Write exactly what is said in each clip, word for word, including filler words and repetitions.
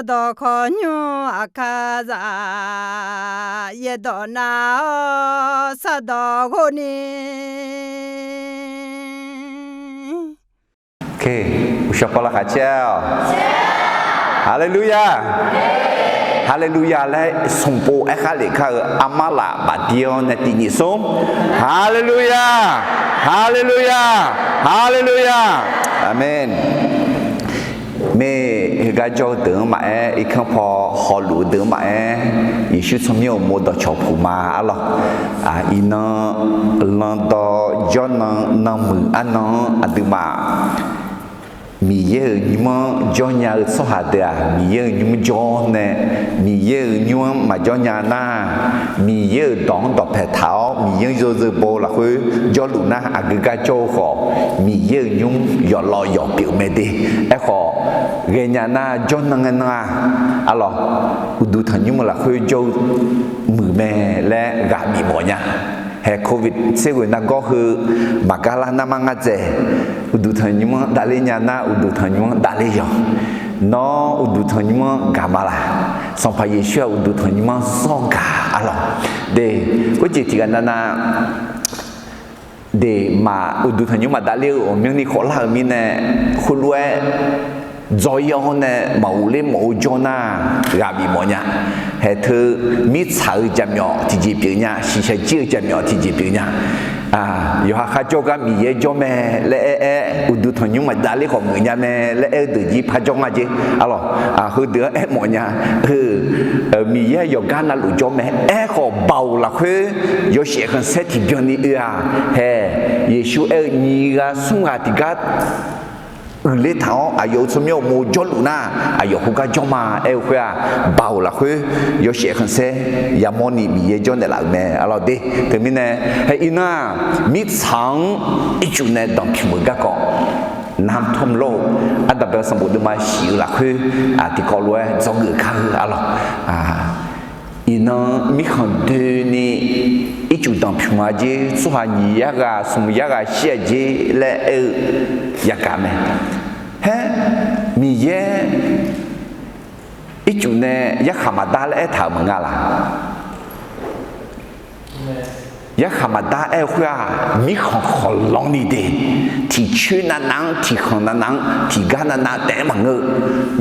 Sardawq khawqnymr aqkar za, yaerdawq nav-awr sardawq ghov ni. Uqshawq paw laqkhaq caer-awq. Haleluya. Haleluya laer smq pov aerkhar lef kar-eu armar-laf bafdir-awr nae tiqnyif smr. Haleluya. Haleluya. Haleluya. Aqmeq. Maeq heugar jawr-eu deuq-anr maqaer, irkanr paw hawluf-eu deuq-anr maqaer, Yeqsur tsawrmyanr uqmov dawqcawq puq ma arlawq. Iqnan, landawv jawrnan nanmuiq arnan-anr aqduimaf Miqyaer-euq nymr-anr jawrnya-eu tsawrhaq deuq-aq, Miqyaer-euq nymr jawr nae, Miqyaer-euq nymr-anr maqjawr nya nar, Miqyaer-euq dawq-anr dawqpae taq-awr Miqyaer-anr yawzeu bo lafkhoer jawrluf nar, aqgeu gar jawr-eu khawf, Miqyaer-euq nymr yawqlawv yawq pyeuf mae de. Aerkhawf, ghaenya nar jawrnan ngae nan-aq, arlawq, uqduq tanqnymr-eu lafkhoer jawr-eu muiq mae laer ghaq bif mawf nya. Hae covid tser ghoeq nargawr heu maqgar lar narmar ngar dzaeq, uqduq tanqnymr-anr davler nya nar, uqduq tanqnymr-anr davler yawq. Nawr uqduq tanqnymr-anr gaq ma laq? Sanqpaq Yeqsur-aq uqduq tanqnymr-anr zawr gaq arlawq. De, khoerjeq tiqghaq navnav, de, maq uqduq tanqnymr maq davler-eu ghawqmyanrni khawf lar-euq mirnae, khoerlof-aer dzaw-ir-awr nae maq ghofler mawf-eu jawr nar, ghaq bif mawf nya. Haeq teu, mirtsaq-eu jaqmyawf tiqjeq pyeuf nya, shiqshaq jir-eu jaqmyawf tiqjeq pyeuf nya. Yawqha kharjawr gar Miqyaer jawr mae laer aer-aer, uqduq tanqnymr maq davler khawf geuf nya mae laer aer-eu deuq jir parjawr nga jer arlawq. Heudeuq-anr aermawf nya. Heu, Miqyaer yawqgar navluf jawr mae. Aerkhawf, baoq lafkhoer yawshaef khanqsaer tiqbyan ni oe-aq, hae, Yeqsur aer-eu nyiq ghaq smr ghaq tiqgar uiqler taq-awr aqyawf-euq tsawrmyanr uqmov jawrluf nar, aqyawf khoergar jawr ma aer-eu khoer-aq, baoq lafkhoer yawshaef khanqsaer yamawr ni Miqyaer jawrnaeq laf-euq mae arlawq de. Teumirnae, hae iqnan-aq, mirtsaq-anr ircuf nae danqpymq-euq garkawv, น้ำท่วมโลก ardaqbae sanqbof deuvma shif-eu lafkhoer tiqkawv lof-aer dzawgeuf kar-eu arlawq. Iqnan mirkhanq doeni ircuf danqpymq-a jer, tsawrhaq nyiq yar ghaq smq yar ghaq shir-a jer laer aer-eu yagaq mae. Haer, Miqyaer ircuf nae yarkhaq maqdar laer aertaq-euq maqnga laq? Yarkhaq maqdar aer-eu khoer-aq, mirkhanq khanqlanr ni de, tiqcoer navnav-anr, tiqkhanq navnav-anr, tiqgar navnav taef-aer maqngeur-eu,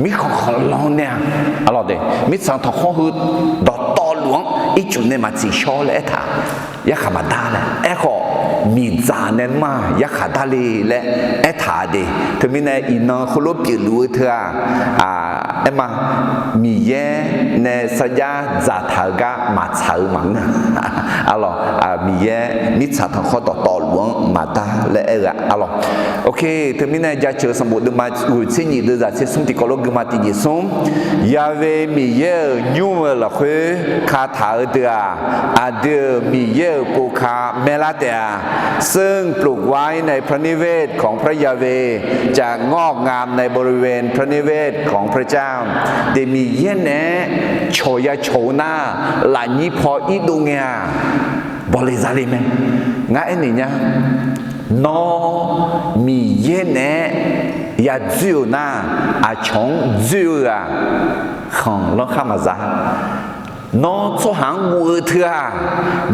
mirkhanq khanqlanr nae-a, arlawq de, mirtsaq tanqkhawr heu dawqtawvluf-anr ircuf nae maqtsiq shawr laer aertaq, yarkhaq maqdar laer. Aerkhawf, miqdzaq nae nmr-aq yarkhaq dar le laer aertaq de. Teumirnae iqnan heulof pyeufluf-eu teu-aq, aerma, Miqyaer nae sarjax dzaqtaq-eu gar maqtsaq-eu maqngeur. Arlawq, Miqyaer mirtsaq tanqkhawr dawqtawvluf-anr maqdar laer aer-eu-a arlawq. Ok, teumirnae jaceuq-eu sanqbof deuvma ghoeq tser nyiq deuv zaq tser smr tiqkawv lof geuvma tiqjeq smr. Ya've Miqyaer-euq nymr-eu lafkhoer kataq-eu deuq-aq, aqdui-euq Miqyaer-euq pov ka maerlar taef-a. ซึ่งปลูกไว้ในพระนิเวศของพระยาเวห์ จะงอกงามในบริเวณพระนิเวศของพระเจ้า Deuq Miqyaer naeq-aer cawq ya cawq-eu nar, lafnyir paw irdov ngae-aq, bawle zale mae. Ngar aernaeq nya, nawr Miqyaer naeq-aer ya dzoer-euq nar, aqcawq-anr dzoer-eu-aq, khanqlanr khar maqza. Nawr tsawrhaq-anr guv-eu teu-aq,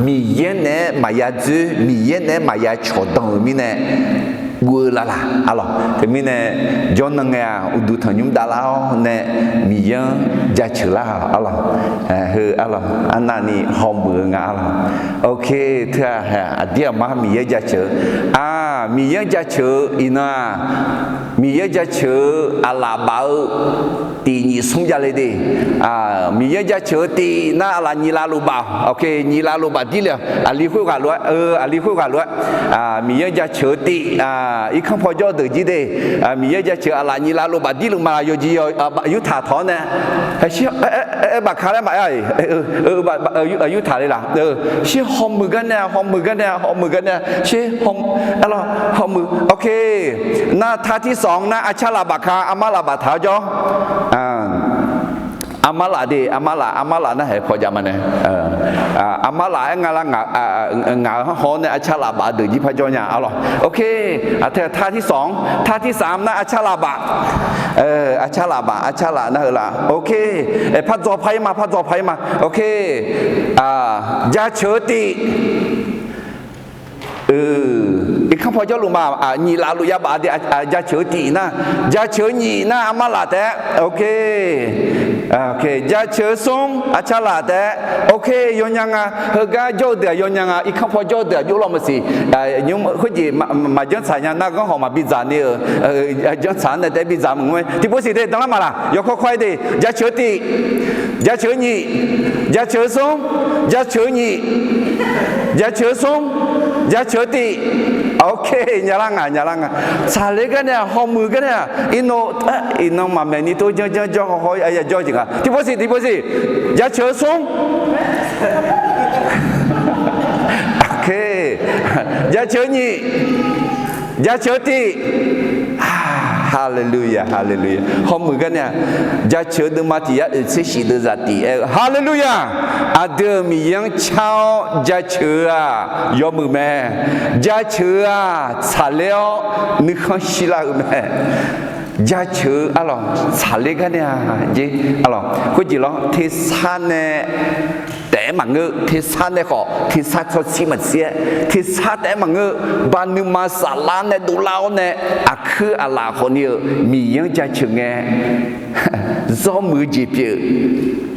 Miqyaer naeq-aer maqya dzoer, Miqyaer naeq-aer maqya cawqdanq-euq mirnae guv-eu lalaq arlawq. Teumirnae jawrnan ngae-aq, uqduq tanqnymr davlar-awr nae Miqyaer-anr jaceuq lar-awq arlawq. Heu arlawq, arnavni hawmuiq-eu nga arlawq. Ok, teu-aq, aqdir aqmar Miqyaer jaceuq-eu, a, Miqyaer-anr jaceuq-eu iqnan-aq, Miqyaer jaceuq-eu aqlaf baf-eu tiq nyiq smr javle de. Miqyaer jaceuq-eu tiq nar aqlaf nyiq lav luf baf. Ok, nyiq lav luf baf dirle-awq. Aqli khoerghaq lof-aer, aqli khoerghaq lof-aer, Miqyaer jaceuq-eu tiq, irkanr paw jawr deuq jir de. Miqyaer jaceuq aqlaf nyiq lav luf baf dirluf ma. Yawqjeq yawq, yurtaq tawq-awr nae, aer, aer, bafka laer maqaer-a, yurtaq le laq. Shir hawmuiq gar nae-a, hawmuiq gar nae-a, hawmuiq gar nae-a, shir hawmuiq, arlawq, hawmuiq. Ok, nar ท่าที่สอง nar arcar laf bafka, armar laf baftaq-awr jawr. Armar laf de, armar laf, armar laf nar haeq paw jav ma nae. Armar laf-aer nga lar, ngaq-euq hanrhaw-awr nae arcar laf baf deuq jir par jawr nya arlawq. Ok, aqteu ท่าที่สอง, ท่าที่สาม nar arcar laf baf. Arcar laf baf, arcar laf nar heu laf. Ok. Par dzaw par-ir ma, par dzaw par-ir ma. Ok. Jaceuq-eu tiv. Irkanr paw jawrluf ma, nyiq laf luf yabaf de, jaceuq-eu tiv nar, jaceuq-eu nyiq nar armar laf taef-aer. Ok. Jaceuq-eu smr arcar laf taef-aer. Ok, yawnya nga. Heugar jawr-eu deuq-aq yawnya nga, irkanr paw jawr-eu deuq-aq jov law maqsiq. Khoerjeq maqjanr tsaq nya nar ghanr hawq maqbi dzaq ni-euq, janr tsaq-anr nae taef-aer bi dzaq maqngeur-a. Tiqpov siq de danlar maqlaq, yawkawr kawr-aer de, jaceuq-eu tiv, jaceuq-eu nyiq, jaceuq-eu smr, jaceuq-eu nyiq, jaceuq-eu smr, jaceuq-eu tiv. Ok, nyalar nga, nyalar nga. Tsaqler gar nae-aq, hawmuiq gar nae-aq, iqnan, iqnan maqmaeq ni tov janr janr jawr haw haw-ir ya jawr jeq nga. Tiqpov siq, tiqpov siq, jaceuq-eu smr. Ok. Jaceuq-eu nyiq, jaceuq-eu tiv. Haleluya, haleluya. Hawmuiq gar nae-aq, jaceuq-eu deuvma tiq yar oeq tser shif deuvzaq tif-aer-eu, haleluya. Aqdui-euq Miqyaer-anr car-awr jaceuq-eu-aq yawmuiq mae. Jaceuq-eu-aq tsaqler-awr nuikhanr shirlar-eu mae. Jaceuq-eu arlawq tsaqler gar nae-aq jer arlawq, khoerjeq lawr, tersar nae taef-aer maqngeur, tersar nae khawf, tersar tsawrtsir maqtsir-aer, tersar taef-aer maqngeur, ba nuima saflar nae dovlar-awr nae, aqkuir aqlaf khawf ni-euq Miqyaer-anr jaceuq ngae, zawr muiq-eu jeq pyeuf,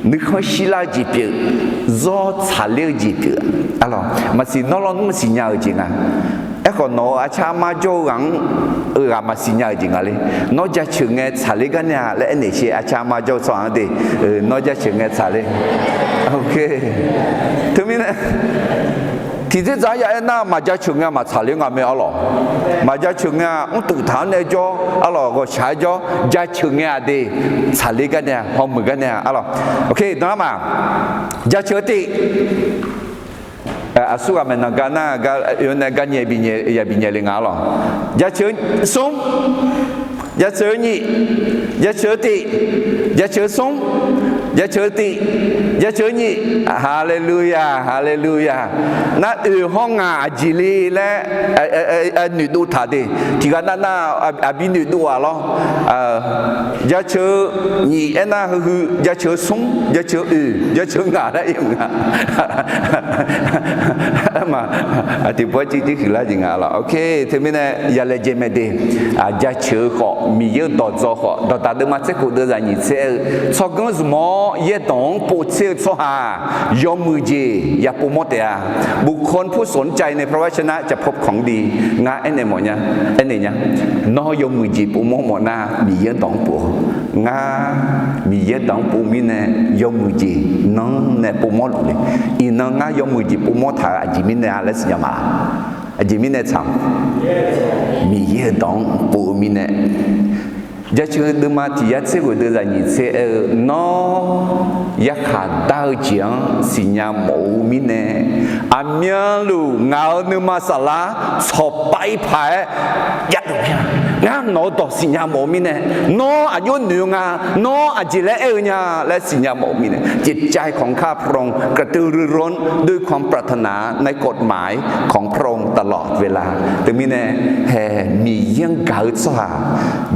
nuikhanr shirlar-eu jeq pyeuf, zawr tsaqler-eu jeq pyeuf. Arlawq, maqsiq nawr lawnmr maqsiq nya-euq jeq nga. Aerkhawf nawq-euq arcar armar jawr-eu ghaq-anr ghaq maqsiq nya-euq jeq nga le. Nawr jaceuq ngae tsaqler gar nae-a laer aernaeq sher, arcar armar jawr-eu tsawrhaq-anr de, nawr jaceuq ngae tsaqler. Ok. Teumirnae tiqdzer dzaq-anr ya aer nar maqjaceuq ngae maqtsaqler nga mae arlawq. Maqjaceuq ngae-aq mrtuq taq-anr nae jawr arlawq, ghawqshaq-aer jawr, jaceuq ngae-aq de, tsaqler gar nae-a, hawmuiq gar nae-a arlawq. Ok, danlar ma. Jaceuq-eu tiv. Aqsur ghaq maeqnan gar nar gar oe-awr nae gar nyae bi nyae, ya bi nyae le nga arlawq. Jaceuq-eu smr, jaceuq-eu nyiq, jaceuq-eu tiv, jaceuq-eu smr, jaceuq-eu tiv, jaceuq-eu nyiq. Haleluya, haleluya. Nar oe hawr ngaq aqjeq le laer noeqdov taq de. Tiqghaq nav nav aqbi noeqdov-aq lawr. Jaceuq-eu nyiq aernar heuhu, jaceuq-eu smr, jaceuq-eu oe, jaceuq-eu ngaq laer ir-euq nga. Aerma, tiqpov-aer civ civ huiqlar jeq nga lawr. Ok, teumirnae yalaejae mae de. Jaceuq-eu khawf, Miqyaer-euq dawqdzaw khawf, dawqdaq deuvma tser khof deuvzaq nyiq tser aer-eu, tsawrganr zmq-awr yaerdawq-anr pov tser-eu tsawrhaq yawmuiq jeq ya povmawr taef-a. บุคคลผู้สนใจในพระวจนะจะพบของดี ngar aernaeq mawf nya, aernaeq nya. Nawr yawmuiq jeq povmawr mawf nar Miqyaer dawq-anr pov-awq. Ngar Miqyaer dawq-anr pov mirnae yawmuiq jeq nanr nae povmawr luf le. Iqnan ngar yawmuiq jeq povmawr taq-euq aqjeq mirnae-a laer siqnya ma. Aqjeq mirnae tsaq, Miqyaer-euq dawq-anr pov-eu mirnae. Jaceuq deuvma tiq yar tser ghoeq deuvzaq nyiq tser aer-eu, nawr yarkhaq dar-eu jeq-anr siqnya mawf-eu mirnae, aqmyanluf ngaq-euq nuima saflar tsawqpav ir paq-aer javluf mir-a. Ngar nawq-eu dawq siqnya mawf-eu mirnae, nawr aqjox noeq-eu nga, nawr aqjeq laer aer-eu nya laer siqnya mawf-eu mirnae, จิตใจของข้าพระองค์ กระตือรือร้นด้วยความปรารถนาในกฎหมายของพระองค์ตลอดเวลา Teumirnae, hae, Miqyaer-anr gaq-eu tsawrhaq,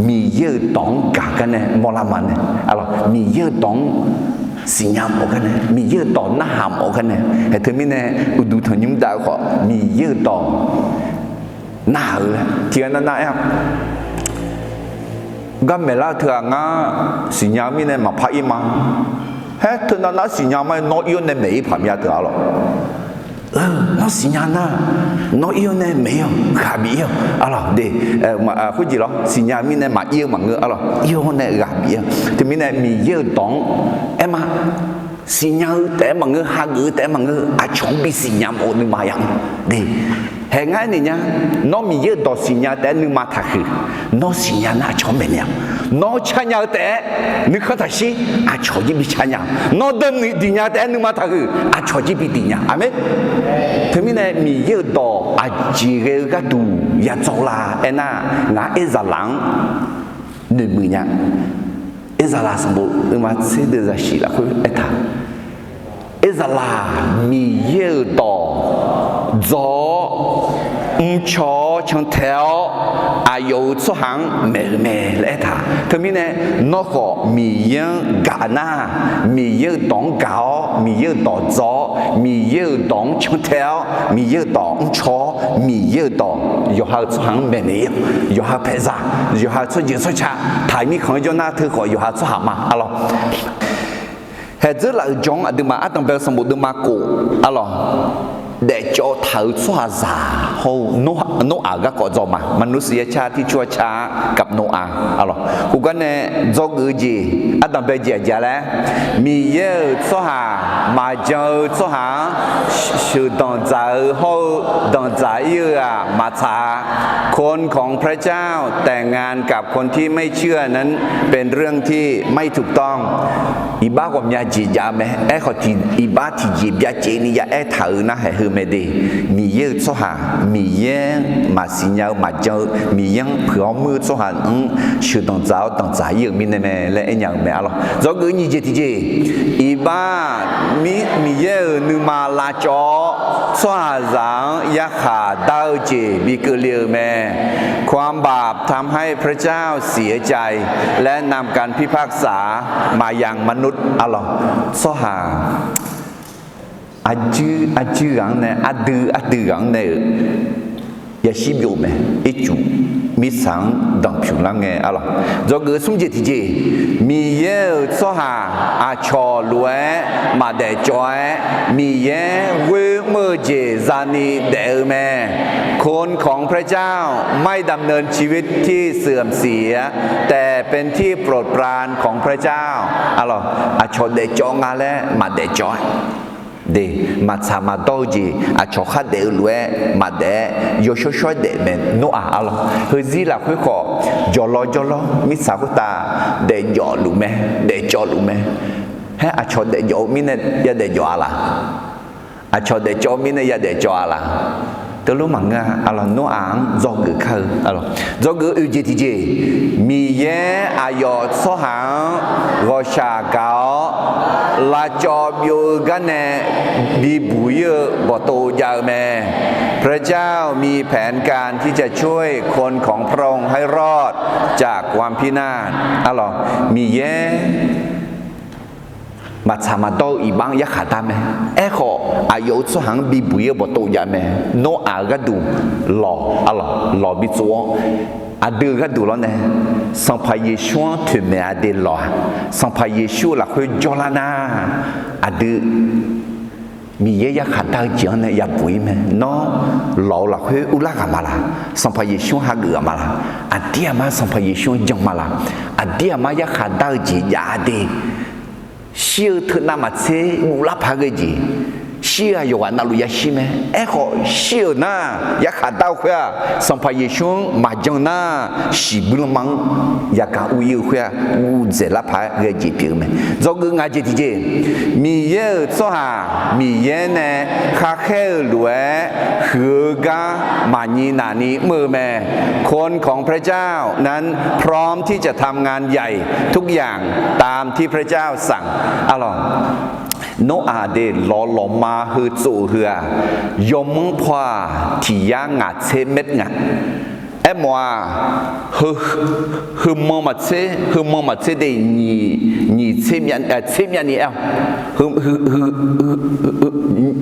Miqyaer-euq dawq-anr gaq gar nae mawrlar ma nae, arlawq, Miqyaer-euq dawq-anr siqnya mawf gar nae, Miqyaer-euq dawq narhaq mawf gar nae, hae, teumirnae uqduq tanqnymr dav-eu khawf Miqyaer-euq dawq narhaq-eu laer tiqghaq nav nav aer-a. Garmaeq lar-eu teughaq ngar siqnya-eu mirnae maqpar ir ma. Haer, teunav nar siqnya ma-aer nawr ir-awr nae maeq ir paq mya teughaq lawq. Nawr siqnya nar, nawr ir-awr nae maeq ir-awq, ghaq bif ir-awq arlawq de. Khoerjeq lawr, siqnya mirnae maqir-eu maqngeur arlawq, ir-awr nae ghaq bif ir-awq. Teumirnae Miqyaer-euq dawq-anr aer ma. Siqnya-eu taef-aer maqngeur, hageuf-eu taef-aer maqngeur, aqcawq-anr bisiqnya mawf-eu nuima ya de. Hae, ngar aernaeq nya, nawr Miqyaer-euq dawq siqnya taef-aer nuima taqhuiq. Nawr siqnya nar aqcawq-anr maeqnaeq-awq. Nawr carnya-eu taef-aer nuikhanr taqshir, aqcawq jir bi carnya. Nawr deuv muiq diqnya taef-aer nuima taqhuiq, aqcawq jir bi diqnya. Aqmeq. Teumirnae Miqyaer-euq dawq aqjeq ghae-eu gharduq ya dzawr la aernar, ngaq-anr Aerzaqlaq-anr noeqmuiq nya. Aerzaqlaq sanqbof nuima tser deuvzaq shif lafkhoer aertaq. Aerzaqlaq Miqyaer-euq dawq dzaw-awr mrcaw-awr cantae-awr aqyawf-euq tsawrhaq-anr maeq-euq mae laer aertaq. Teumirnae nawr khawf Miqyaer-anr gaq nar, Miqyaer-euq dawq-anr gaq-awr, Miqyaer-euq dawq dzaw-awr, Miqyaer-euq dawq-anr cantae-awr, Miqyaer-euq dawq mrcaw-awr, Miqyaer-euq dawq yawqha-euq tsawrhaq-anr maeqnaeq-ir-awr, yawqha-eu paeqzaq, yawqha-eu tsawrjeuq tsawrca taq-iq mirkhanq-anr jawr nar teu khawf yawqha tsawrhaq ma arlawq. Haeqdzeur laf-euq jawr-anr aqduimaf ardanqbae-eu sanqbof deuvma khof arlawq, daefcawv taq-euq tsawrhaqzaq hawr-eu Noraq-euq garkawv dzaw ma. มนุษยชาติที่ชั่วช้ากับโนอาห์ arlawq. Khoergar nae dzawgeuf-eu jeq ardanqbae jeq aqjeq laer, Miqyaer-euq tsawrhaq maqjan-eu tsawrhaq-anr sheuqdanq dzaq-eu hawr-eu danqdzaq-ir-eu-aq maqtsaq-a. คนของพระเจ้าแต่งงานกับคนที่ไม่เชื่อนั้นเป็นเรื่องที่ไม่ถูกต้อง Iqbax ghawqmya jeq jav-eu mae. Aerkhawf, iqbax tiqjeq byacaevni ya aertaq-euq narhaq heu mae de. Miqyaer-euq tsawrhaq Miqyaer-anr maqsiq nya-eu maqjan-eu, Miqyaer-anr puiq-awr muir-eu tsawrhaq-anr sheuqdanq dzaq-awr danqdzaq-ir-euq mirnae mae laer aernya-euq mae arlawq. Dzawgeuf nyiq jeq tiqjeq, iqbax Miqyaer-euq nuima lavcawv-awr tsawrhaqzaq-anr yarkhaq dar-eu jeq bi keuvle-euq mae. ความบาปทำให้พระเจ้าเสียใจและนำการพิพากษามายยังมนุษย์ arlawq. Tsawrhaq aqjuir aqjuir ghaq-anr nae, aqdui aqdui ghaq-anr nae-euq yashir byov mae. Ircuf mirtsaq-anr danqpyuq lar ngae arlawq. Dzawgeuf smr jeq tiqjeq, Miqyaer-euq tsawrhaq aqcawq lof-aer maqdaef cawv-aer, Miqyaer ghoer mr-eu jeq zani daef-eu mae. คนของพระเจ้าไม่ดำเนินชีวิตที่เสื่อมเสีย แต่เป็นที่โปรดปรานของพระเจ้า arlawq. Aqcawq daef cawv nga laer maqdaef cawv-aer de, maqtsaq maqdawr-eu jeq aqcawq khar daef-eu lof-aer maqdaef-aer yawshawr shawr-aer daef mae. Noraq arlawq, heuzir lafkhoer khawf jawrlawr jawrlawr mirtsaq khoertav daefjawf luf mae, daefcawv luf mae. Haer aqcawq daefjawf-eu mirnae ya daefjawf-a laq? Aqcawq daefcawv-eu mirnae ya daefcawv-a laq? Teulof maqngeur-a arlawq. Noraq-anr dzawgeuf kar-eu arlawq. Dzawgeuf oeq jeq tiqjeq, Miqyaer aqyawf tsawrhaq-anr ghawqshaq gaq-awr lavcawv byov-eu gar nae bibuq-ir-eu bawqtov jav-eu mae. พระเจ้ามีแผนการที่จะช่วยคนของพระองค์ให้รอดจากความพินาศ arlawq. Miqyaer maqtsaq maqdawr-eu iqbax-anr yarkhaq dar mae. Aerkhawf, aqyawf-euq tsawrhaq-anr bibuq-ir-eu bawqtov jav mae. Noraq-euq gharduq lawq arlawq, lawq bitsov-awr, aqdui-euq gharduq lawr nae Sanqpaq Yeqsur-anr toeqmaeq-a de lawq-aq, Sanqpaq Yeqsur-euq lafkhoer jawrlar nar, aqdui Miqyaer yarkhaq dar-eu jeq-anr nae yabuq-ir mae. Nawr lawq-eu lafkhoer urlar ghaq ma laq? Sanqpaq Yeqsur-anr hageuf ghaq ma laq? Aqdir aqmar Sanqpaq Yeqsur-anr jan ma laq? Aqdir aqmar yarkhaq dar-eu jeq jav-a de. Shir-eu teunav maqtser guvlar paq-aer ghae jeq, shir-eu aqyawf ghaq navluf yashir mae. Aerkhawf, shir-euq nar yarkhaq dar-eu khoer-aq, Sanqpaq Yeqsur-anr maqjan nar, shiqbuir lanma-anr yagaq ur-ir-eu khoer-aq, guv dzaeqlar paq-aer ghae jeq pyeuf-eu mae. Dzawgeuf ngaq jeq tiqjeq, Miqyaer-euq tsawrhaq Miqyaer nae kharkhaer-eu lof-aer huiq-eu gar maqnyi nafni mr-eu mae. คนของพระเจ้านั้นพร้อมที่จะทำงานใหญ่ทุกอย่างตามที่พระเจ้าสั่ง arlawq. Noraq de lawq lawqma heu tsov-eu heu-aq, yawmanr paw-aq tiq yar ngaq tser maer nga. Aermawf-aq, heu, heu manq maqtser, heu manq maqtser de nyiq, nyiq tser myav, tser myavni aer-awq. Heu, heu, heu,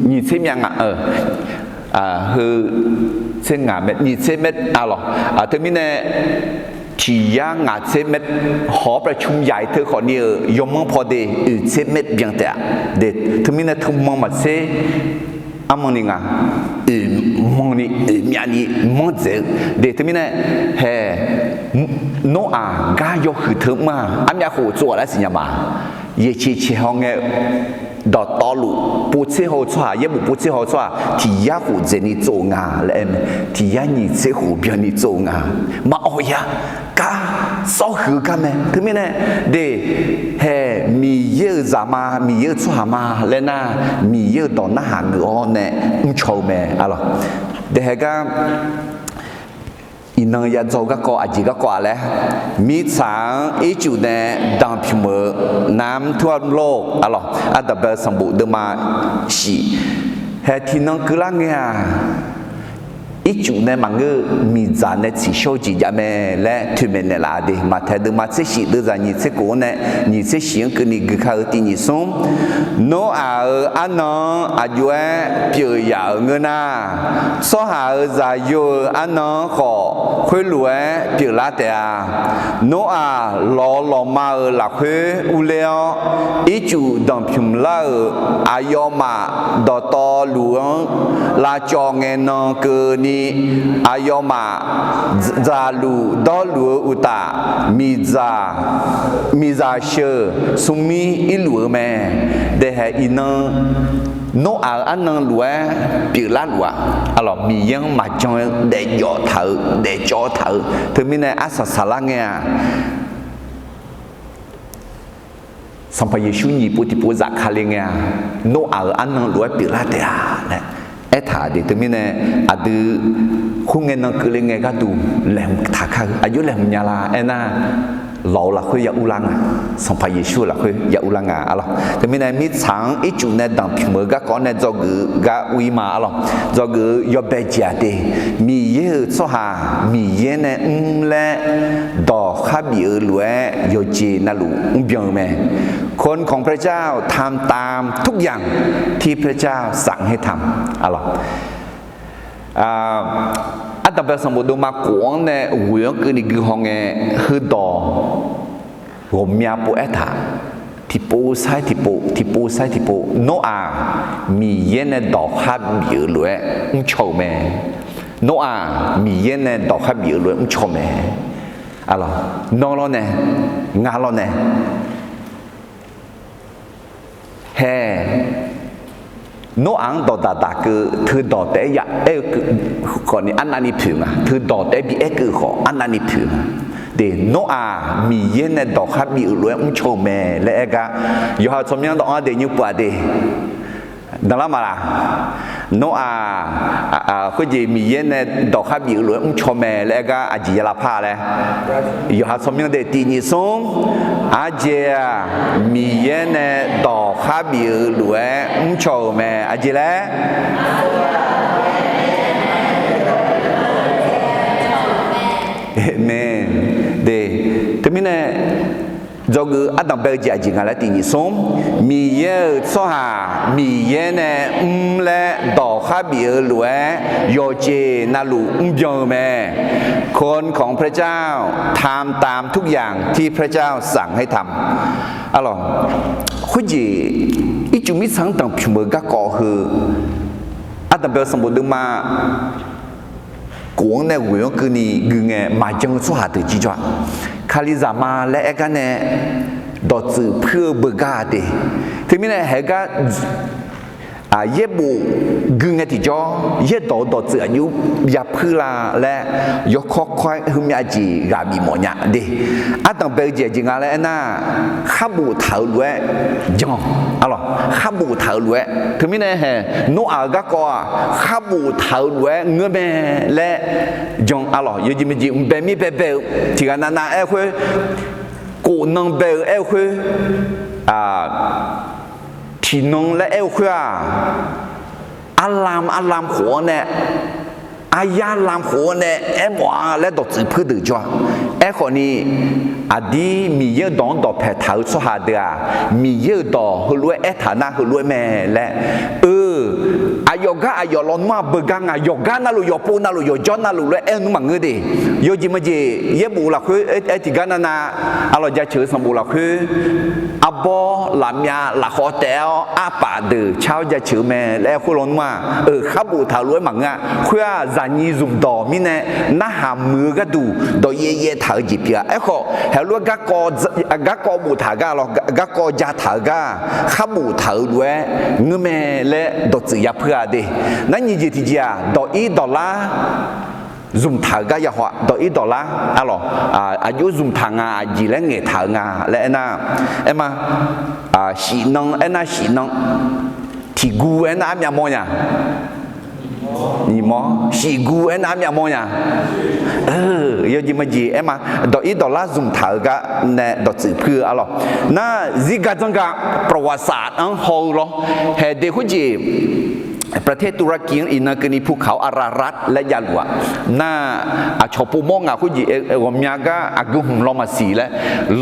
nyiq tser myav nga, heu, tser ngaq mae, nyiq tser maer arlawq. Teumirnae tiq yar ngaq tser maer, หอประชุมใหญ่ teu khawfni-euq yawmanr paw de oeq tser maer byan taef-a. De, teumirnae teu manq maqtser armanni nga, oeq manqni oeq myavni manr dzaeq-eu. De, teumirnae hae, Noraq gar yawhuiq teu mr-aq, armyav khof tsov-aq laer siqnya ma. Yaeqceq ceq haw ngae-eu dawqtawvluf povtser haw-eu tsawrhaq, yaerbof povtser haw-eu tsawrhaq tiq yar khof dzaeqni tsov-eu nga laer aer mae. Tiq yar nyiq tser khof byanni tsov-eu nga. Maqawq ya, gar, sawr huiq-eu gar mae. Teumirnae de, hae, Miqyaer-euq zaq ma, Miqyaer-euq tsawrhaq ma laer nar, Miqyaer-euq dawq narhaq geuf-awr nae mrcaw-eu mae arlawq. De hae gar iqnan yadzaw-eu garkawv aqjeq garkawv-aq laer, mirtsaq-anr ircuf nae danqpymq-eu น้ำท่วมโลก arlawq, ardanqbae-eu sanqbof deuvma shif, hae tiqnan keuvlar ngae-aq, Ircuf nae maqngeur-eu miqdzaq nae tsiqshawr-eu jeq jav mae laer toeqmaeq naeqlaf-a de. Maqtaeq deuvma tser shif deuvzaq nyiq tser kof-anr nae nyiq tser shif-anr keuvni gui kar-eu tiq nyiq smr. Noraq-euq arnan-anr aqjox-aer pyeuf yaf-euq ngeur nar, tsawrhaq-euq zaqyo-euq arnan-anr khawf khoerlof-aer pyeuflar taef-a. Noraq lawq lawqma-euq lafkhoer urler-awr, ircuf danqpymq lar-euq aqyawfmaf dawqtawvluf-anr lavcawv ngae nan keuvni, aqyawfmaf dzaqluf dawrluf-eu uqtaf, miqdzaq sheuq smrmir irluf-eu mae. Daehaeq iqnan Noraq-euq arnan lof-aer pyeuflar luf-aq, aqlawq Miqyaer-anr maqjan-eu daefjawf taq-eu daefcawv taq-eu teumirnae arsaq saqlar ngae-aq, Sanqpaq Yeqsur nyiq pov tiqpov zafkale ngae-aq, Noraq-euq arnan lof-aer pyeuflar taef-a laer aertaq de. Teumirnae aqdui khoerngae nan keuvle ngae gharduq laeqhmq taq kar-eu aqjox laeqhmq nya la aernar, lawq-euq lafkhoer ya urlar nga, Sanqpaq Yeqsur-euq lafkhoer ya urlar nga aqlawq. Teumirnae mirtsaq-anr ircuf nae danqpymq-eu garkawv nae dzawgeuf-eu gar ur-ir ma aqlawq. Dzawgeuf-eu yawbae jeq-aq de, Miqyaer-euq tsawrhaq Miqyaer nae mr laer dawq khar bif-eu lof-aer yawqjeq navluf mrbyan-eu mae. คนของพระเจ้าทำตามทุกอย่างที่พระเจ้าสั่งให้ทำ aqlawq. Ardanqbae sanqbof deuvma kof-anr nae ghoeq-anr keuvni gui haw ngae, heudawq ghawqmya pov aertaq, tiqpov sar-aer tiqpov, tiqpov sar-aer tiqpov, Noraq Miqyaer nae dawq khar bif-eu lof-aer mrcaw-euq mae. Noraq Miqyaer nae dawq khar bif-eu lof-aer mrcaw mae. Aqlawq, nawr lawr nae, ngar lawr nae, hae, Noraq-anr dawqdaq daq keuv teudawq taef-aer ya aer-eu keuv khawfni arnavni poeq nga. Teudawq taef-aer bi aer keuv khawf arnavni poeq nga. De, Noraq Miqyaer nae dawq khar bif-euq lof-aer mrcaw-euq mae laer aer gar, yawqha tsawrmyanr dawq-anr daefnymr pov-aq de. Danqlar maqlaq? Nawr-aq, khoerjeq Miqyaer nae dawq khar bif-eu lof-aer mrcaw mae laer aer gar aqjeq ya lavpar laer. Yawqha tsawrmyanr daef tiq nyiq smr. Aqjeq-aq, Miqyaer nae dawq khar bif-eu lof-aer mrcaw-euq mae. Aqjeq laer? Aqmeq. De, teumirnae dzawgeuf-eu ardanqbae-eu jeq aqjeq nga laer tiq nyiq smr. Miqyaer-euq tsawrhaq Miqyaer nae mr laer dawq khar bif-eu lof-aer yawqjeq navluf mrbyan-eu mae. คนของพระเจ้าทำตามทุกอย่างที่พระเจ้าสั่งให้ทำ Aqlawq, khoerjeq ircuf mirtsaq-anr danqpymq-eu garkawv heu, ardanqbae-eu sanqbof deuvma kof-anr nae ghoeq-anr keuvni gui ngae maqjan-eu tsawrhaq deuq jir jawr-aq, Kalizaq ma laer aer gar nae dawqtsuif puir-eu beugar-a de. Teumirnae haeq gar yaerbof gui ngae tiqjawr yaerdawq-eu dawqtsuif aqjox yapuir la laer yawkawr kawr-aer heumyav jeq ghaq bif mawf nya de. Ardanqbae-eu jeq aqjeq nga laer aernar, khar boftaq-euq lof-aer jan. Aqlawq, khar boftaq-euq lof-aer. Teumirnae haeq Noraq-euq garkawv-aq, khar boftaq-euq lof-aer ngeur mae laer jan. Aqlawq, yawjeq maqjeq mqbae mir baebae-eu tiqghaq navnav aer-eu khoer, kof nan bae-eu aer-eu khoer, tiqnan laer aer-eu khoer-aq, arlam arlam khof-anr nae, aryar lam khof-anr nae aermawf-a laer dawqtsuif puir deuq jawr-a. Aerkhawfni, aqdir Miqyaer-euq dawq-anr dawqpae taq-eu tsawrhaq deuq-aq, Miqyaer-euq dawq heulof-aer aertaq nar heulof-aer mae laer, eu, aqyawf gar aqyawf lawnmr-aq beugar nga, yawqgar navluf yawqpov navluf yawqjawr navluf laer aer-eu nmr maqngeur de. Yawjeq maqjeq yaerbof lafkhoer aer tiqgar navnav, aqlawq jaceuq-eu sanqbof lafkhoer, arbawr lafmyav lafkhawv taef-awr arpaf deuq car-awr jaceuq-eu mae laer aer khoer lawnmr-aq, eu, khar boftaq-euq lof-aer maqngeur-a. Khoer-aq zaqnyiq zmqdawq mirnae narhaq muiq-eu gharduq dawqyaev yaev taq-eu jeq pyeuf-a. Aerkhawf haeq lof-aer garkawv boftaq gar lawr, garkawv jataq-eu gar khar boftaq-euq lof-aer ngeur mae laer dawqtsuif yapuir-a de. Narnyiq jeq tiqjeq-aq dawq ir dawqlar zmqtaq-eu gar yahaw-a. Dawq ir dawqlar, aqlawq, aqjox zmqtaq nga, aqjeq laer ngaeqtaq-eu nga laer aernar, aerma, shifnan aernar shifnan, tiqguv aernar armyav mawrnya, nyiq mawr, shifguv aernar armyav mawrnya, yawjeq maqjeq aerma, dawq ir dawqlar zmqtaq-eu gar nae dawqtsuif puir-eu aqlawq. Nar zirgar dzanrgar ประวัติศาสตร์-anr haw-eu lawr, haeq de khoerjeq ประเทศตุรกี-anr iqnan keuvni ภูเขาอารารัต laer javluf-aq, nar, aqcawq povmawr ngaq khoerjeq ghawqmya gar aqgeu hmq law maqsiq laer,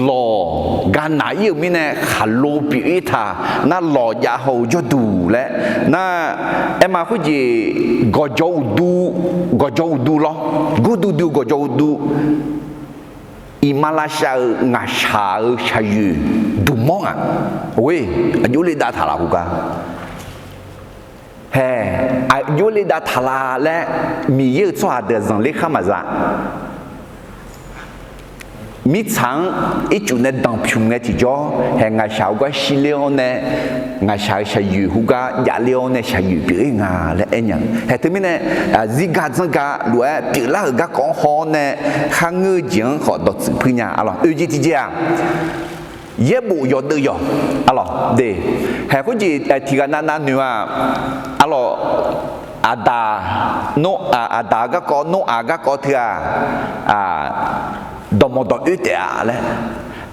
lawq ganav ir-euq mirnae khaqlo pyeuf ir taq, nar lawq jav haw-eu jawrduq laer, nar, aerma khoerjeq gawqjawq uqdu, gawqjawq uqdu lawr, gurduq duq gawqjawq uqdu, iqmalavshav-euq ngaqshaq-euq shaqyoeq duqmawr ngaq, or, aqjox le dav taq laf heugar hae, aqjox le dav taq laf laer, Miqyaer-euq tsawrhaq deuq zanqler khar maqza. Mirtsaq-anr ircuf nae danqpymq ngae tiqjawr hae, ngaqshaq heugar shirler-awr nae, ngaqshaq-euq shaqyoeq heugar javler-awr nae shaqyoeq pyeuf ir nga laer aernya-eu hae. Teumirnae, zirga dzanrga lof-aer pyeuflar-euq garkawv-anr haw-awr nae, kharngeur-eu jeq-anr khawf dawqtsuif puir nya. Arlawq, oeq jeq tiqjeq-aq, yaerbof yawdeuv yawq. Arlawq de, hae khoerjeq tiqghaq navnav noeq-aq, arlawq, Aqdaq, Aqdaq-eu garkawv, Noraq-eu garkawv teu-aq, dawqmawq dawq oer taef-a laer.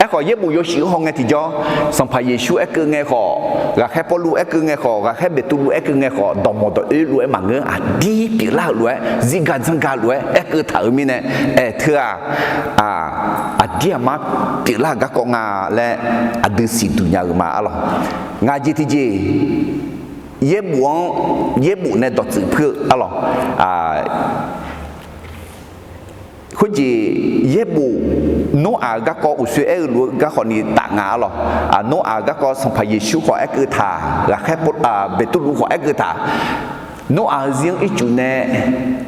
Aerkhawf yaerbof yawshuif-anr haw ngae tiqjawr, Sanqpaq Yeqsur aerkeuv ngae khawf, ghaqkhaer Pawrluv aerkeuv ngae khawf, ghaqkhaer Beqtuvluv aerkeuv ngae khawf, dawqmawq dawq oer lof-aer maqngeur, aqdir pyeuflar-euq lof-aer, zirga dzanrga lof-aer aerkeuv taq-euq mirnae, aer teu-aq, aqdir aqmar pyeuflar-euq garkawv nga laer aqdui siqduq nya-eu ma. Arlawq, ngaq jeq tiqjeq, yaerbof-anr, yaerbof nae dawqtsuif puir-eu. Arlawq, khoerjeq yaerbof, Noraq-euq garkawv uqsoer aer-eu lof-eu garkawv ni taf nga. Arlawq, Noraq-euq garkawv Sanqpaq Yeqsur khawf aerkeuv taq, ghaqkhaer Pawr-, Beqtuvluv khawf aerkeuv taq, Noraq-euq zir-anr ircuf nae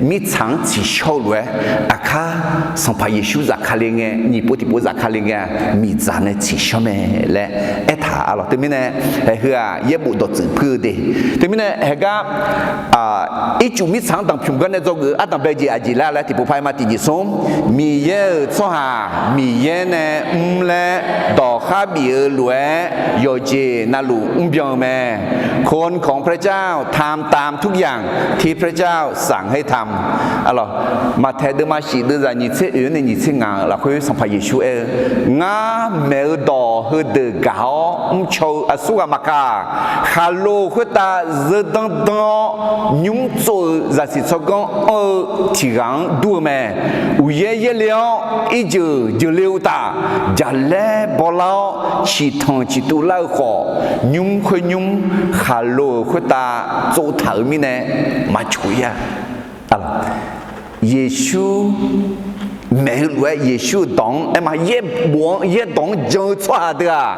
mirtsaq-anr tsiqshawr-eu lof-aer, aqkar Sanqpaq Yeqsur zafkale ngae, nyiq pov tiqpov zafkale ngae-aq, miqdzaq nae tsiqshawr mae laer aertaq. Arlawq, teumirnae, hae heu-aq yaerbof dawqtsuif puir-eu de. Teumirnae haegar ircuf mirtsaq-anr danqpymq gar nae dzawgeuf-eu ardanq bae jeq aqjeq laer laer tiqpov par-aer ma. Tiqjeq smr, Miqyaer-euq tsawrhaq Miqyaer nae mr laer dawqkhar bif-eu lof-aer yawqjeq navluf mrbyan-eu mae. คนของพระเจ้าทำตามทุกอย่างที่พระเจ้าสั่งให้ทำ Arlawq, Maqtaeq deuvma shif deuvzaq nyiq tser oeq-anr nae nyiq tser ngaq-euq lafkhoer Sanqpaq Yeqsur aer-eu, Ngar maeq-eu dawq heudeuq gaq-awr mrcaw-eu aqsurghaq maqkaq, khaqlo-euq khoertav zeudan dan-awr nymr tsov-euq zaqsiq tsawrganr anr-eu tiq ghaq-anr dur-eu mae. Uqyaer yaerle-awr irjeuq jeuqle-eu uqtaf, jaqlaer bawlar-awr ciqtanq ciqtuv lar-eu khawf, nymr khoer nymr khaqlo-euq khoertav tsovtaq-euq mirnae maqcoq-ir-a. Yeqsur maeq-eu lof-aer Yeqsur-euq dawq-anr aerma yaerbof-anr yaerdawq-anr jan-eu tsawrhaq deuq-aq,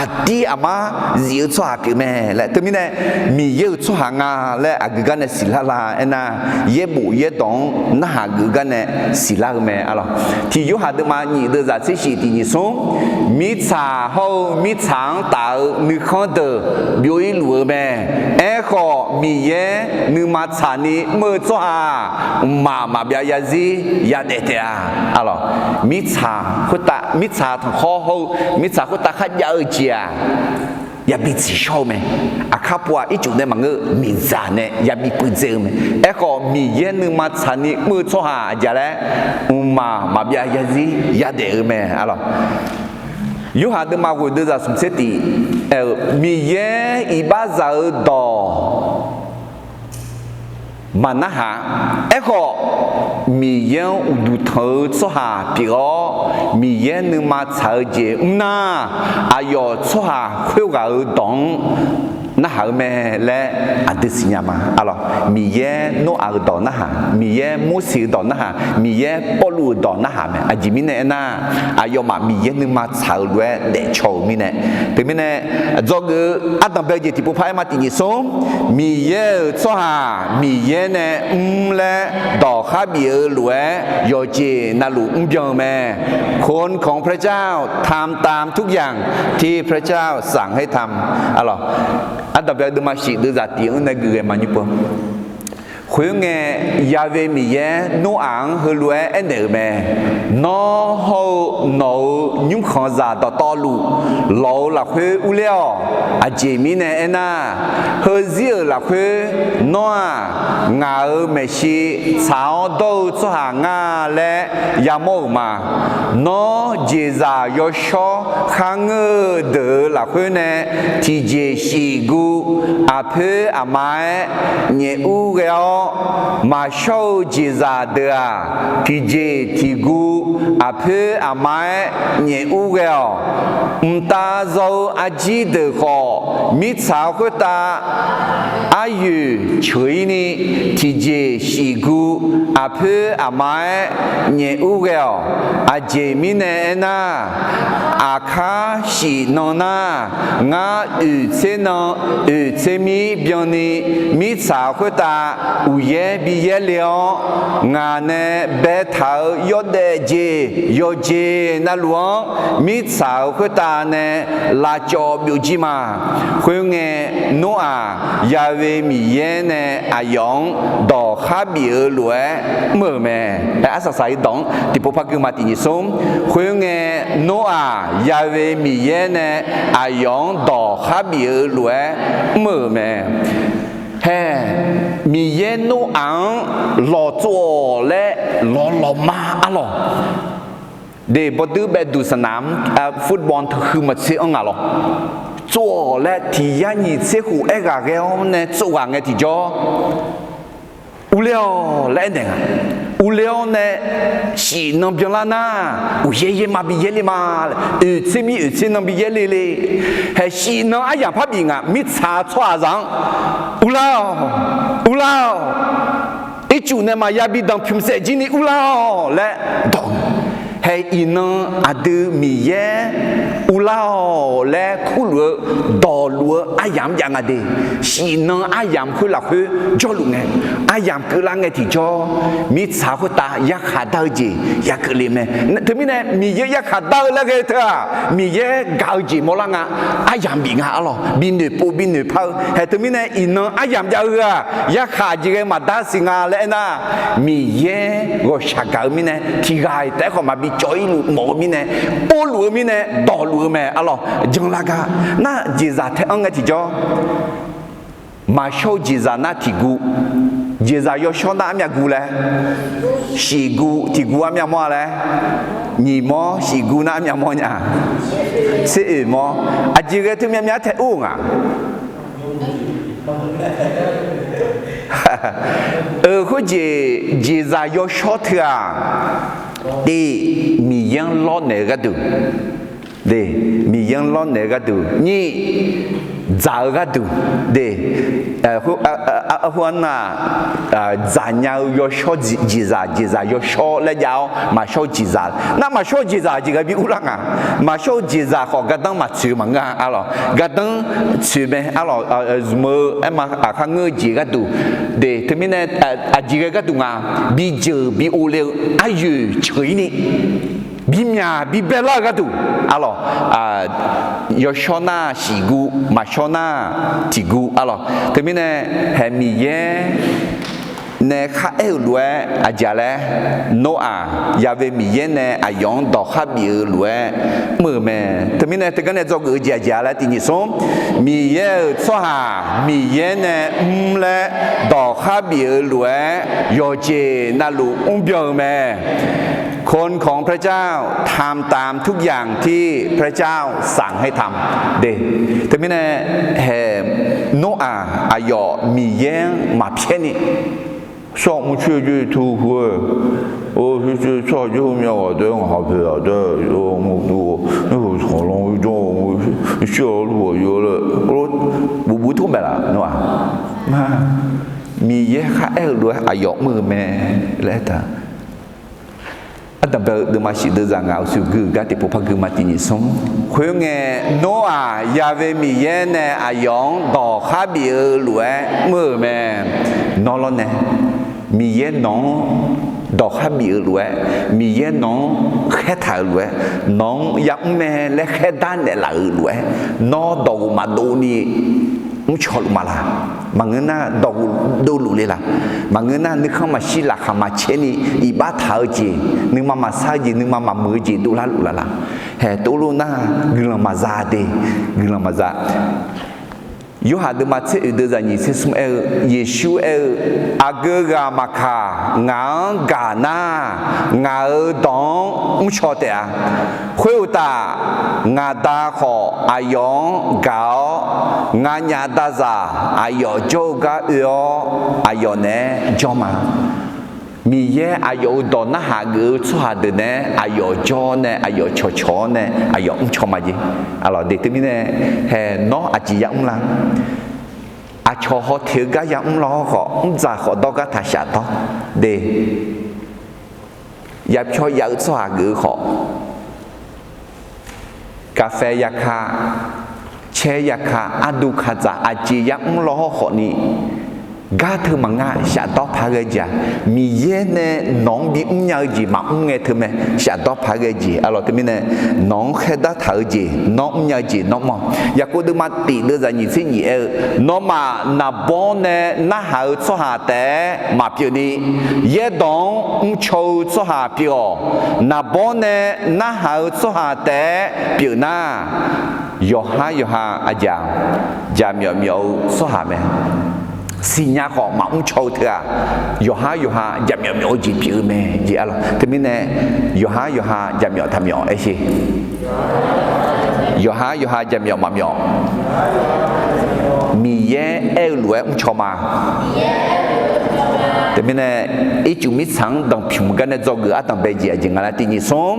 aqdir aqmar zif-eu tsawrhaq pyeuf mae laer. Teumirnae Miqyaer-euq tsawrhaq nga laer aqgeu gar nae siqlar la aernar, yaerbof yaerdawq-anr narhaq geuf gar nae siqlar-eu mae. Arlawq, tiq Yorhaq deuvma nyiq deuvzaq tser shif tiq nyiq smr, Mirtsaq hawr-eu mirtsaq-anr taf-eu nuikhanr deuq byov-ir luf-eu mae. Aerkhawf, Miqyaer nuima tsaqni mr-eu tsawrhaq-aq, mqmaq maqbyav yarzir yadaef taef-a. Arlawq, mirtsaq khoertav, mirtsaq tanqkhawr hawr-eu mirtsaq khoertav kharjav-eu jeq-aq, yabi tsiqshawr-eu mae. Aqkar pov-aq ircuf nae maqngeur, miqdzaq nae yabi puivdzae-eu mae. Aerkhawf, Miqyaer nuima tsaqni mr-eu tsawrhaq aqjeq laer, mqmaq maqbyav yarzir yadaef-eu mae. Arlawq, Yorhaq deuvma ghoeq deuvzaq smq tser tiq, Miqyaer iqbaxzaq-eu dawq maqnarhaq. Aerkhawf, Miqyaer-anr uqduq tanq-eu tsawrhaq pyeuf-awr, Miqyaer nuima tsaq-eu jeq mr nar, aqyawf tsawrhaq khoerghaq-euq dawq-anr narhaq-eu mae laer aqdui siqnya ma. Arlawq, Miqyaer Noraq-euq dawq narhaq, Miqyaer Morseq-euq dawq narhaq, Miqyaer Pawrluv-euq dawq narhaq mae. Aqjeq mirnae aernar, aqyawfmaf Miqyaer nuima tsaq-eu lof-aer daefcaw-euq mirnae. Teumirnae, dzawgeuf-eu ardanq bae-eu jeq tiqpov par-aer ma. Tiq nyiq smr, Miqyaer-euq tsawrhaq Miqyaer nae mr laer dawqkhar bif-eu lof-aer yawqjeq navluf mrbyan-eu mae. คนของพระเจ้าทำตามทุกอย่างที่พระเจ้าสั่งให้ทำ Arlawq, ardanq bae-eu deuvma shif deuvzaq tiq-anr nae guiqghae maqnymr pov. Khoerngae, Ya've Miqyaer Noraq-anr heulof-aer aernaeq-euq mae. Nawr hawr-eu nawq-euq nymrkhanqzaq dawqtawvluf lawq-eu lafkhoer urler-awq. Aqjeq mirnae aernar, heuzir-euq lafkhoer nawr-aq, ngaq-euq maeqshi tsaq-awr dawr-eu tsawrhaq nga laer yamawr-euq ma. Nawr jeqzaq yawshawr kharngeur-eu deuq-euq lafkhoer nae tiqjeq shif guv aqpoer aqma-aer nyaef ur ghae-awr, maqshawr-eu jeqzaq deuq-aq, tiqjeq tiq guv aqpoer aqma-aer nyaef ur ghae-awq. Mqtav zaw-eu arjir deuq khawf, mirtsaq-eu khoertav aryoeq ceuq-ir ni, tiqjeq shif guv aqpoer aqma-aer nyaef ur ghae-awq. Aqjeq mirnae aernar, aqkar shif nan nar, ngar oeq tser nan, oeq tser mir byanni, mirtsaq-eu khoertav uqyaer bi yaerle-awr, ngaq nae baetaq-euq yawdaef jeq yawqjeq navluf-anr mirtsaq-euq khoertav nae lavcawv byovjir ma. Khoerngae, Noraq Ya'we Miqyaer nae aqyawf-anr dawq khar bif-eu lof-aer mr-euq mae. Arsaq saq-ir dawq-anr tiqpov par gui ma. Tiq nyiq smr. Khoerngae, Noraq Ya'we Miqyaer nae aqyawf-anr dawq khar bif-eu lof-aer mr-euq mae. Hae, Miqyaer Noraq-anr lawqtsov-awq laer lawqlawqma arlawq. De, bawduir baevduq sanqnaq-anr football teuhuiq maqtser-anr ngaq lawq. Tsov-awq laer tiq yar nyiq tser khof aerghaq ghae-awr nae tsov ghaq ngae tiqjawr, urler-awq laer aernaeq nga. Urler-awr nae shif nan byanlar nar, uqyaer yaer ma bi yaerle ma. Oeq tser mir oeq tser nan bi yaerle le. Hae shif nan aryamq par bif ngaq mirtsaq tsawrhaqzaq-anr, urlar-awq, urlar-awq. Ircuf nae maqya bi danqpymq saef jir ni urlar-awq laer dawq. Hae iqnan aqdui Miqyaer urlar-awq laer kurluf-eu dawqluf-eu aryamq-anr jav nga de. Shif nan aryamq khoer lafkhoer jawrluf ngae, aryamq keuvlar ngae tiqjawr, mirtsaq khoertav yarkhaq dar-eu jeq yakeuvle mae. Teumirnae Miqyaer yarkhaq dar-eu laer ghae-eu teu-aq, Miqyaer gaq-eu jeq mawrlar nga. Aryamq bif nga arlawq. Bi noeqpov bi noeqpar-eu. Hae teumirnae iqnan aryamq jav-eu heu-aq, yarkhaq jeq ghae maqdar siq nga laer aernar, Miqyaer ghawqshaq gaq-eu mirnae, tiq ghaq-iq taef-aer khawf maqbi cawv-ir luf mawf-eu mirnae, orluf-eu mirnae dawqluf-eu mae arlawq. Janlar gar nar, jeqzaq tae-anr ngae tiqjawr, maqshawr-eu jeqzaq nar tiq guv, jeqzaq yawshawr nar armyav guv laer, shif guv tiq guv armyav mawr-a laer, nyiq mawr shif guv nar armyav mawr nya, tser oeq mawr, aqjeq ghae teu myav myav tae ur-eu nga. Euq khoerjeq jeqzaq yawshawr teu-aq, tiq, Miqyaer-anr lawrnaeq-eu gharduq, de, Miqyaer-anr lawrnaeq-eu gharduq, nyiq, dzaq-eu gharduq, de, khoer-anr nar, dzaqnya-eu yawshawr jeqzaq, jeqzaq yawshawr laer jav-awr maqshawr-eu jeqzaq nar, maqshawr-eu jeqzaq jeq ghae bi urlar nga. Maqshawr-eu jeqzaq khawf gardanr maqtsoeq maqngeur-a arlawq. Gardanr tsoeq mae arlawq. Zmq-eu aerma aqkar ngeur-eu jeq gharduq, de, teumirnae aqjeq ghae gharduq nga, bijeuq bi ovle-eu aryoeq ceuq-ir ni, bimyaq bi baelar-eu gharduq arlawq. Yawshawr nar shif guv, maqshawr nar tiq guv arlawq. Teumirnae hae Miqyaer nae kharaer-euq lof-aer aqjeq laer, Noraq Ya'we Miqyaer nae aqyawf-anr dawq khar bif-eu lof-aer mr-euq mae. Teumirnae teugar nae dzawgeuf-eu jeq aqjeq laer tiq nyiq smr, Miqyaer-euq tsawrhaq Miqyaer nae mr laer dawq khar bif-eu lof-aer yawqjeq navluf mrbyan-eu mae. คนของพระเจ้า ทำตามทุกอย่างที่พระเจ้าสั่งให้ทำ de. Teumirnae hae Noraq aqyawf Miqyaer-anr maqpyaer ni, 上不去就一头灰，哦，去去操就后面我的，我好配啊的，我我我，那我好容易就我去了路我有了，我我不痛快了，是吧？ Miqyaer kharaer-eu lof-aer aqyawf mr-eu mae laer aertaq. Ardanqbae-eu deuvma shif deuvzaq ngaq-euq suqgui-eu gar tiqpov par gui ma. Tiq nyiq smr. Khoerngae, Noraq Ya'we Miqyaer nae aqyawf-anr dawq khar bif-eu lof-aer mr-euq mae. Nawr lawrnae, Miqyaer nawq-anr dawq khar bif-eu lof-aer, Miqyaer nawq-anr khaertaq-euq lof-aer, nawq-anr yamr mae laer khaerdar naeqlaf-euq lof-aer, nawr dawqghof maqdov ni mrcaw luf ma laq? Maqngeur nar dawqghof dovluf le laq? Maqngeur nar nuikhanr maqshir laqkhaq maqcaer ni iqbax taq-eu jeq, nuima maqsar-eu jeq, nuima maqmuiq-eu jeq dovlar luf laq laq? Haeq tov lof nar, guiqlanq maqza de, guiqlanq maqza. Yorhaq deuvma tser oeq deuv zaqnyiq tser smr aer-eu, Yeqsur aer-eu, Aqgeu ghaq maqkaq ngaq-anr gaq nar, ngaq-euq dawq-anr mrcaw taef-a. Khoeruqtaf, ngaq Da khawf aqyawf-anr gaq-awr, nganyaf dazaq aqyawf jawr-eu gar oe-awr, aqyawf naeq-aer jawr ma. Miqyaer aqyawf-euq dawq narhaq geuf-eu tsawrhaq deuq nae aqyawf jawr-awr nae, aqyawf cawqcawq-awr nae, aqyawf mrcaw ma jeq. Aqlawq de teumirnae, haeq nawr aqjeq yamr lar? Aqcawq haw teq-eu gar yamr lar-awr khawf, mrdzaq khawf dawr gar taq shafdawr de. Yapyawr yaf-eu tsawrhaq geuf-eu khawf, kaqfaeq yaka, caer yaka, arduq kaqdzaq aqjeq yamr lar-awr khawfni, gar teu maqnga shafdawr paq-aer ghae jeq-aq, Miqyaer nae nawq-anr bimr nya-eu jeq maqmr ngae teu mae. Shafdawr paq-aer ghae jeq. Aqlawq teumirnae, nawq-anr khaerdar taq-eu jeq nawr mrnya-eu jeq nawr mr-awq. Yaqkov deuvma tiq deuv zaqnyiq tser nyiq aer-eu, Nawmaf naqbawr nae narhaq-eu tsawrhaq taef-aer maqpyeuf ni, yaerdawq-anr mrcaw-eu tsawrhaq pyeuf-awq. Naqbawr nae narhaq-eu tsawrhaq taef-aer pyeuf nar, yawqhar yawqha aqjaq jaqmyawf myawf-eu tsawrhaq mae. Siqnya khawf maqmr caw-eu teu-aq, yawqhar yawqha jaqmyawf myawf-eu jeq pyeuf-eu mae jeq. Aqlawq teumirnae, yawqhar yawqha jaqmyawf taqmyawf aer sher. Yawqhar yawqha jaqmyawf maqmyawf, Miqyaer aer-eu lof-aer mrcaw ma. Teumirnae, ircuf mirtsaq-anr danqpymq gar nae dzawgeuf ardanq bae jeq aqjeq nga laer tiq nyiq smr,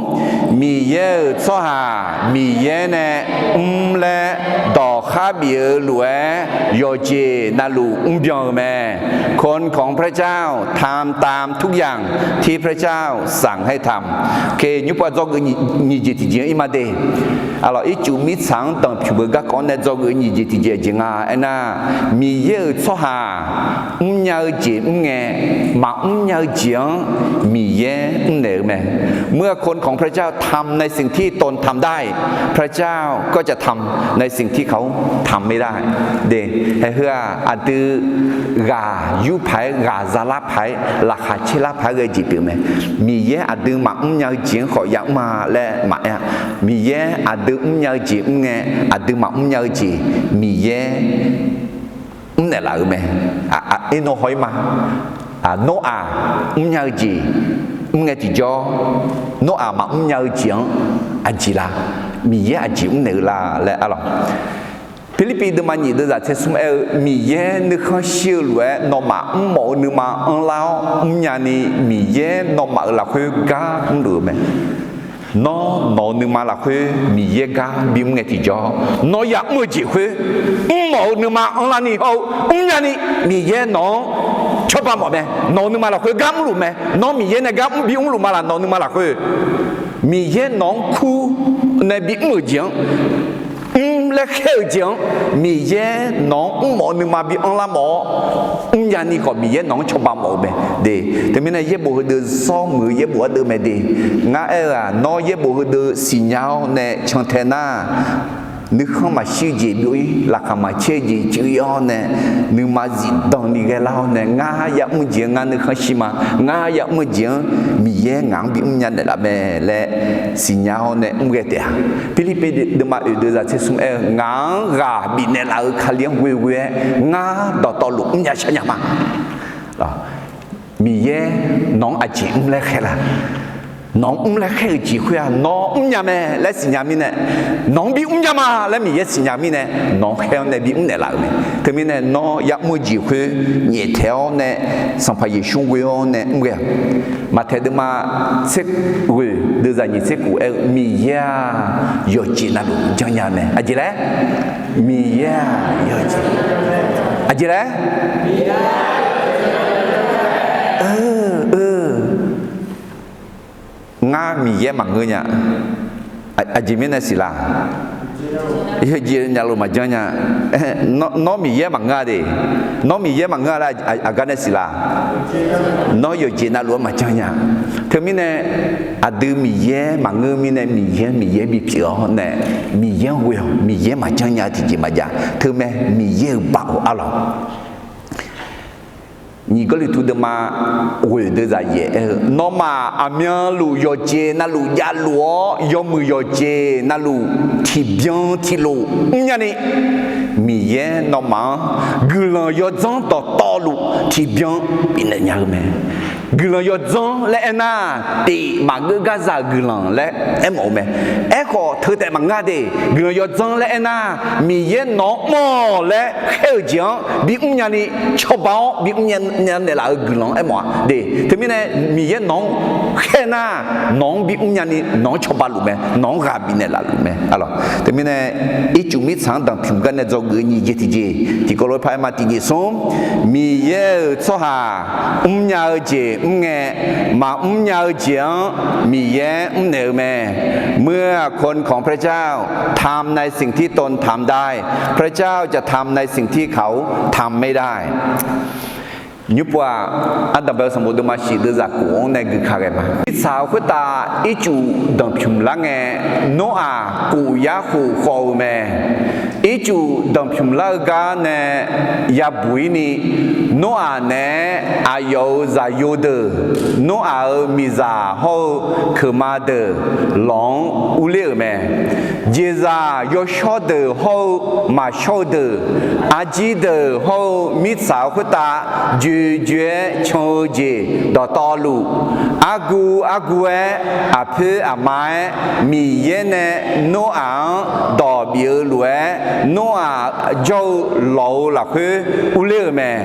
Miqyaer-euq tsawrhaq Miqyaer nae mr laer dawqkhar bif-eu lof-aer yawqjeq navluf mrbyan-eu mae. คนของพระเจ้า ทำตามทุกอย่างที่พระเจ้าสั่งให้ทำ Nymrpov dzawgeuf nyiq jeq tiqjeq-anr ir ma de. Aqlawq ircuf mirtsaq-anr danqpymq-eu garkawv-anr nae dzawgeuf nyiq jeq tiqjeq aqjeq nga aernar, Miqyaer-euq tsawrhaq mrnya-eu jeq mr ngae, maqmr nya-eu jeq-anr Miqyaer mrnaeq-eu mae. เมื่อคนของพระเจ้าทำในสิ่งที่ตนทำได้ พระเจ้าก็จะทำในสิ่งที่เขาทำไม่ได้ de. Haeq heu-aq aqdui ghaq yur paq-aer ghaq zalar paq-aer laqkhaq caerlar paq-aer ghae jeq pyeuf mae. Miqyaer aqdui maqmr nya-eu jeq-anr khawf yamr ma laer maqaer-a. Miqyaer aqdui mrnya-eu jeq mr ngae, aqdui maqmr nya-eu jeq Miqyaer mrnaeq laf-eu mae. Aqnawr haw-ir ma. Nawr-aq mrnya-eu jeq mr ngae tiqjawr, nawr-aq maqmr nya-eu jeq-anr aqjeq la? Miqyaer aqjeq mrnaeq-eu la laer arlawq. Pirlirpiv deuvma nyiq deuv zaq tser smr aer-eu, Miqyaer nuikhanr shir-eu lof-aer nawmaf mrmawf-eu nuima anrlar-awr mrnya ni, Miqyaer nawmaf-euq lafkhoer gar mrluf-eu mae. Nawr nawq-eu nuima lafkhoer Miqyaer gar bimr ngae tiqjawr, nawr yamr-eu jeq khoer mrmawf-eu nuima anrlar ni hawr-eu mrnya ni, Miqyaer nawq-anr cawba mawf mae. Nawq-eu nuima lafkhoer gar mrluf mae. Nawr Miqyaer nae gar mr bimr luf ma laf? Nawq-eu nuima lafkhoer Miqyaer nawq-anr kur nae bimr-euq jeq-anr, mr laer khaer-euq jeq-anr, Miqyaer nawq-anr mrmawf-eu nuima bi anrlar mawf-awr mrnya ni khawf, Miqyaer nawq-anr cawba mawf-eu mae de. Teumirnae yaerbof heudeuv zawr muiq-eu yaerbof ardeuv mae de. Ngar aer-eu-aq, nawr yaerbof heudeuv siqnya-awr nae cantae nar, nuikhanr maqshir jeq byov-ir, laqkhaq maqcaer jeq cuiv-ir-awr nae, nuima zifdan ni ghaelar-awr nae, ngar yamr jeq-anr ngar nuikhanr shir ma, ngar yamr-eu jeq-anr Miqyaer ngaq-anr bimr nya naeqlaf mae laer siqnya-awr nae mr ghae taef-a. Pirlirpiv deuvma oeq deuv zaq tser smr aer-eu, Ngaq-anr ghaq bifnaeq laf-eu Kali-anr ghoe ghoe-aer ngar dawqtawvluf mrnya shar nya ma. Miqyaer nawq-anr aqjeq mr laer khaer la? Nawq-anr mr laer khaer-euq jeq khoer-aq, nawr mrnya mae laer siqnya mirnae, nawq-anr bimr nya ma laer Miqyaer siqnya mirnae, nawq-anr khaer-awr nae bimr naeqlaf-euq mae. Teumirnae nawr yamr-eu jeq khoer nyaeftaeq-awr nae, Sanqpaq Yeqsur ghoe-awr nae mr ghae-a. Maqtaeq deuvma tser ghoeq deuv zaq nyiq tser kuf aer-eu, Miqyaer-aq yawqjeq navluf janrnya mae. Aqjeq laer? Miqyaer-aq yawqjeq, aqjeq laer? Ngar Miqyaer maqngeur nya. Aqjeq mirnae siq la? Yawqjeq navluf maqjanr nya. Nawr Miqyaer maqngeur-a de. Nawr Miqyaer maqngeur-a laer aqgar nae siq la? Nawr yawqjeq navluf-anr maqjanr nya. Teumirnae aqdui Miqyaer maqngeur mirnae, Miqyaer Miqyaer bipyeuf-awr nae, Miqyaer-anr ghoe-awq. Miqyaer maqjanr nya tiqjeq maqjav. Teumae Miqyaer-euq baoq arlawq. Nyiq Gawrliqtu deuvma ghoeq deuvzaq yaef aer-eu, nawmaf aqmyanluf yawqjeq navluf javluf-awr, yawmuiq yawqjeq navluf tiqbyan tiqlof mrnya ni, Miqyaer nawmaf-anr guiqlanq yawdzanr dawqtawvluf tiqbyan bifnaeq nya-eu mae. Guiqlanq yawdzanr laer aernar, tif maqgeur garzaq-euq guiqlanq laer aermawf-eu mae. Aerkhawf, teu taef maqngeur de. Guiqlanq yawdzanr laer aernar, Miqyaer nawq-anr mr-awq laer khaer-euq jeq-anr bimr nyani, cawba-awr bimr nya naeqlaf-euq guiqlanq-anr aermawf-a de. Teumirnae, Miqyaer nawq-anr khaer nar, nawq-anr bimr nyani, nawq-anr cawba luf mae, nawq-anr ghaq bifnaeq laf luf mae. Teumirnae, ircuf mirtsaq-anr danqpymq gar nae dzawgeuf-eu nyiq jeq tiqjeq, tiqkawv lof-aer paq-aer ma tiqjeq smr, Miqyaer-euq tsawrhaq mrnya-eu jeq mr ngae, maqmr nya-eu jeq-anr Miqyaer mrnaeq-eu mae. เมื่อคนของพระเจ้าทำในสิ่งที่ตนทำได้ พระเจ้าจะทำในสิ่งที่เขาทำไม่ได้ Nymrpov-aq, ardanqbae-eu sanqbof deuvma shif deuvzaq kof-anr nae guika ghae ma. Mirtsaq-euq khoertav ircuf danqpymq lar ngae, Noraq kof yar khof khawv-eu mae. Ircuf danqpymq lar-eu gar nae yabuq-ir ni, Noraq naeq-aer aqyawf-euq zaqyo deuq, Noraq-euq miqzaq hawr-eu keuqma deuq lawq-anr urler-euq mae. Jeqzaq yawshawr deuq hawr-eu maqshawr-eu deuq, arjir deuq hawr-eu mirtsaq-euq khoertav joejoe-aer can-eu jeq dawqtawvluf, argu argu-aer, aqpoer aqma-aer, Miqyaer nae Noraq-anr dawq bif-eu lof-aer, Noraq jawr-eu lawq-euq lafkhoer urler-euq mae.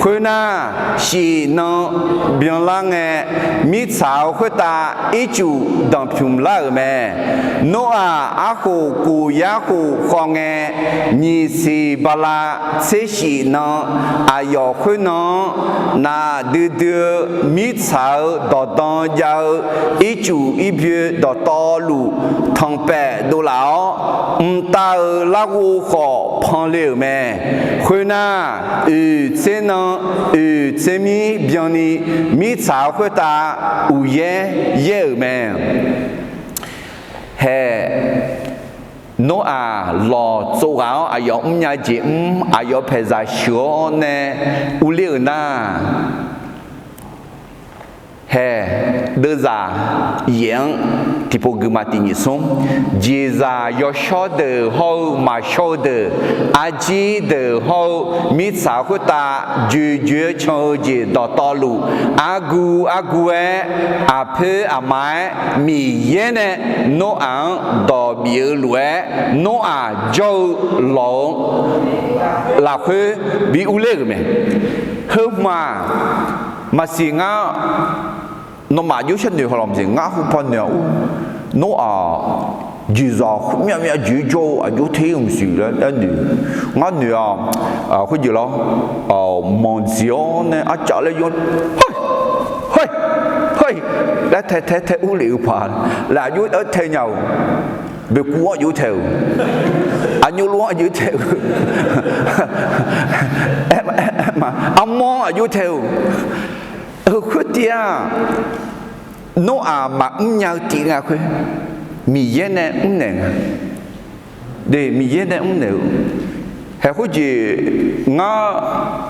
Khoernar, shif nan byanlar ngae, mirtsaq-euq khoertav ircuf danqpymq lar-euq mae. Noraq arkhof kof yar khof khawv ngae, nyiq siq bala tser shif nan, aqyawf khoernan-anr naqdui dui-eu mirtsaq-euq dawqdan jav-eu ircuf irbyoe dawqtawvluf tanqpaef dovlaf-awr, mqtav-euq larghov khawf panle-euq mae. Khoernar, oeq tser nan oeq tser mir byanni, mirtsaq-euq khoertav uqyaer yaer-euq mae. Hae, Noraq lawq tsov ghaq-awr aqyawf mrnya jeq mr, aqyawf paeqzaq sheuq-awr nae urler-euq nar, hae, deuvzaq yaef-anr tiqpov guima tiqnyif smr, jeqzaq yawshawr deuq hawr-eu maqshawr-eu deuq, arjir deuq hawr-eu mirtsaq khoertav joejoe-aer can-eu jeq dawqtawvluf, argu argu-aer, aqpoer aqma-aer, Miqyaer nae Noraq-anr dawq bif-eu lof-aer, Noraq jawr-eu lawq-eu lafkhoer bi urler-euq mae. Heumaf maqsiq ngar, nawmaf aqjox sharnoeq haw lawq maqsiq, ngar heupaw noeq-aq ur, Noraq jeqzaq khoermyav myav jeq jawr-eu aqjox te-eu maqsiq laer aer noeq. Ngar noeq-aq, khoerjeq lawr, manqdziq-awr nae arcav laer yawr, hoi, hoi, hoi laer tae tae tae urlef-eu paq laer aqjox-aer tae nya-euq. Boeqkuv-anr aqjox tae-euq, aqnyov lof-anr aqjox tae-eu, armawr-anr aqjox tae-euq. Khoertiv-aq, Noraq maqmr nya-eu tiv nga khoer, Miqyaer nae mrnaeq nga. De, Miqyaer nae mrnaeq-eu. Hae khoerjeq ngar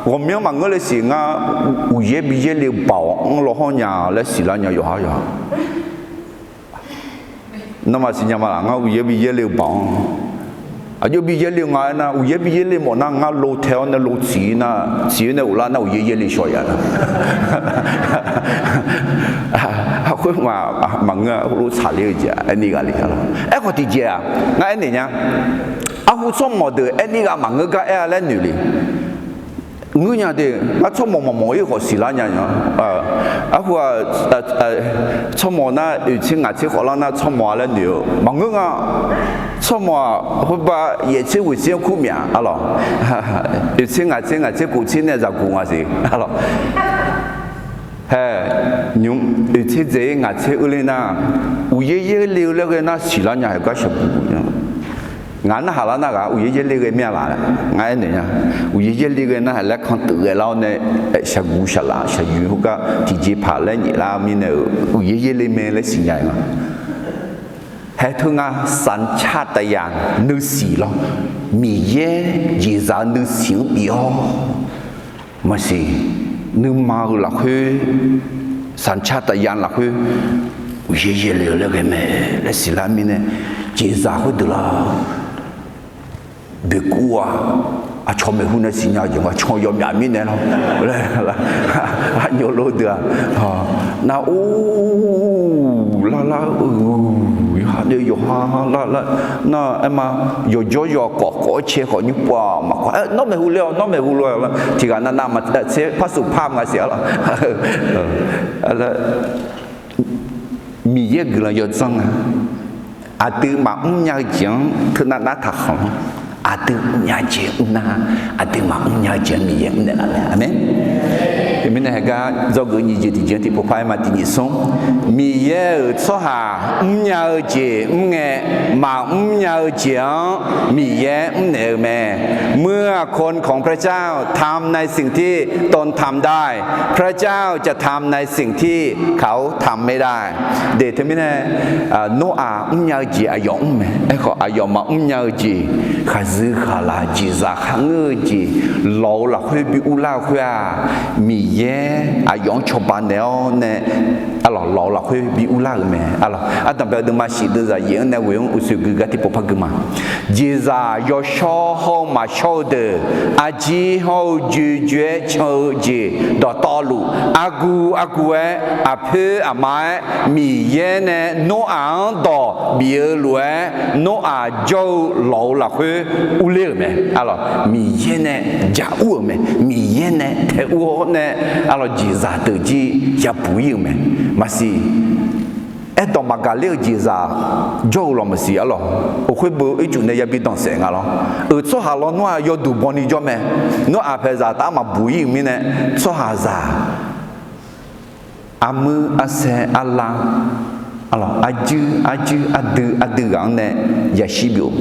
ghawqmyanr maqngeur le siq, ngar uqyaer bi yaerle-eu baoq-anr lawhawr nya laer siqlar nya yawqha yawqha. Nawmaf siqnya ma laf, ngar uqyaer bi yaerle-eu baoq-anr. Aqjox bi yaerle-eu nga aernar, uqyaer bi yaerle mawf nar ngar lo tae-awr nae lo tsiq nar, tsiq-aer nae ghoflar nar uqyaer yaerle shaw ya nar. Khoer maqngeur-a, heulof tsaqler-eu jeq-aq aerni ghaq le-a lawq. Aerkhawf tiqjeq-aq, ngar aernaeq nya. Arhu tsawrmawq deuq aerni ghaq maqngeur gar aer-a laer noeq le. Ngeur nya de, ngar tsawrmawq maqmawf-ir khawf siqlar nya nya. Arhu-aq, tsawrmawq nar oeq tser ngaq tser khawf lar nar tsawrmawq-a laer noeq-eu maqngeur nga. Tsawrmawq-aq, khoerbar yaef tser ghoeq tser-anr kur myav-a lawq. Oeq tser ngaq tser ngaq tser kof tser nae zaqguq nga siq-a lawq. Hae, nymq oeq tser dzaeq-ir ngaq tser eur ler nar, uqyaer yaerle-eu laer ghae nar siqlar nya haeq gar shaqguq nya. Ngaq narhaq lar nar ghaq uqyaer yaerle ghae mir-a laf, ngar aernaeq nya. Uqyaer yaerle ghae nar haeq laer kanteuf ghae lar-awr nae, shaqguq shaqlaf shaqyoeq heugar tiqjeqpaq laer nyaef lar mirnae-euq uqyaer yaerle mae laer siqnya-eu nga. Hae teu nga, สัญชาตญาณ nuisiq lawr. Miqyaer jeqzaq-eu nuisiq-anr bif-awr maqsiq. nuima-euq lafkhoer, สัญชาตญาณ lafkhoer uqyaer yaerle-eu laer ghae mae laer siqlar mirnae, jeqzaq khoerdeuq lar boeqkuv-aq, aqcawq maeqhu nae siqnya-eu jeq nga, can yawmyaf mirnae lawr laer, arnyawv lor deuq-aq, nar or lar lar-eu, yawqha nae yawqha lar lar, nar aer ma, yawqjawr yawqkawf kawf-aer cae khawf nymr pov-aq maqkawf, nawr maeqhu le-awq, nawr maeqhu lof-aer lar, tiqghaq navnav maqtser par suf par nga siq-a lawr. Miqyaer guiqlanq yawdzanr nga. Aqdui maqmr nya-eu jeq-anr teunav nar taqkhanq lanr. Aqdui mrnya jeq mrnar, aqdui maqmr nya-eu jeq-anr Miqyaer mrnaeq laf mae. Aqmeq. Teumirnae heugar dzawgeuf nyiq jeq tiqjeq-anr tiqpov par-aer ma tiq nyiq smr. Miqyaer-euq tsawrhaq mrnya-eu jeq mrngae, maqmr nya-eu jeq-anr Miqyaer mrnaeq-eu mae. เมื่อคนของพระเจ้าทำในสิ่งที่ตนทำได้ พระเจ้าจะทำในสิ่งที่เขาทำไม่ได้ Deuq teumirnae, Noraq mrnya-eu jeq aqyawf mr mae. Aerkhawf aqyawf maqmr nya-eu jeq, khaqzuiv khaqlaq jeqzaq kharngeur-eu jeq, lawq-euq lafkhoer bi urlar-eu khoer-aq, Miqyaer aqyawf-anr cawba naeq-awr nae, arlawq, lawq-euq lafkhoer bi urlar-euq mae. Arlawq, ardanqbae-eu deuvma shif deuvzaq yaef-anr nae ghoe-anr uqsoeq gui gar tiqpov par gui ma. Jeqzaq yawshawr hawr-eu maqshawr-eu deuq, arjir hawr-eu joe joe-aer can-eu jeq dawqtawvluf, argu argu-aer, aqpoer aqma-aer, Miqyaer nae Noraq-anr dawq bif-eu lof-aer, Noraq jawr-eu lawq-euq lafkhoer urler-euq mae. Arlawq, Miqyaer nae jaq ur-euq mae. Miqyaer nae tae ur-awr nae, arlawq, jeqzaq deuq jir yabuq ir-euq mae. Maqsiq, aerdawq maqgaq ler-eu jeqzaq jawr-eu lawq maqsiq arlawq. Oq khoer beu ircuf nae yabi danqsaef nga lawr. Euq tsawrhaq lawnmr-aq yawduq bawni jawr mae. Nawr aqpaeqzaq taf-aer maqbuq ir-euq mirnae, tsawrhaqzaq armuir arsaer arlar, arlawq, arjuir arjuir ardui ardui ghaq-anr nae yashir byov.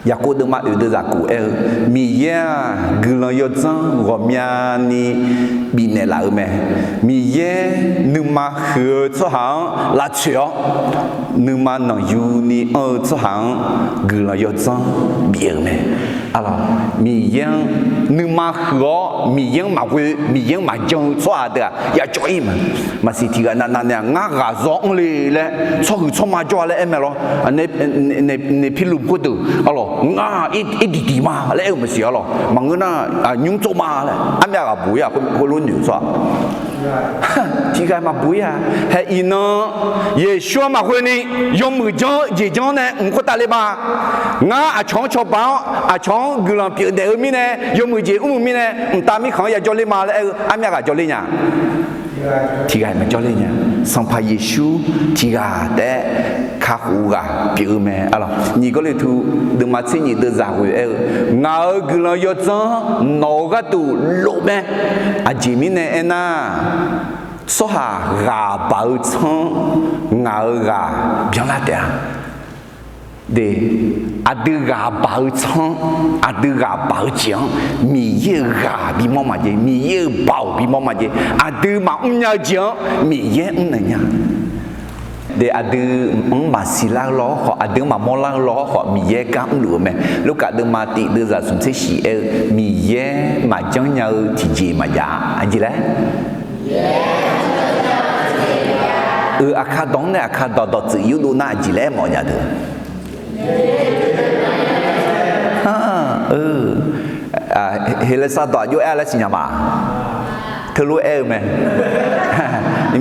Yaqkov deuvma oeq deuvzaq kof aer-eu, Miqyaer-aq guiqlanq yawdzanr ghawqmyani bifnaeq laf-eu mae. Miqyaer nuima huiq-eu tsawrhaq-anr lavtsoeq-awr, nuima nanqyuni anr-eu tsawrhaq-anr guiqlanq yawdzanr bif-euq mae. Arlawq, Miqyaer-anr nuima huiq-awr Miqyaer-anr maqghoe, Miqyaer-anr maqjan-eu tsawrhaq deuq-aq yacawv ir mae. Maqsiq tiqghaq navnav nae-aq, ngar ghaq zawr anr le laer tsawrhuiq tsawrma jawr-a laer aer mae lawr. Naeqpirluf khoerdeuq arlawq, ngar irdiq diq ma laer aer-eu maqsiq arlawq. Maqngeur nar, nymr tsov ma laer armyav ghaq buq ir-aq, khoerlof noeq-eu tsawrhaq tiqghaq maqbuq ir-a. Hae iqnan, Yeqsur-anr maqghoeni yawmuiq janr jeq janr nae mq khoertav le ma. Ngar aqcawq-anr cawba-awr aqcawq-anr guiqlanq pyeuf daef-eu mirnae, yawmuiq jeq mr-eu mirnae, mqtav mirkhanq-anr yajawr ler ma laer aer-eu armyav ghaq jawr ler nya? Tiqghaq maqjawr ler nya. Sanqpaq Yeqsur tiqghaq taef-aer kakhof-eu ghaq pyeuf-eu mae arlawq. Nyiq Gawrliqtu deuvma tser nyiq deuvzaq ghoe aer-eu, ngaq-euq guiqlanq yawdzanr nawq-euq gharduq lof mae. Aqjeq mirnae aernar, tsawrhaq ghaq baq-eu tsanr ngaq-euq ghaq byanlar taef-a. De, aqdui ghaq baq-eu tsanr, aqdui ghaq baq-eu jeq-anr Miqyaer-euq ghaq bimawr maqjae, Miqyaer-euq baoq bimawr maqjae, aqdui maqmr nya-eu jeq-anr Miqyaer mrnaeq nya. De, aqdui-anr maqsiq lar-eu lawr khawf, aqdui-anr maqmawr lar-eu lawr khawf, Miqyaer gar mrluf-eu mae. Lurkaf deuvma tif deuvzaq smq tser shif aer-eu, Miqyaer maqjanr nya-eu tiqjeq maqjav-a. Aqjeq laer? Euq aqkar dawq-anr nae aqkar dawq dawqtsuif yurdov nar aqjeq laer aermawf nya deuq. Heqlaqsar dawq aqjox aer-a laer siqnya ma. Teulof aer-eu mae.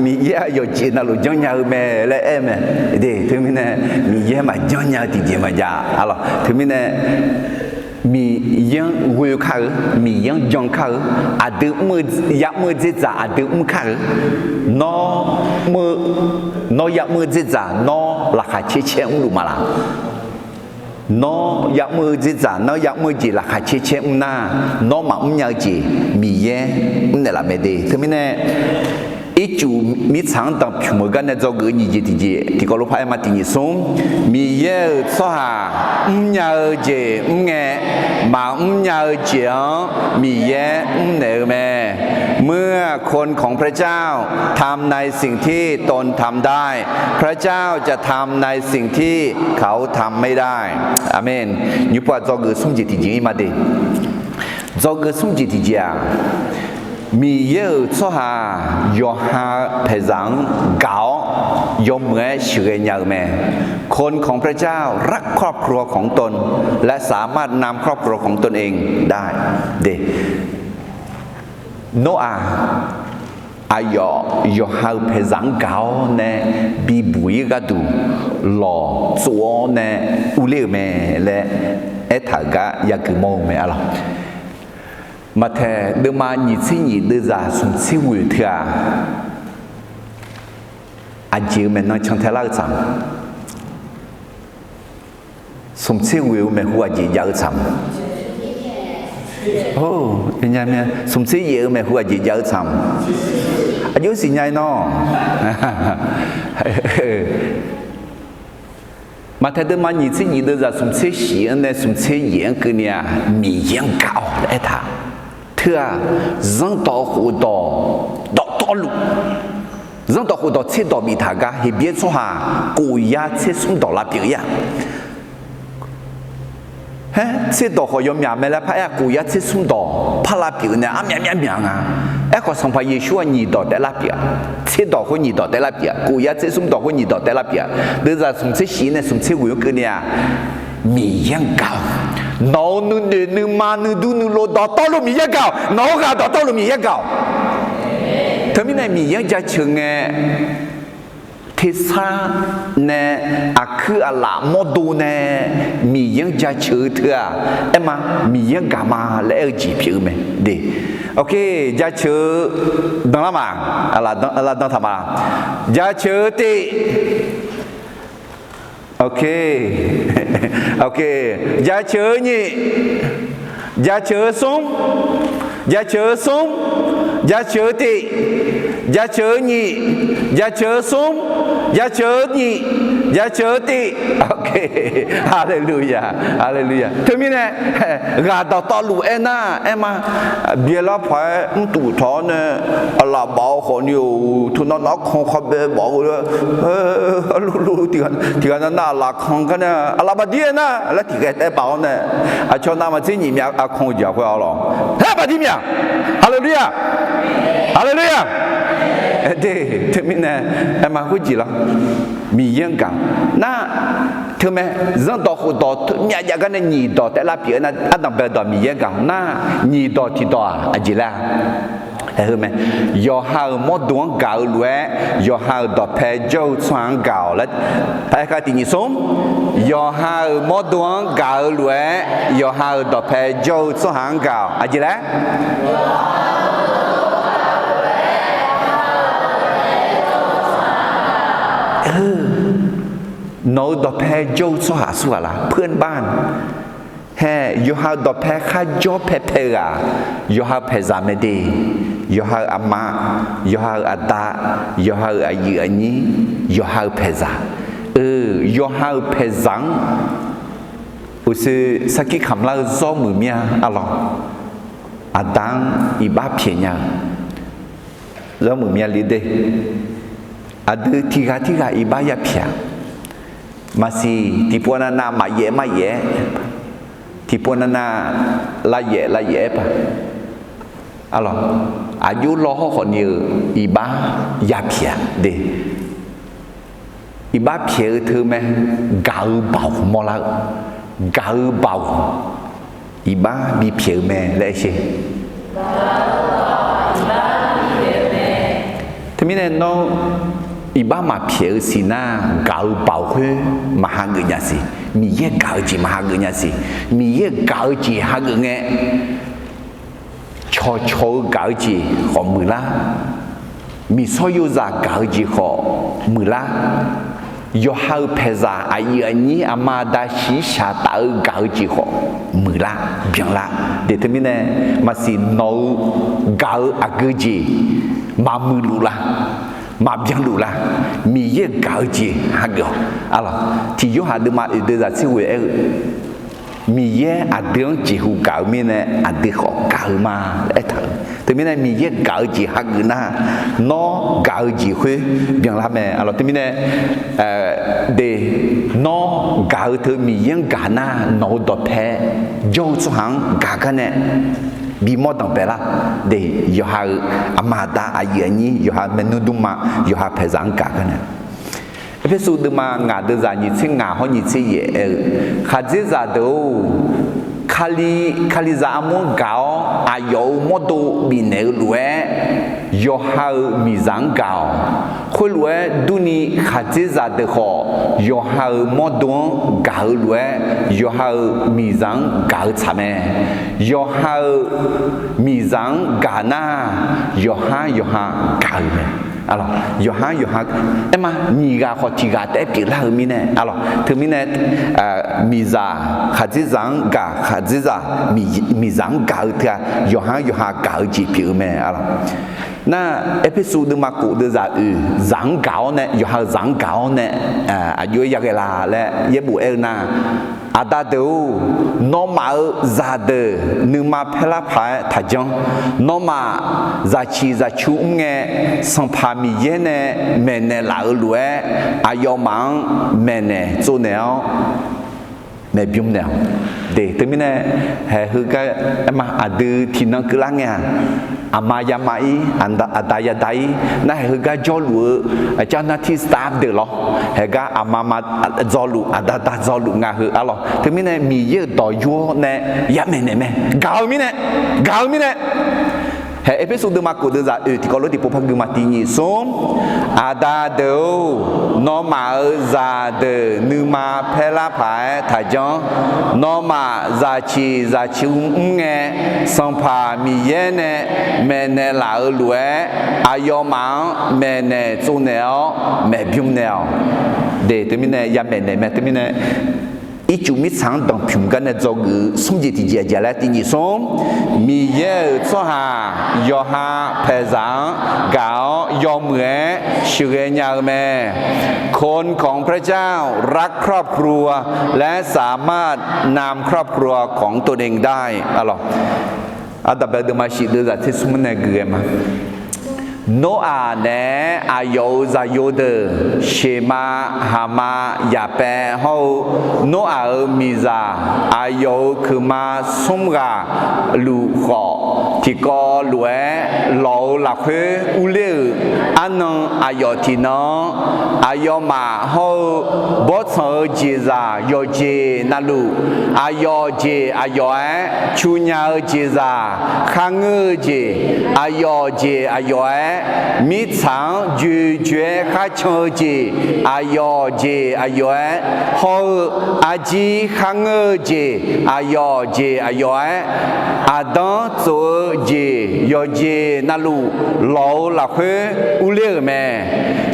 Miqyaer-aq yawqjeq navluf janrnya-eu mae laer aer-eu mae. De, teumirnae Miqyaer maqjanr nya-eu tiqjeq maqjav arlawq. Teumirnae Miqyaer-anr ghoe kar-eu, Miqyaer-anr jan kar-eu, aqdui mr-eu, ya'mr-eu dzerdzaq aqdui mr kar-eu. Nawr mr-eu, nawr ya'mr-eu dzerdzaq nawr laqkhaq caer caer mrluf ma laq? Nawr ya'mr-eu dzerdzaq, nawr ya'mr-eu jeq laqkhaq caer caer mr nar, nawr maqmr nya-eu jeq Miqyaer mrnaeq laf mae de. Teumirnae ircuf mirtsaq-anr danqpymq-eu gar nae dzawgeuf-eu nyiq jeq tiqjeq tiqkawv lof par aer ma tiq nyiq smr. Miqyaer-euq tsawrhaq mrnya-eu jeq mrngae, maqmr nya-eu jeq-anr Miqyaer mrnaeq-eu mae. เมื่อคนของพระเจ้าทำในสิ่งที่ตนทำได้ พระเจ้าจะทำในสิ่งที่เขาทำไม่ได้ Aqmeq. Nymrpov-aq dzawgeuf smr jeq tiqjeq ir ma de. Dzawgeuf smr jeq tiqjeq-aq, Miqyaer-euq tsawrhaq yawqha paeqzaq-anr gaq-awr yawmuiq-aer sheuqghae nya-eu mae. คนของพระเจ้ารักครอบครัวของตนและสามารถนำครอบครัวของตนเองได้ Noraq aqyawf yawqha-euq paeqzaq-anr gaq-awr nae bibuq-ir gharduq lawq tsov-awr nae urler-euq mae laer aertaq-euq gar yagui mawr-eu mae arlawq. Maqtaeq deuvma nyiq tser nyiq deuvzaq smq tser ghoeq teu-aq, aqjeq-eu maeqnan cantae lar-eu tsaq. Smq tser ghoeq-eu maeqhu aqjeq jav-eu tsaq. Smq tser yaef-eu maeqhu aqjeq jav-eu tsaq. Aqjox siqnya-ir nawr. Maqtaeq deuvma nyiq tser nyiq deuvzaq smq tser shif-anr nae smq tser yaef-anr keuvni-aq, Miqyaer-anr gaq-awq laer aertaq. Teu-aq, zanrdawq khofdawq dawqtawvluf, zanrdawq khofdawq tserdawq biftaq gar Heqbyaer tsawrhaq kof yar tser smr dawq lavpyeuf-ir-aq, haer tserdawq khawf yawmyaq mae laer par-aer-aq, kof yar tser smr dawq par lavpyeuf nae armyaq myaq myaq nga. Aerkhawf, Sanqpaq Yeqsur-aq nyiq dawq taef lavpyeuf-a. Tserdawq khoer nyiq dawq taef lavpyeuf-a. Kof yar tser smr dawq khoer nyiq dawq taef lavpyeuf-a. Deuvzaq smq tser shif nae smq tser ghoeq-anr keuvni-aq, Miqyaer-anr gaq-awq. Nawq-euq nuinoeq nuima nuidur nuilov dawqtawvluf Miqyaer gaq-awq. Nawq-euq ghaq dawqtawvluf Miqyaer gaq-awq. Teumirnae Miqyaer-anr jaceuq ngae, tersar nae aqkuir aqlaf mawrdo nae Miqyaer-anr jaceuq-eu teu-aq, aer ma, Miqyaer-anr gaq ma laer aer-eu jeq pyeuf-eu mae. De, ok, jaceuq-eu danlar ma, aqlaf dan taq ma. Jaceuq-eu tiv, ok, ok, jaceuq-eu nyiq, jaceuq-eu smr, jaceuq-eu smr, jaceuq-eu tiv, jaceuq-eu nyiq, jaceuq-eu smr, jaceuq-eu nyiq, jaceuq-eu tiv. Ok, haleluya, haleluya. Teumirnae ghaq dawqtawvluf aernar, aer ma, byaelar paq-aer mrtuf tawq-awr nae, aqlaf baf-eu khawfni-or, teunav nav-anr kan khabae baf-eu, lulu tiq ghaq nav nav aqlaf kan gar nae, aqlaf bafdir aernar laer tiqghae taev baf-awr nae, aqcawq navmaqtser nyiq myav aqkan-eu jeq-aq khoer-a lawq. Laer bafdir myav. Haleluya, haleluya. De, teumirnae aer ma khoerjeq lar. Miqyaer-anr gaq nar, teumae, zanrdawq khofdawq teu myav jav gar nae nyiq dawq taef lavpyeuf-eu nar, ardanq bae dawq Miqyaer-anr gaq nar, nyiq dawq tiq dawq-aq aqjeq laer-a? Aer-eu mae, yawqha-euq mawrdo-anr gaq-eu lof-aer, yawqha-euq dawqpae jawr-eu tsawrhaq-anr gaq-awq laer, aer ka tiq nyiq smr, yawqha-euq mawrdo-anr gaq-eu lof-aer, yawqha-euq dawqpae jawr-eu tsawrhaq-anr gaq-awq. Aqjeq laer? Nawq-euq dawqpae jawr-eu tsawrhaq aqsur ghaq lar, เพื่อนบ้าน. Hae, yawqha-euq dawqpae kharjawr paepae-eu-aq, yawqha-euq paeqzaq mae de. Yawqha-euq aqma, yawqha-euq aqda, yawqha-euq aqyuif aqnyir, yawqha-euq paeqzaq. Eu, yawqha-euq paeqzaq-anr uqshoe sarkir kamq lar-eu zawr muiq mir-a arlawq. Aqda-anr iqbax pyaeq nya-eu zawr muiq mir-a li de. Aqdui tiq ghaq tirghaq iqbax yapyaeq-a. Maqsiq tiqpov nav nav maqyaef maqyaef-aer, tiqpov nav nav lavyaef lavyaef-aer paq. Arlawq, aqjox law hawr khawfni-eu iqbax yapyaeq-a de. Iqbax pyaeq-eu teu mae, gaq-eu baoq mawrlar-eu, gaq-eu baoq iqbax bipyaeq-eu mae laer aer sher. Teumirnae nawr iqbax maqpyaeq-eu siqnar, gaq-eu baoq khoer maqhageuf nya siq. Miqyaer gaq-eu jeq maqhageuf nya siq. Miqyaer gaq-eu jeq hageuf ngae, cawqcawq-eu gaq-eu jeq khawf muiqlar. Miqsawr yozaq gaq-eu jeq khawf muiqlar. Yawqha-euq paeqzaq aqyuif aqnyir aqma aqda shiqshaq taf-eu gaq-eu jeq khawf muiqlar, byanlar. De teumirnae maqsiq nawq-eu gaq-eu aqgeu jeq maqmuiqluf lar, maqbyanluf lar. Miqyaer gaq-eu jeq hageuf-awq. Arlawq, tiq Yorhaq deuvma oeq deuvzaq tser ghoe aer-eu, Miqyaer aqdui-anr jeqhu gaq-eu mirnae aqdui khawf gaq-eu ma laer aertaq-eu. Teumirnae Miqyaer gaq-eu jeq hageuf nar, nawr gaq-eu jeq khoer byanlar mae. Arlawq, teumirnae de, nawr gaq-eu teu Miqyaer-anr gaq nar, nawq-eu dawqpae jawr-eu tsawrhaq-anr gaq gar nae bimawr danqbae lar. De, yawqha-euq aqma aqda aqyuif aqnyir, yawqha maernmr dmrma, yawqha paeqzaq-anr gaq gar nae. Erpersu deuvma ngaq deuvzaq nyiq tser ngaq hawr nyiq tser yaef aer-eu, khaqdzerzaq deuq-or, Kali, Kalizaq armur-anr gaq-awr aqyawf-euq mawrdo bifnaeq-eu lof-aer, yawqha-euq miqzaq-anr gaq-awq. Khoerlof-aer durni khaqdzerzaq deuq khawf, yawqha-euq mawrdo-anr gaq-eu lof-aer, yawqha-euq miqzaq-anr gaq-eu tsaq mae. Yawqha-euq miqzaq-anr gaq nar, yawqhar yawqha gaq-eu mae. Arlawq, yawqhar yawqha, aerma nyiq ghaq khawf tiq ghaq taef-aer pyeuflar-eu mirnae, arlawq, teumirnae, miqzaq khaqdzerzaq-anr gaq, khaqdzerzaq miqzaq-anr gaq-eu teu-aq, yawqhar yawqha gaq-eu jeq pyeuf-eu mae, arlawq. Nar, Erpersu deuvma kof deuvzaq oeq, zaq-anr gaq-awr nae, yawqha-euq zaq-anr gaq-awr nae, aqjox-aer yaghae la laer yaerbof aer-eu nar, Aqda deuq-or, nawmaf-euq zaqdeuq nuima paerlar paq-aer taqjanr. Nawmaf zaqciq zaqcu mr ngae, Sanqpaq Miqyaer nae maeqnaeq laf-eu lof-aer, aqyawfmaf-anr maeqnaeq tsovnaeq-awr maeqbymr naeq-awq. De, teumirnae, haeq heugar, aerma aqdui tiqnan keuvlar ngae-aq, aqma yama-ir, aqda yada-ir, nar haeq heugar jawrluf-eu aqcavnav tiq staff deuq lawr, haeq gar aqma ma dzawluf, aqda da dzawluf nga heu, arlawq. Teumirnae Miqyaer-euq dawq yur-awr nae yamaeq naeq mae. Gaq-eu mirnae, gaq-eu mirnae. Haeq Erpersu deuvma kof deuvzaq oeq tiqkawv lof tiqpov par gui ma. Tiq nyiq smr. Aqda deuq-or, nawmaf-euq zaqdeuq nuima paerlar paq-aer taqjanr. Nawmaf zaqciq zaqcu mr ngae, Sanqpaq Miqyaer nae maeqnaeq laf-eu lof-aer, aqyawfmaf-anr maeqnaeq tsovnaeq-awr maeqbymr naeq-awq. De, teumirnae yamaeq naeq mae. Teumirnae ircuf mirtsaq-anr danqpymq gar nae dzawgeuf-eu smr jeq tiqjeq aqjeq laer tiq nyiq smr. Miqyaer-euq tsawrhaq yawqha paeqzaq-anr gaq-awr yawmuiq-aer sheuqghae nya-eu mae. คนของพระเจ้ารักครอบครัว และสามารถนำครอบครัวของตนเองได้ Arlawq, Ardanqbae deuvma shif deuvzaq tser smr nae gui ghae ma. Noraq naeq-aer aqyawf-euq zaqyo deuq, Sheqma, Haqma, Yaqpaev hawr-eu Noraq-euq miqzaq aqyawf-euq keuqma smr ghaq luf khawf, tiqkawv lof-aer lawq-eu lafkhoer urler-euq arnan aqyawf tiqnan-anr, aqyawfmaf hawr-eu bawrtsanq-eu jeqzaq yawqjeq navluf, aqyawf jeq aqyawf-aer cu nya-eu jeqzaq, kharngeur-eu jeq aqyawf jeq aqyawf-aer, mirtsaq-anr joejoe-aer kharcan-eu jeq aqyawf jeq aqyawf-aer hawr-eu, arjir kharngeur-eu jeq aqyawf jeq aqyawf-aer, aqdanr tsof-eu jeq yawqjeq navluf lawq-eu lafkhoer urler-euq mae.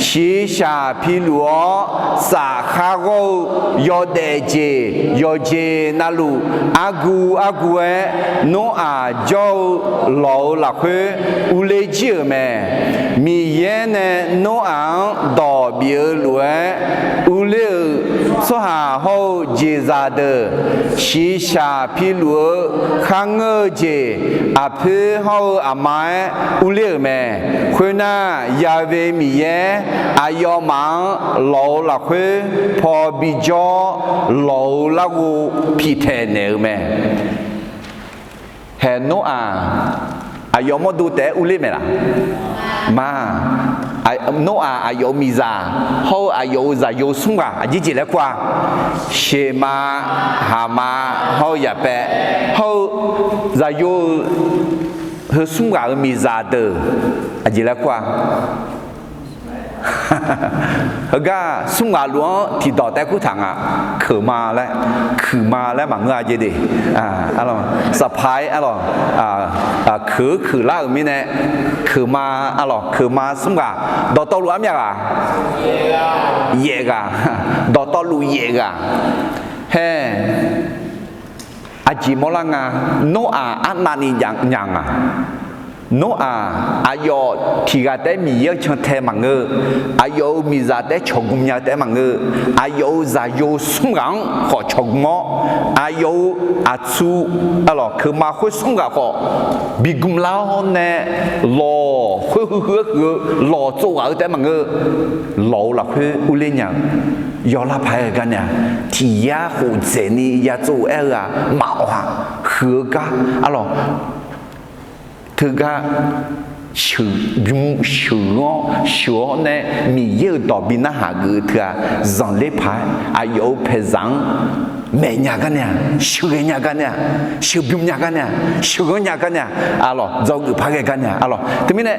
Shiqshaq piluf-awr safkhar ghawr-eu yawdaef jeq yawqjeq navluf argu argu-aer Noraq jawr-eu lawq-eu lafkhoer urler jir-euq mae. Miqyaer nae Noraq-anr dawq bif-eu lof-aer urler-euq tsawrhaq hawr-eu jeqzaq deuq, shiqshaq piluf-eu kharngeur-eu jeq aqpoer hawr-eu aqma-aer urler-euq mae. Khoernar, Ya've Miqyaer aqyawfmaf-anr lawq-eu lafkhoer paw bijawr, lawq-eu larghov piqtaeq naeq-eu mae. Haeq Noraq aqyawf mawrdo taef-aer urler maeq laf? Ma. Noraq aqyawf-euq miqzaq hawr-eu aqyawf-euq zaqyo smr ghaq aqjeq jeq laer kur-a? Sheqma, Haqma, hawr-eu Yaqpaev hawr-eu zaqyo-eu heu smr ghaq-euq miqzaq deuq aqjeq laer kur-a? Heugar smr ghaq luf-anr tiqdawq taef-aer kurtaq nga. Keuqma laer, kuiqma laer maqngeur-a jeq de. Saqpaq-aer arlawq, keuq-eu kuiqlar-euq mirnae, keuqma arlawq, keuqma smr ghaq dawqtawvluf armyav ghaq? Yaef ghaq. Dawqtawvluf yaef ghaq. Hae, aqjeq mawrlar nga. Noraq arnavni nya nga. Noraq aqyawf tiq ghaq taef-aer Miqyaer-anr cantae maqngeur-eu, aqyawf-euq miqzaq taef-aer cawqgm nya taef-aer maqngeur-eu, aqyawf-euq zaqyo smr ghaq-anr khawf cawqgm-awr, aqyawf-euq aqtsu, arlawq, keuqma khoer smr ghaq khawf bigm lar-awr nae, lawq khoer huiq huiq-aer huiq-eu lawq tsov ghaq-eu taef-aer maqngeur-eu, lawq-eu lafkhoer urler nya-eu, yawqlar paq-aer gar nae-a, tiq yar khof dzaeqni ya tsov-eu aer-eu-aq maqawq-a. Huiq-eu gar, arlawq, teugar sheuqbym sheuq-awr sheuq-awr nae Miqyaer-euq dawq bi narhaq geuf-eu teu-aq, zanqler paq-aer aqyawf-euq paeqzaq-anr maeq nya gar nae-aq, sheuqghae nya gar nae-aq, sheuqbym nya gar nae-aq, sheuqghanr nya gar nae-aq, arlawq, dzawgeuf paq ghae gar nae-aq, arlawq. Teumirnae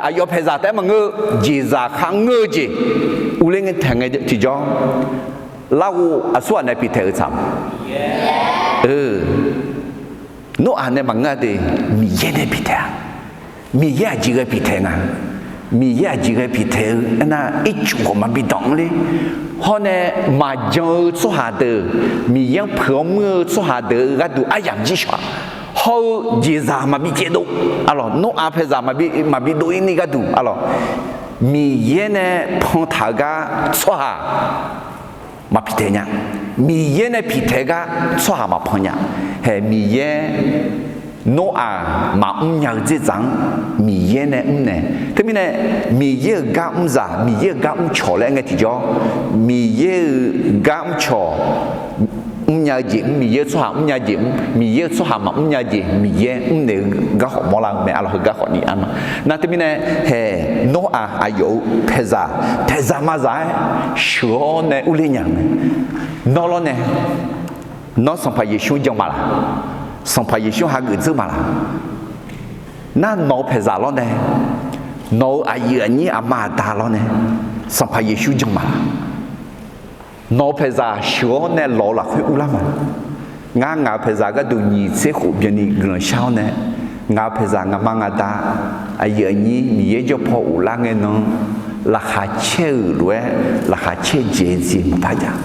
aqyawf paeqzaq taef-aer maqngeur-eu jeqzaq kharngeur-eu jeq urler ngae taeq ngae tiqjawr, larghov aqsurghaq nae pitaeq-eu tsaq-a. Noraq nae maqngeur-a de, Miqyaer nae pitaeq-a. Miqyaer aqjeq ghae pitaeq nga. Miqyaer aqjeq ghae pitaeq-eu aernar, ircuf khawf maqbi danq-anr ler. Hawr nae maqjan-eu tsawrhaq deuq, Miqyaer-anr puiq-awr muir-eu tsawrhaq deuq-eu gharduq aryamq jir shawq-a. Hawr-eu jeqzaq maqbi caevdov, arlawq, Noraq paeqzaq maqbi dov-ir ni gharduq, arlawq, Miqyaer nae pantaq-eu gar tsawrhaq maq pitaeq nya. Miqyaer nae pitaeq gar tsawrhaq maqpan nya. Hae, Miqyaer Noraq maqmr nya-eu dzerdzaq-anr Miqyaer nae mrnaeq. Teumirnae Miqyaer-euq gar mrzaq, Miqyaer-euq gar mrcawq laer ngae tiqjawr, Miqyaer-euq gar mrcawq mrnya-eu jeq mr, Miqyaer-eu tsawrhaq mrnya jeq mr, Miqyaer-eu tsawrhaq maqmr nya jeq Miqyaer mrnaeq-eu garkhawf mawrlar-eu mae, arlawq, heugar khawfni arma. Nar teumirnae hae, Noraq aqyawf-euq paeqzaq, paeqzaq mazaq-aer sheuq-awr nae urler nya-eu mae. Nawr lawrnae, nawr Sanqpaq Yeqsur-anr jan maqlaq? Sanqpaq Yeqsur hageuf dzeur maqlaq? Nar nawq-eu paeqzaq lawrnae, nawq-euq aqyuif aqnyir aqma aqda lawrnae, Sanqpaq Yeqsur jan maqlaq? Nawq-eu paeqzaq sheuq-awr nae lawq-eu lafkhoer urlar ma. Ngar ngaq-euq paeqzaq gharduq nyiq tser khof byanni guiqlanq shar-awr nae, ngaq-euq paeqzaq ngaqma ngaqda, aqyuif aqnyir Miqyaer jawr paw ghoflar ngae nan, laqkhaq caer-euq lof-aer laqkhaq caer dzaeq-eu jeq maqpar jav.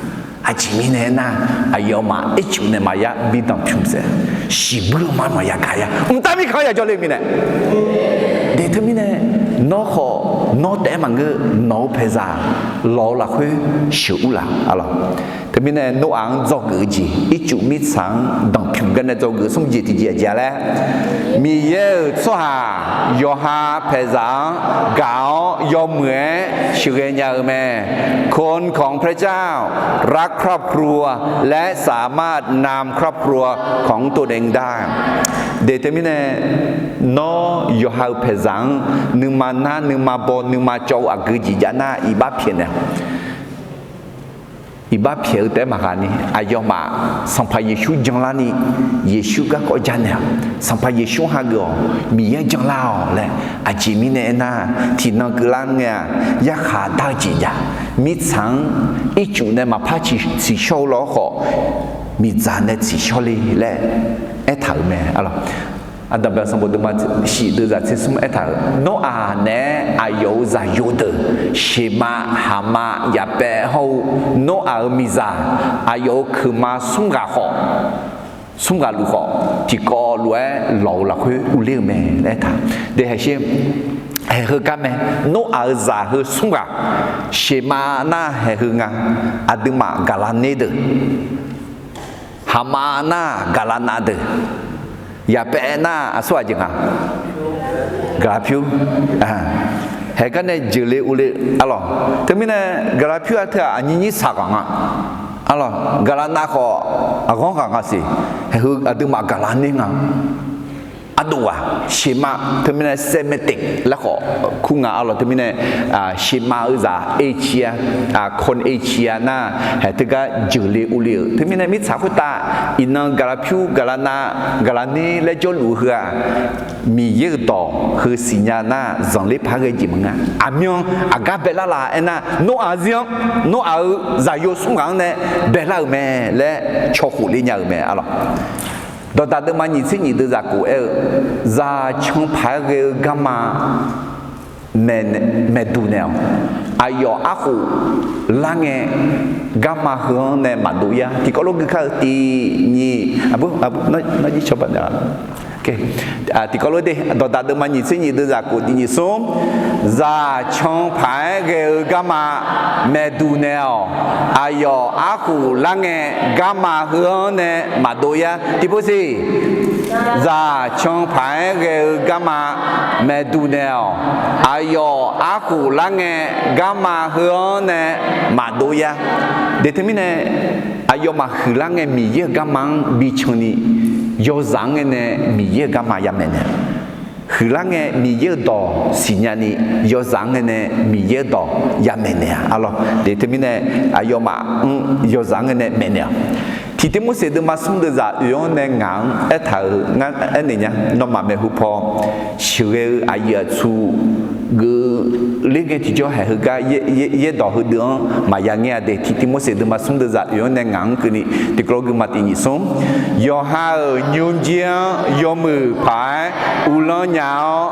Aqjeq mirnae aernar, aqyawfmaf ircuf nae maqya bi danqpymq saef, shiqbuir-eu ma maqya gaq ya, mqtav mirkhanq-anr yajawr le-eu mirnae. De teumirnae, nawr khawf nawr taef-aer maqngeur, nawq-eu paeqzaq lawq-eu lafkhoer sheuq urlaf, arlawq. Teumirnae Noraq-anr dzawgeuf-eu jeq, ircuf mirtsaq-anr danqpymq garnae dzawgeuf smr jeq tiqjeq aqjeq-a laer, Miqyaer-euq tsawrhaq yawqha paeqzaq-anr gaq-awr yawmuiq-aer sheuqghae nya-eu mae. คนของพระเจ้า รักครอบครัว และสามารถนำครอบครัวของตัวเองได้ De teumirnae, nawr yawqha-euq paeqzaq-anr nuima nar, nuima baw, nuima cawv-eu aqgeu jeq jav nar, iqbax pyaeqnaeq-awq. Iqbax pyaeq-eu taef-aer maqghaq ni, aqyawfmaf Sanqpaq Yeqsur janlarni, Yeqsur garkawv janaeq-awq. Sanqpaq Yeqsur-anr hageuf-awq, Miqyaer-anr janlar-awq laer. Aqjeq mirnae aernar, tiqnan keuvlar ngae-aq, yarkhaq dar-eu jeq jav. Mirtsaq-anr ircuf nae maqpar tsiqshawr-eu lawr khawf, miqdzaq nae tsiqshawr le laer aertaq-euq mae, arlawq. Aqdanqbae sanqbof deuvma shif deuvzaq tser smr aertaq-euq, Noraq naeq-aer aqyawf-euq zaqyo deuq, Sheqmav, Haqmav, Yaqpaev hawr-eu Noraq-euq miqzaq, aqyawf-euq keuqma smr ghaq khawf, smr ghaq luf khawf, tiqkawv lof-aer lawq-eu lafkhoer urler-eu mae laer aertaq. De haeq sher, haeq heu gar mae, Noraq-euq zaq heu smr ghaq, Sheqmav nar haeq heu nga, aqduimaf Gaqlaqner deuq, Haqmav nar Gaqlaqnav deuq, Yaqpaev nar aqsur aqjeq nga, Gaqlaqpyur. Haeq gar nae jeuqle urle, arlawq. Teumirnae Gaqlaqpyur-aq teu-aq aqnyir nyir saq ghaq nga, arlawq. Gaqlaqnav khawf aqghanr ghaq nga siq, haeq heu aqduimaf Gaqlaqner nga. Ardov ghaq, Sheqmav teumirnae Semitic laer khawf kur nga, arlawq. Teumirnae Sheqmav-eu zaq Asia, คนเอเชีย nar haeq teugar jeuqle urle-euq. Teumirnae mirtsaq khoertav iqnan Gaqlaqpyur, Gaqlaqnav, Gaqlaqner laer jawrluf-eu heu-aq, Miqyaer-euq dawq heu siqnya nar zanqler paq-aer ghae jeq maqnga. Aqmyan aqgar baelar la aernar, Noraq zir-anr, Noraq-euq zaqyo smr ghaq-anr nae baelar-euq mae laer cawkhof ler nya-euq mae, arlawq. Dawqdaq deuvma nyiq tser nyiq deuvzaq kof aer-eu, zaq can paq-aer ghae-eu garma maeqduq naeq-awq. Aqyawf arkhof lar ngae, garma heu-anr nae maqdov yar. Tiqkawv lof gui kar-eu tiq nyiq, aqbur, aqbur, nawr jir cawba naeq-a. Tiqkawv lof de, Dawqdaq deuvma nyiq tser nyiq deuvzaq kof tiq nyiq smr, zaq can paq-aer ghae-eu garma maeqduq naeq-awq. Aqyawf arkhof lar ngae, garma heu-anr nae maqdov yar. Tiqpov siq, zaq can paq-aer ghae-eu garma maeqduq naeq-awq. Aqyawf arkhof lar ngae, garma heu-anr nae maqdov yar. De teumirnae, aqyawfmaf huiqlar ngae Miqyaer-euq garma-anr bican ni, yawzaq-anr ngae nae Miqyaer-euq garma yamaeq naeq. huiqlar ngae Miqyaer-euq dawq siqnya ni, yawzaq-anr ngae nae Miqyaer-euq dawq ya maeqnaeq-a. Arlawr, teumirnae aqyawfmaf-anr yawzaq-anr ngae nae maeqnaeq-awq. Tiqteq Morseq deuvma smr deuvzaq oeq-anr nae ngaq-anr aertaq-euq ngar aernaeq nya, nawmaf maeqhu paw sheuqghae-eu aqyuif aqtsu geuf ler ngae tiqjawr haeq heugar yaerdawq heudeuq-anr maqya ngaer-a de. Tiqteq Morseq deuvma smr deuvzaq oeq-anr nae ngaq-anr keuvni tiqkawv lof guima tiq nyiq smr. Yawqha-euq nymrjir-anr yawmuiq paq-aer uvlanr nya-awr,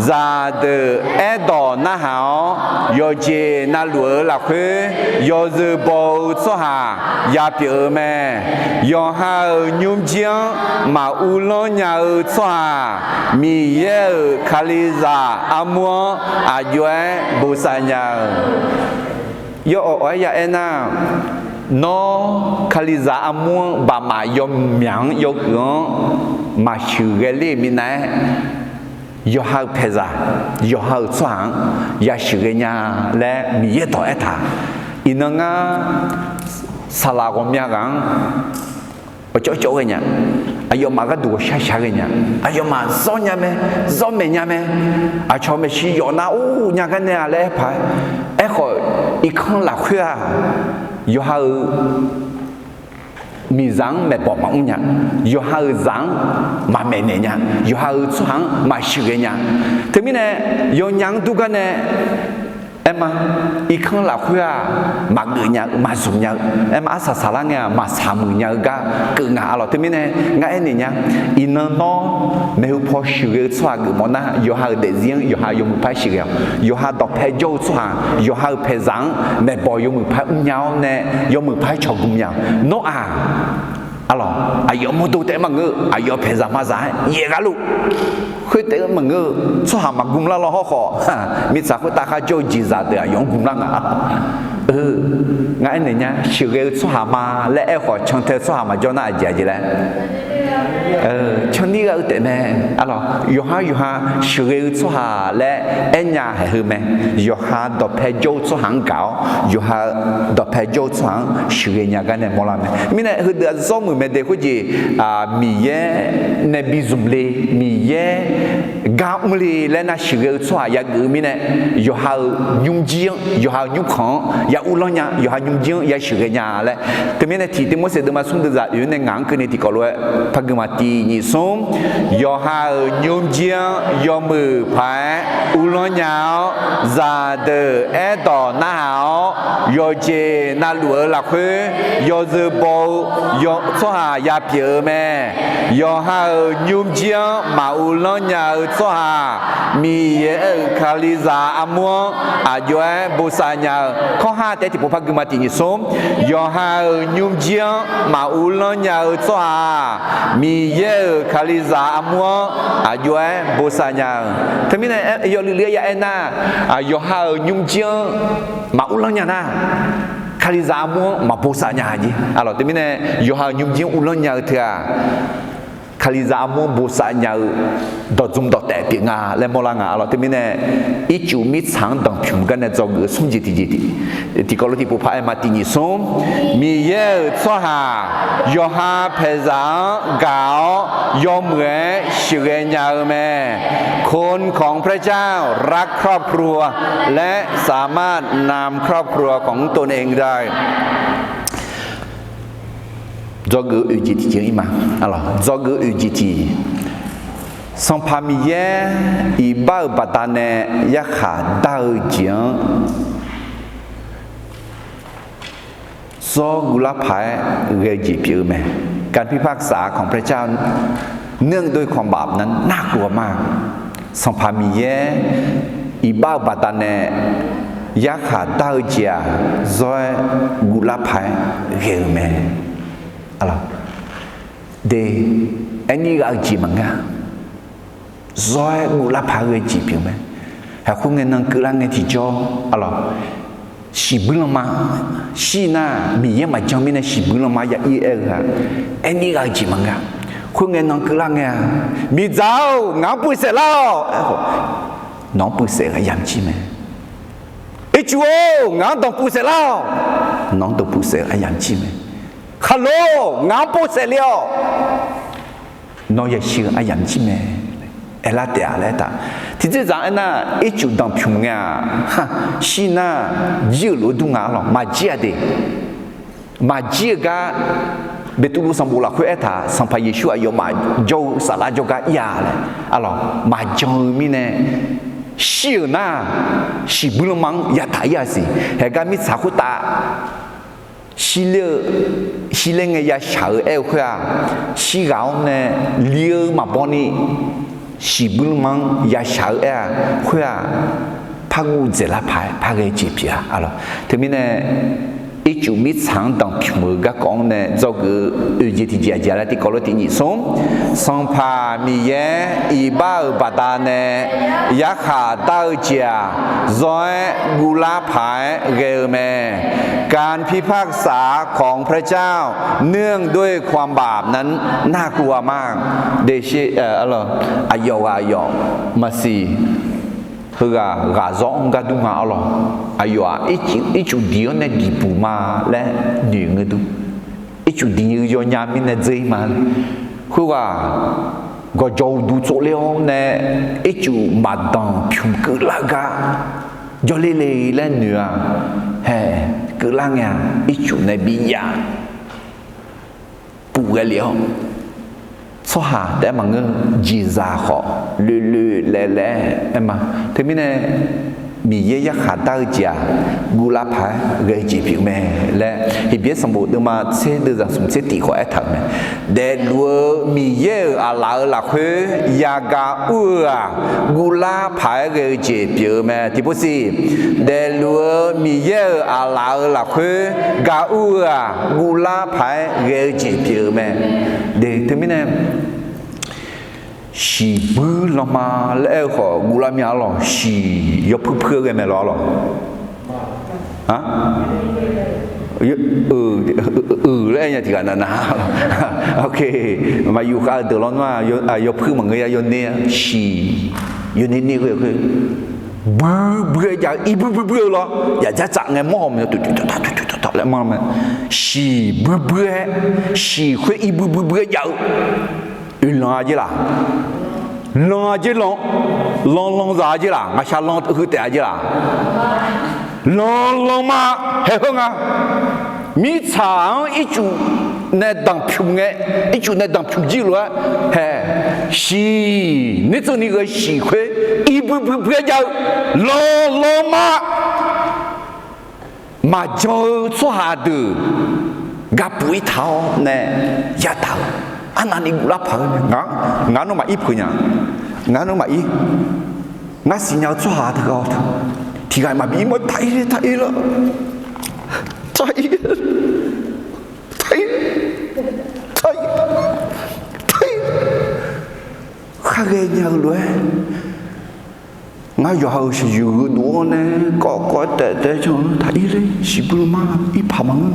zaqdeuq aerdawq narhaq-awr, yawqjeq navluf-euq lafkhoer yawzeu baw-eu tsawrhaq ya pyeuf-eu mae. Yawqha-euq nymrjir-anr maquvlanr nya-eu tsawrhaq, Miqyaer-euq Kalizaq armur-anr aqjox-aer bosav nya-eu. Yawawq-aer ya aernar, nawr Kalizaq armur-anr baqmaf yawmyaq-anr yawhuiq-anr maqsheuqghae ler-euq minav-aer, yawqha-euq paeqzaq, yawqha-euq tsawrhaq-anr ya sheuqghae nya laer Miqyaer dawq aertaq. Iqnan ngar saqlaq ghawqmya ghaq-anr awqcawv cawv ghae nya, aqyawfmaf gharduq ghawqshaq shaq ghae nya, aqyawfmaf zawr nya mae, zawr maeq nya mae, aqcawq maeqshi yawf nar or nya gar nae-a laer aer paq-aer, aerkhawf irkanr lafkhoer-aq, yawqha-euq miqzaq-anr maeqbawq maqmr nya, yawqha-euq zaq-anr maqmaeqnaeq nya, yawqha-euq tsawrhaq-anr maqsheuqghae nya. Teumirnae yawnya-anr dur gar nae aerma, irkanr lafkhoer-aq, maqgeuf nya-eu maqzmq nya-eu, aerma arsaq saqlar ngae-aq maqsaq muiq nya-eu gar keuv nga. Arlawq, teumirnae ngar aernaeq nya, iqnan nawr maeqhu paw sheuqghae-eu tsawrhaq geufmawf nar, yawqha-euq daefzir-anr yawqha yawmuiq par sheuqghae-awq. Yawqha dawqpae jawr-eu tsawrhaq, yawqha-euq paeqzaq-anr maeqbawq yawmuiq par mrnya-awr nae, yawmuiq par cawqgm nya-awq. Nawr-aq, arlawq, aqyawf mawrdo taef-aer maqngeur-eu, aqyawf paeqzaq mazaq-aer yaef gharluf khoertaef-aer maqngeur-eu tsawrhaq maqgm lar law hawrkhawf, mirtsaq khoertav kharjawr-eu jeqzaq deuq aqyawf-anr gmlar nga. Ngar aernaeq nya, sheuqghae-eu tsawrhaq ma laer aerkhawf cantae-eu tsawrhaq maqjawr nar aqjeq aqjeq laer, canlir gha-eu taef mae. Arlawq, yawqha yawqha sheuqghae-eu tsawrhaq laer aernya haeq heu mae. Yawqha dawqpae jawr-eu tsawrhaq-anr gaq-awr, yawqha dawqpae jawr-eu tsawrhaq-anr sheuqghae nya gar nae mawrlar mae. Mirnae heudeuq-aq zawr muiq mae de khoerjeq, Miqyaer nae bi zmq le, Miqyaer gar mr le laer nar sheuqghae-eu tsawrhaq yageuf-eu mirnae, yawqha-euq nymrjir-anr, yawqha-euq nymrkhanq-anr ya uvlanr nya, yawqha nymrjir-anr ya sheuqghae nya laer. Teumirnae tiqteq Morseq deuvma smr deuvzaq oeq-anr nae ngaq-anr keuvni tiqkawv lof-aer par guima tiq nyiq smr. Yawqha-euq nymrjir-anr yawmuiq paq-aer uvlanr nya-awr, zaqdeuq aerdawq narhaq-awr, yawqjeq navluf-eu lafkhoer yawzeu baw-eu tsawrhaq ya pyeuf-eu mae. Yawqha-euq nymrjir-anr maquvlanr nya-eu tsawrhaq, Miqyaer-euq Kalizaq armur-anr aqjox-aer bosav nya-eu. Kawrha taef-aer tiqpov par guima tiq nyiq smr. Yawqha-euq nymrjir-anr maquvlanr nya-eu tsawrhaq, Miqyaer-euq Kalizaq armur-anr aqjox-aer bosav nya-eu. Teumirnae yawluiv luiv-aer ya aernar, yawqha-euq nymrjir-anr maquvlanr nya nar, Kalizaq armur-anr maqbosav nya-a jeq. Arlawq, teumirnae yawqha-euq nymrjir-anr uvlanr nya-eu teu-aq, Kalizaq armur-anr bosav nya-eu dawqdzmq dawqtaef pyeuf nga laer mawrlar nga. Arlawq, teumirnae ircuf mirtsaq-anr danqpymq gar nae dzawgeuf-eu smr jeq tiqjeq tiqkawv lof tiqpov par aer ma tiq nyiq smr. Miqyaer-euq tsawrhaq yawqha paeqzaq-anr gaq-awr yawmuiq-aer sheuqghae nya-eu mae. คนของพระเจ้ารักครอบครัว และสามารถนำครอบครัวของตนเองได้ Dzawgeuf-eu oeq jeq tiq jeq ir ma. Dzawgeuf-eu oeq jeq tiq, Sanqpaq Miqyaer iqbax-euq baqdanae yarkhaq dar-eu jeq-anr zawr guvlar paq-aer ghae-eu jeq pyeuf-eu mae. การพิพากษาของพระเจ้า เนื่องด้วยความบาปนั้นน่ากลัวมาก Sanqpaq Miqyaer iqbax-euq baqdanae yarkhaq dar-eu jeq-aq, zawr-aer guvlar paq-aer ghae-eu mae. De, aerni ghav-eu jeq maqngeur-a. Zawr-aer guvlar paq-aer ghae-eu jeq pyeuf mae. Haiq khoerngae nan keuvlar ngae tiqjawr, arlawq, shiqbuir lanma shir nar, Miqyaer maqjan mirnae shiqbuir lanma ya ir-aer-eu-aq, aerni ghav-eu jeq maqngeur-a. Khoerngae nan keuvlar ngae-aq, Miqdzaq-or, ngaq-anr puiv saef lar-awq. Nawq-anr puiv saef-eu aryamq jir mae. Ircuf-or, ngaq-anr danqpuiv saef lar-awq. Nawq-anr danqpuiv saef-eu aryamq jir mae. Khaqlo-or, ngaq-anr pov saef le-awq. Nawr yashir-eu aryamq jir mae. aerlar taef-a laer aertaq. Tiqjeqzaq aernar, ircuf danqpymq ngae-aq, shir nar, jir-euq lof-aer dur nga-a lawq. Maqjir-a de. Maqjir-eu gar, Beqtuvluv sanqbof lafkhoer aertaq, Sanqpaq Yeqsur aqyawfmaf jawr-eu saflar jawrgar ir-a laer, a lawq, maqjan-eu mirnae, shir-euq nar, shiqbuir lanma-anr yataq ir-a siq. Haeqgar mirtsaq khoertav shirler-eu, shirler ngae yashaq-eu aer-eu khoer-aq, shirghaq-awr nae li-eu maqbaw ni, shiqbuir lanma-anr yashaq-eu aer-a, khoer-aq, par guv dzaeqlar paq-aer par ghae-eu jeq pyeuf-a, a lawq. Teumirnae, ircuf mirtsaq-anr danqpymq-eu garkawv-anr nae dzawgeuf-eu oeq jeq tiqjeq aqjeq laer tiqkawv lof tiq nyiq smr, Sanqpaq Miqyaer iqbax-euq baqdanae yarkhaq dar-eu jeq-aq, zawr-aer guvlar paq-aer ghae-eu mae. การพิพากษาของพระเจ้าเนื่องด้วยความบาปนั้นน่ากลัวมาก Aqyawf ghaq aqyawf maqsiq, heughaq ghaq zawr-anr gar dur nga-a lawq. Aqyawf-aq, ircuf diq-anr nae diqbuq ma laer noeq ngeur dur. Ircuf diq-eu yawnya mirnae dzeur-ir ma. Khoerghaq gawqjawq uqduq tsovler-awr nae, ircuf maqdanqpymq keuvlar-eu gar jawrler le laer noeq-a. Hae, keuvlar ngae-aq, ircuf nae bi yaf puf ghae lef-awr, tsawrhaq taef-aer maqngeur, jeqzaq khawf loeloe laev laev-aer aer ma. Teumirnae, Miqyaer yarkhaq dar-eu jeq-aq, guvlar paq-aer ghae-eu jeq pyeuf mae laer, Heqbyaer sanqbof deuvma tser deuvzaq smq tser tiq khawf aertaq-euq mae. Daefluf-eu Miqyaer-euq aqlaf-euq lafkhoer yagaq ur-eu-aq, guvlar paq-aer ghae-eu jeq pyeuf-eu mae. Tiqpov siq, daefluf-eu Miqyaer-euq aqlaf-euq lafkhoer gaq ur-eu-aq, guvlar paq-aer ghae-eu jeq pyeuf-eu mae. Teumirnae, shiqbuir lanma laer aer-eu khawf guvlar mya-a lawq. Shiq yawpuir puir-aer ghae mae lawq-a lawq. Euq laer aer nya tiqghaq nav nav. Maqyuf khav-eu deuq lawr nar, yawpuir maqngeur ya yawner-a shiq, yawner ner ghae khoer, buir buir-aer jav-eu, irbuir buir buir-eu lawr, yaqjar tsaf ngae mawr haw ma, tuq tuq taq taq tuq tuq taq taq laer manr mae. Shiq buir buir-aer, shiq khoer irbuir buir buir-aer jav-eu, oeqlanq-a jer laq? Lanq-a jer lanq, lanq lanq zaq-a jer laq? Ngaqshaq lanq heu taef-a jer laq? Lanq lanq ma. Haeq heu nga. Mirtsaq-anr ircuf nae danqpymq ngae, ircuf nae danqpymq jir lof-aer hae, shiq, nertseuvni ghae shiq khoer irbuir buir buir-aer jav-eu, lanq lanq ma. Maqjan-eu tsawrhaq deuq gapuf-ir taq-awr nae yadaq-eu, arnavni guvlar paq-aer, ngar nawmaf ir peuq nya, ngar nawmaf ir, ngar siqnya-eu tsawrhaq teughaq-awr, tiqghaq maqbi ir ma, taq ir le, taq ir la, taq ir, taq ir, taq ir, taq ir, khar ghae nya-eu lof-aer, ngar yawqha-euq shaqyoeq gheudov-awr nae kawv kawv-aer taef taef-aer can-eu taq ir le, shiqbuir lanma, ir paq maqngeur,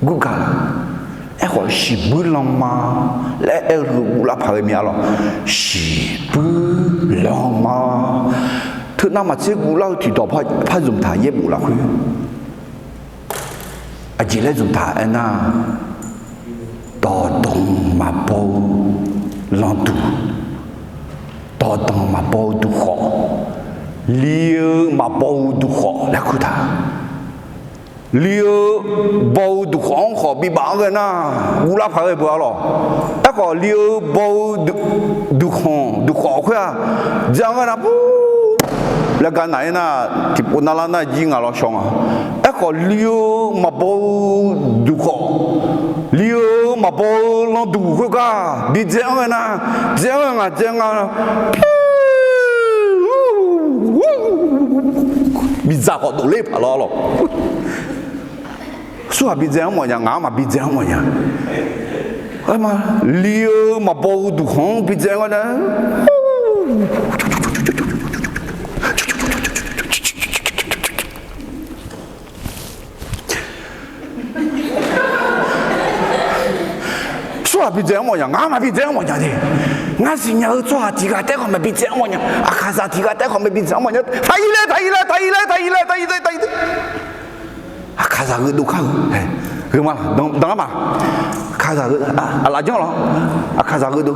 gurgaq la. Aerkhawf shiqbuir lanma laer aer-eu heu guvlar paq-aer ghae mya lawq. Shiqbuir lanma. Teunav maqtser guvlar-eu tiqdawq par zmq taq yaerbof lafkhoer. Aqjeq laer zmq taq aernar, dawqdanq maqbaw-eu landuq, dawqdanq maqbaw-eu duqkhawf, li-eu maqbaw-eu duqkhawf laer kur taq. Li-eu baw-eu duqkhawf-anr khawf bibaf-anr ghae nar, guvlar paq-aer ghae beu-a lawq. Aerkhawf li-eu baw-eu duqkhanq duqkhawf khoer-aq, dzae-anr ghae nar, laer gar naq-aer nar, tiqpov narlar nar jir ngaq lawr shaw nga. Aerkhawf li-eu maqbaw-eu duqkhawf, li-eu maqbaw-eu landuq khoergar bidzae-anr ghae nar, dzae-anr ghae ngaq dzae nga, miqdzaq khawf dovler paq lawr lawq. Surhaq bidzae-anr mawfnya, ngaq-anr maqbidzae-anr mawfnya. Li-eu maqbaw-eu duqkhanq-anr bidzae-anr ghae nar, Surhaq bidzae-anr mawfnya, ngaq-anr maqbidzae-anr mawfnya de. Ngar siqnya-eu tsawrhaq tiqghaq taef khawf maqbidzae-anr mawfnya. Aqkaqzaq tiqghaq taef khawf maqbidzae-anr mawfnya. Taq ir laer, taq ir laer, taq ir laer, taq ir laer, taq ir laer, taq ir laer. Aqkaqzaq gheudov kar-eu, gheuma, danqar ma. Aqkaqzaq aqlaf janr lawr. Aqkaqzaq gheudov.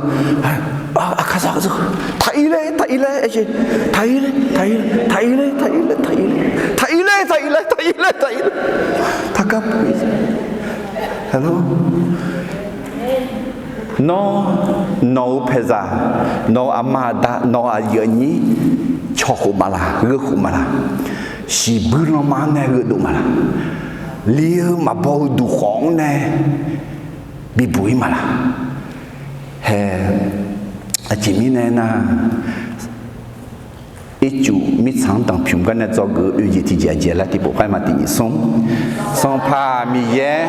Aqkaqzaq, taq ir laer, taq ir laer, aer jeq, taq ir laer, taq ir laer, taq ir laer, taq ir laer, taq ir laer, taq ir laer, taq ir laer, taq ir laer, taqgar puq-ir. Nawr, nawq-euq paeqzaq, nawq-euq aqma aqda, nawq-euq aqyuif aqnyir cawq khof maqlaq, gheu khof maqlaq, siqbuir lanma-anr nae gheudov maqlaq, li-eu maqbaw-eu duq khawf-anr nae bibuq-ir maqlaq. Hae, aqjeq mirnae aernar, ircuf mirtsaq-anr danqpymq gar nae dzawgeuf-eu oeq jeq tiqjeq aqjeq laer tiqpov par ma tiq nyiq smr. Sanqpaq Miqyaer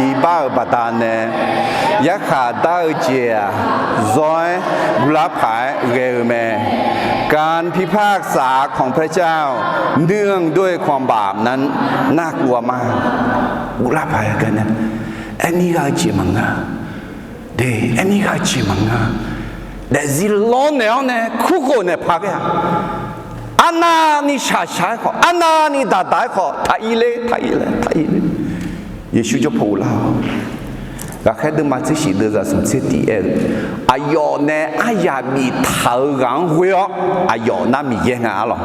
iqbax-euq baqdanae yarkhaq dar-eu jeq-aq, zawr-aer guvlar paq-aer ghae-eu mae. การพิพากษาของพระเจ้าเนื่องด้วยความบาปนั้นน่ากลัวมาก guvlar paq-aer ghae nae, aermir ghaq-eu jeq maqngeur. De, aermir ghaq-eu jeq maqngeur. Daefzir lawrnaeq-awr nae kurkhof naeq paq ghae-aq, arnavni shaqshaq-aer khawf, arnavni daqdaq-aer khawf, taq ir ler, taq ir ler, taq ir ler. Yeqsur jawrpaw uvlar-awq. Ghaqkhaer deuvma tser shif deuvzaq smq tser tiq aer-eu, aqyawf nae aryaq biftaq-eu ghaq-anr ghoe-awr, aqyawf nar Miqyaer nga arlawq.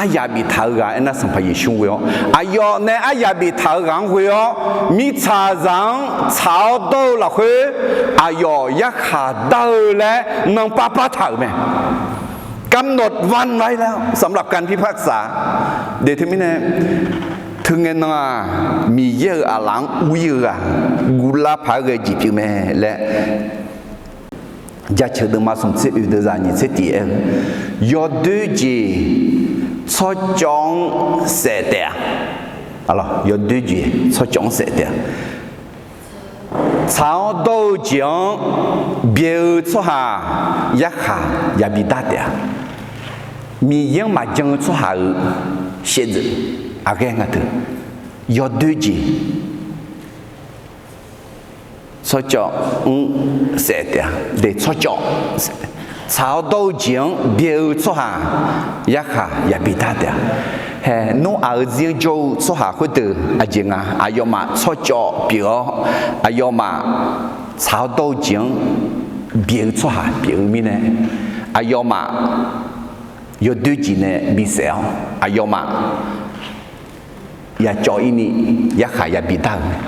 Aryaq biftaq-eu ghaq aernar Sanqpaq Yeqsur ghoe-awr, aqyawf nae aryaq biftaq-eu ghaq-anr ghoe-awr, mirtsaqzaq-anr tsaq-awr dawr-eu lafkhoer aqyawf yarkhaq dar-eu laer nanpav pav taq-euq mae. กำหนดวันไว้แล้ว สำหรับการพิพากษา. De teumirnae, teungae nan-aq, Miqyaer-euq aqlaf-anr ur-ir-eu ghaq guvlar paq-aer ghae jeq pyeuf mae laer, Jaceuq deuvma smq tser oeq deuvzaq nyiq tser tiq aer-eu, yawdoer jeq tsawrcawv-anr saef taef-a. Yawdoer jeq tsawrcawv-anr saef taef-a. Tsaq-awr dawr-eu jeq-anr byaeq-eu tsawrhaq yarkhaq yabi dar taef-a. Miqyaer-anr maqjan-eu tsawrhaq-euq shaevdzeuf aqghaer nga teu, yawdoer jeq tsawrcawv-anr saef taef-a. De tsawrcawv, tsaq-awr dawr-eu jeq-anr byaeq-eu tsawrhaq yarkhaq yabi dar taef-a. Hae, Noraq-euq zir-anr jawr-eu tsawrhaq khoerdeuq aqjeq nga, aqyawfmaf tsawrcawv pyeuf-awr, aqyawfmaf tsaq-awr dawr-eu jeq-anr byaeq-eu tsawrhaq pyeuf-eu mirnae, aqyawfmaf yawdoer jeq nae bisaef-awr, aqyawfmaf yacawv-ir ni yarkhaq yabi dar-euq mae.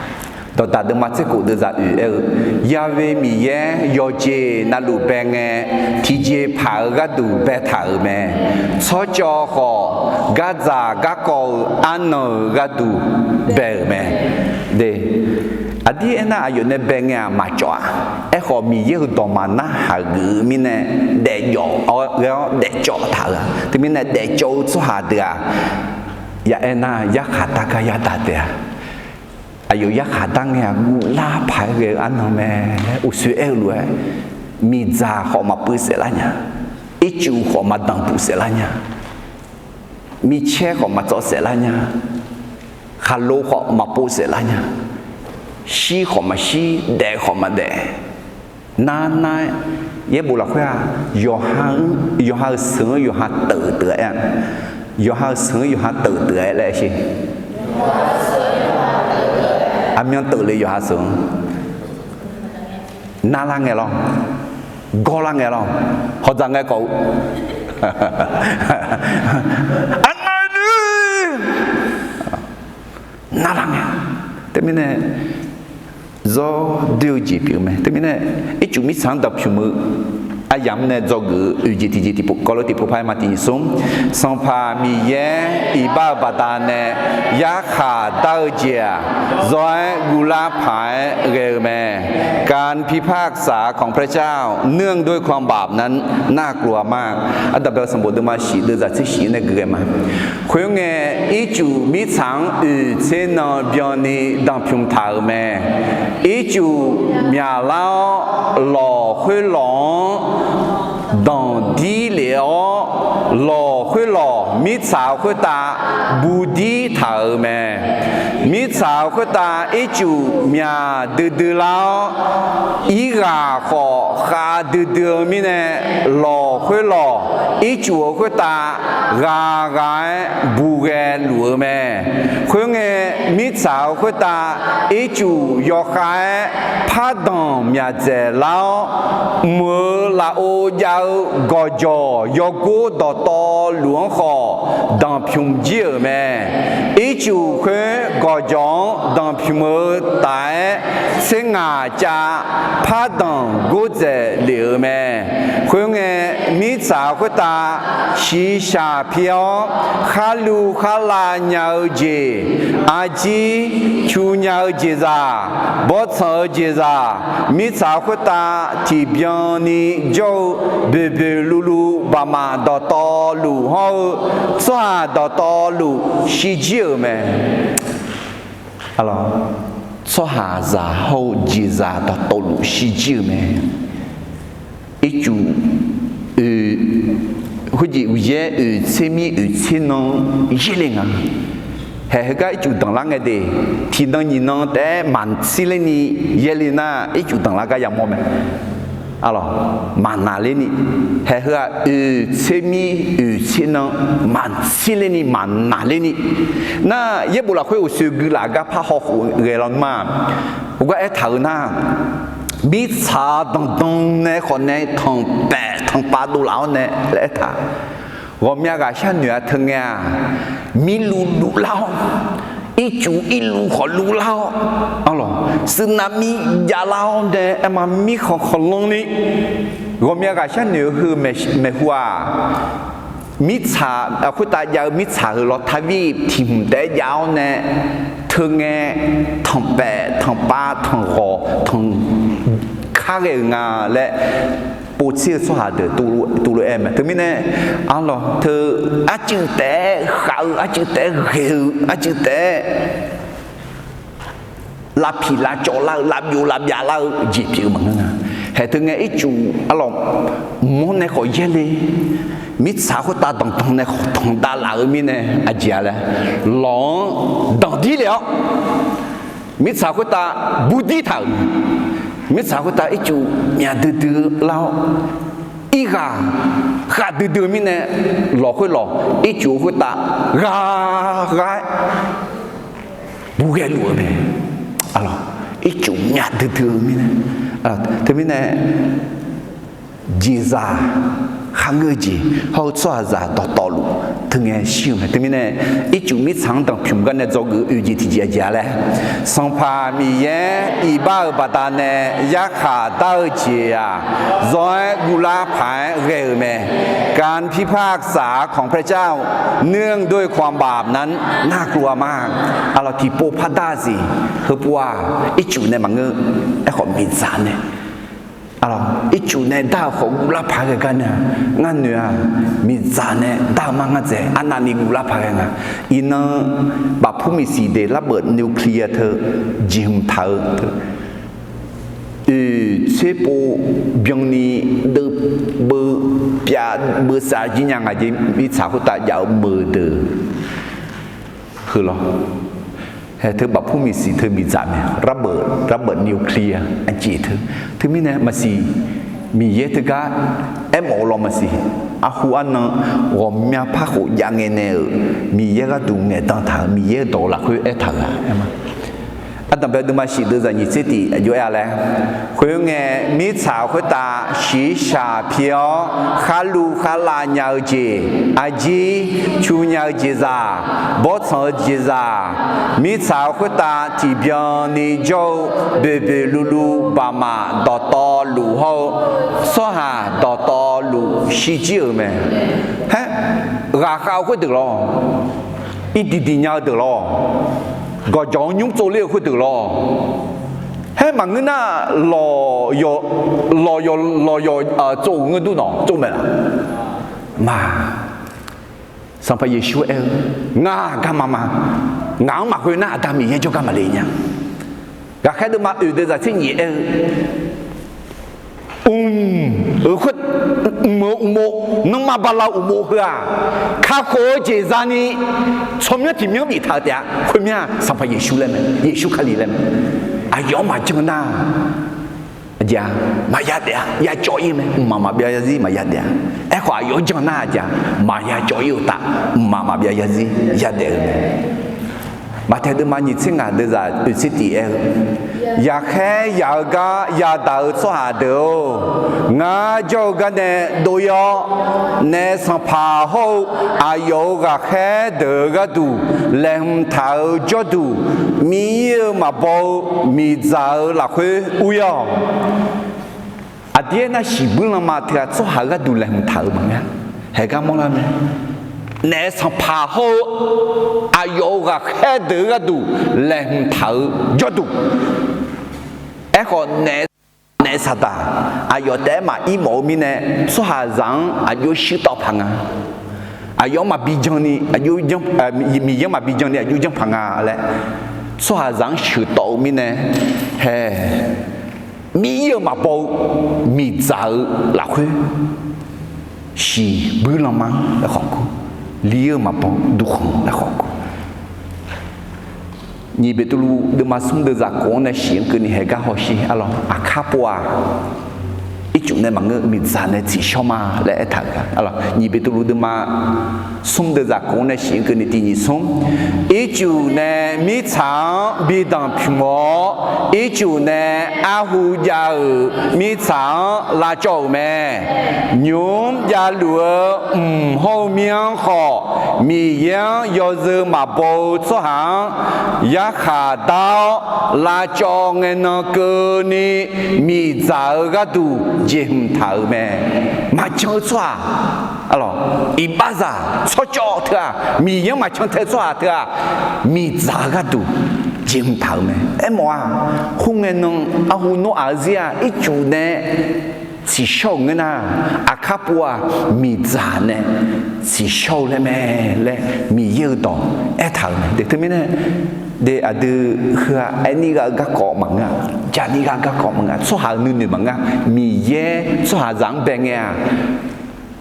Dawqdaq deuvma tser khof deuvzaq oeq aer-eu, Ya'we Miqyaer yawqjeq navluf bae ngae, tiqjeqpaq-eu gharduq baetaq-euq mae. Tsawrcawv khawf, gardzaq garkawv-eu arnan-euq gharduq bae-euq mae. De, aqdir aernar, aqyawf nae bae ngae-aq maqcawv-a. Aerkhawf, Miqyaer-euq dawqma narhaq geuf-eu mirnae, daefjawf-awr ghae-awr daefcawv taq-euq-a. Teumirnae, daefcawv-eu tsawrhaq deuq-aq, ya aernar, yarkhaq dar gar yadaq taef-a. Aqyawf yarkhaq dar ngae-aq, guvlar paq-aer ghae-eu arnan mae laer uqshoe aer-eu lof-aer, miqdzaq khawf maqpuiv saeflar nya, ircuf khawf maqdanqpuq saeflar nya, micaer khawf maqtsawv saeflar nya, khaqlo khawf maqpov saeflar nya, shir khawf maqshir, daef khawf maqdaef, nar nar-aer, yaerbof lafkhoer-aq, yawqha-euq seuq-anr yawqha teuf deuq-aer-a, yawqha-euq seuq-anr yawqha teuf deuq-aer laer sher. Aqmyan teuf le yawqha seuq-anr. Narlar ngae lawr, gawrlar ngae lawr, hawdzaq ngae kawf-eu, aqngae dui narlar ngae. Teumirnae, zawr doer-eu jeq pyeuf-eu mae. Teumirnae, ircuf mirtsaq-anr dawqpymq-eu aryamq nae dzawgeuf-eu oeq jeq tiqjeq tiqpov kawv lof tiqpov par-aer ma tiq nyiq smr. Sanqpaq Miqyaer iqbax-euq baqdanae yarkhaq dar-eu jeq-aq, zawr-aer guvlar paq-aer ghae-eu mae. การพิพากษาของพระเจ้าเนื่องด้วยความบาปนั้นน่ากลัวมาก Ardanqbae-eu sanqbof deuvma shif deuvzaq tser shif nae gui ghae ma. Khoerngae, ircuf mirtsaq-anr oeq tser nan byanni danqpymq taq-euq mae. Ircuf myaqlar-awr, lawq khoerlawq-anr danqdir lef-awr, lawq khoerlawq mirtsaq khoertav budir taq-euq mae. Mirtsaq-euq khoertav ircuf myaq duidui lar-awr, irghaq khawf khavdui dui-eu mirnae, lawq khoerlawq ircuf-euq khoertav ghaq ghaq-aer bughae luf-eu mae. Khoerngae, mirtsaq-euq khoertav ircuf yawkhav-aer pardanq myaqdzaeq lar-awr, mq-euq lafov jav-eu gawqjawq yawgor dawqtawvluf-anr khawf danqpymq jir-euq mae. Ircuf khoer gawqjawq-anr danqpymq-eu taf-aer, tser ngaq cav pardanq gordzaeq lef-euq mae. Khoerngae, mirtsaq khoertav shiqshaq pi-awr, kharluv kharlav nya-eu jeq, arjir cu nya-eu jeqzaq, bawrtsanq-eu jeqzaq, mirtsaq khoertav tiqbyan ni jawr-eu boeqboeq luvluv baqmaf dawqtawvluf hawr-eu tsawrhaq dawqtawvluf shirjir-euq mae. Tsawrhaqzaq hawr-eu jeqzaq dawqtawvluf shirjir-euq mae. Ircuf oe, khoerjeq uqyaer oeq tser mir oeq tser nan yaerle nga. Haeq heugar ircuf danqlar ngae de, tiqnan nyiqnan taef-aer maqtsirler ni yaerle nar, ircuf danqlar gar yamawr mae. Arlawq, maqnaqler ni, haeq heu-aq oeq tser mir oeq tser nan maqtsirler ni maqnaqler ni. Nar yaerbof lafkhoer uqsoeq guilaf gar par hawkhof ghae lawr ma. Heugar aertaq-eu nar, mirtsaq danqdanq nae khawf nae tanqpaef tanqpav dovlaf-awr nae laer aertaq. Ghawqmya ghaqshar noeq-a teu ngae-aq, mirluv luvlar-awr, ircuf irluv khawf luvlar-awr, arlawq, sunav mir javlar-awr nae aerma mirkhanq khanqlanr ni, ghawqmya ghaqshar noeq-eu heu maeqhu-aq, mirtsaq khoertav jav-eu mirtsaq heu lawr tar vir tiq hmq taef-aer jav-awr nae, teu ngae tanqpaef tanqpav tanqghawq tanq kar ghae-euq nga laer povtser-eu tsawrhaq deuq tuvlof aer mae. Teumirnae, arlawq teu arcuiv taef-aer khav-eu, arcuiv taef-aer ghae-eu, arcuiv taef-aer lavpiq lavcawv lar-eu, lavbyov lavbyav lar-eu jeq pyeuf-eu maqngeur nga. Haeq teu ngae ircuf arlawq mawr nae khawf yaerle, mirtsaq khoertav danqdanq nae khawf tanqdav laf-eu mirnae aqjeq-a laer, lawq-anr danqdir lef-awr mirtsaq khoertav burdir taq-euq, mirtsaq khoertav ircuf myaq duidui lar-awr, irghaq khavdui dui-eu mirnae, lawq khoerlawq ircuf-eu khoertav ghaq ghaq-aer bughae luf-eu mae. Arlawq, ircuf myaq duidui-eu mirnae, teumirnae jeqzaq kharngeur-eu jeq hawr-eu tsawrhaqzaq dawqtawvluf teu ngae shir-eu mae. Teumirnae ircuf mirtsaq-anr danqpymq gar nae dzawgeuf oe jeq tiqjeq aqjeq-a laer, Sanqpaq Miqyaer iqbax-euq baqdanae yarkhaq dar-eu jeq-aq, zawr-aer guvlar paq-aer ghae-euq mae. การพิพากษาของพระเจ้าเนื่องด้วยความบาปนั้นน่ากลัวมาก. Arlawq, tiqpov pardar-eu jeq heupov-aq, ircuf nae maqngeur. Aerkhawf miqdzaq nae, arlawq, ircuf nae dar-euq khawf guvlar paq-aer ghae gar nae, ngar noeq-aq, miqdzaq nae dar-eu mar ngar dzaeq arnavni guvlar paq ghae nga. Iqnan bafpur miqsiq de ระเบิดนิวเคลียร์ teu jeqhmq taq-eu teu oeq tser pov byanni deuvbeu pyav beusav jir nya ngaq jeq mirtsaq khoertav jav-eu meuq deuq heu lawr. Haeq teu bafpur miqsiq teu miqdzaq mae, ระเบิด ระเบิดนิวเคลียร์ aqjeq teu. Teumirnae maqsiq, Miqyaer teugar aermawf-eu lawr maqsiq. Arhu arnan ghawqmya par khof jav ngae nae-euq Miqyaer gharduq ngaeqdan taq-euq Miqyaer-eu dawq lafkhoer aertaq-euq-a. Ardanqbae deuvma shif deuvzaq nyiq tser tiq aqjox aer-a laer, khoerngae mirtsaq khoertav shiqshaq pi-awr kharluv kharlav nya-eu jeq, arjir cu nya-eu jeqzaq, bawrtsanq-eu jeqzaq, mirtsaq khoertav tiqbyan ni jawr-eu boeqboeq luvluv baqmaf dawqtawvluf hawr-eu tsawrhaq dawqtawvluf shirjir-euq mae. Haer, ghaqkhav-eu khoerdeuq lawr, irdiq diq nya-eu deuq lawr, gawqjawq-anr nymr tsovler-eu khoerdeuq lawr. Haer maqngeur nar, lawq yawq, lawq yawq, lawq yawq tsov-euq ngeur dur nawq tsov mae laf? Ma, Sanqpaq Yeqsur aer-eu, Ngar garma ma. Ngaq-anr maqkhoer nar Aqda Miqyaer jawrgar maqle nya. Ghaqkhaer deuvma oeq deuq zaq tser nyiq aer-eu, mq-euq khoer, mq-euq uqmov Nuima bala uqmov heu-aq, kakhof-eu jeq zani tsawrmyanr tiq myanr biftaq-eu taef-a. Khoermyanr-aq, Sanqpaq Yeqsur laer mae. Yeqsur Kali laer mae. Aqyawf-anr maqjan nar, aqjeq-a, maqya daef-a, ya cawv-ir mae. Mqmaq maqbyav zarzir maqya daef-a. Aerkhawf, aqyawf-anr jan nar, aqjeq-a, maqya cawv-ir-eu uqtaf, mqmaq maqbyav zarzir ya daef-eu mae. Maqtaeq deuvma nyiq tser ngaq deuvzaq oeq tser tiq aer-eu, yaqkhaer yaq-eu gar yadaq-eu tsawrhaq deuq-or, ngar jawr-eu gar nae dov-ir-awr, naef sanqpaq hawr-eu aqyawf-euq ghaqkhaer deuq-eu gharduq laeqhmq taq-eu jawrduq, mir-ir-eu maqbaw-eu miqdzaq-eu lafkhoer ur-ir-awq. Aqdir aernar, shiqbuir lanma teu-aq, tsawrhaq-eu gharduq laeqhmq taq-euq maqngeur. Haeq gar mawrlar mae. Naef sanqpaq hawr-eu aqyawf-euq ghaqkhaer deuq-eu gharduq laeqhmq taq-eu jawrduq. Aerkhawf, naef saqdaq, naef saqdaq aqyawf taef-aer maqir mawf-eu mirnae, tsawrhaqzaq-anr aqjox shuir tawv paq nga. Aqyawf-anr maqbi jan ni, Miqyaer-anr maqbi jan ni aqjox janr paq nga laer, tsawrhaqzaq-anr sheuq tawv-eu mirnae, hae, mir-ir-eu maqbaw-eu miqdzaq-eu lafkhoer, shiqbuir lanma-anr aerkhawf kur, lir-eu maqbaw-eu durkhanq aerkhawf kur. Nyiq Beqtuvluv deuvma smr deuvzaq khof-anr nae shiq-anr keuvni haeq gar hawsher arlawr. Aqkar pov-aq, ircuf nae maqngeur, miqdzaq nae tsiqshawr ma laer aertaq-euq gar arlawr. Nyiq Beqtuvluv deuvma smr deuvzaq khof-anr nae shiq-anr keuvni tiq nyiq smr, ircuf nae mirtsaq-anr bi danqpymq-awr, ircuf nae arhu jav-euq mirtsaq-anr lavcawv-euq mae. Nymq-mr javluf-eu mq hawr-eu mir-anr khawf, Miqyaer-anr yawzeu maqbaw-eu tsawrhaq-anr yarkhaq dar-awr, lavcawv ngaenan keuvni miqdzaq-eu gharduq jeqhmq taq-euq mae. Maqjan-eu tsawrhaq, arlawr, iqbaxzaq tsawrcawv teu-aq, Miqyaer-anr maqcan tae-eu tsawrhaq teu-aq, miqdzaq-eu gharduq jeqhmq taq-euq mae. Aermawf-aq, khoerngae nan arhu nawr aqzir-aq ircuf nae tsiqshawr-euq ngeur nar, aqkar pov-aq, miqdzaq nae tsiqshawr-eu laer mae laer Miqyaer-euq dawq aertaq-euq mae. Teumirnae, de aqdui heu-aq, aerni gha-eu garkawv maqngeur-a, jaqni gha-eu garkawv maqngeur-a, tsawrhaq-euq nuinoeq maqngeur-a, Miqyaer tsawrhaqzaq-anr bae ngae-aq,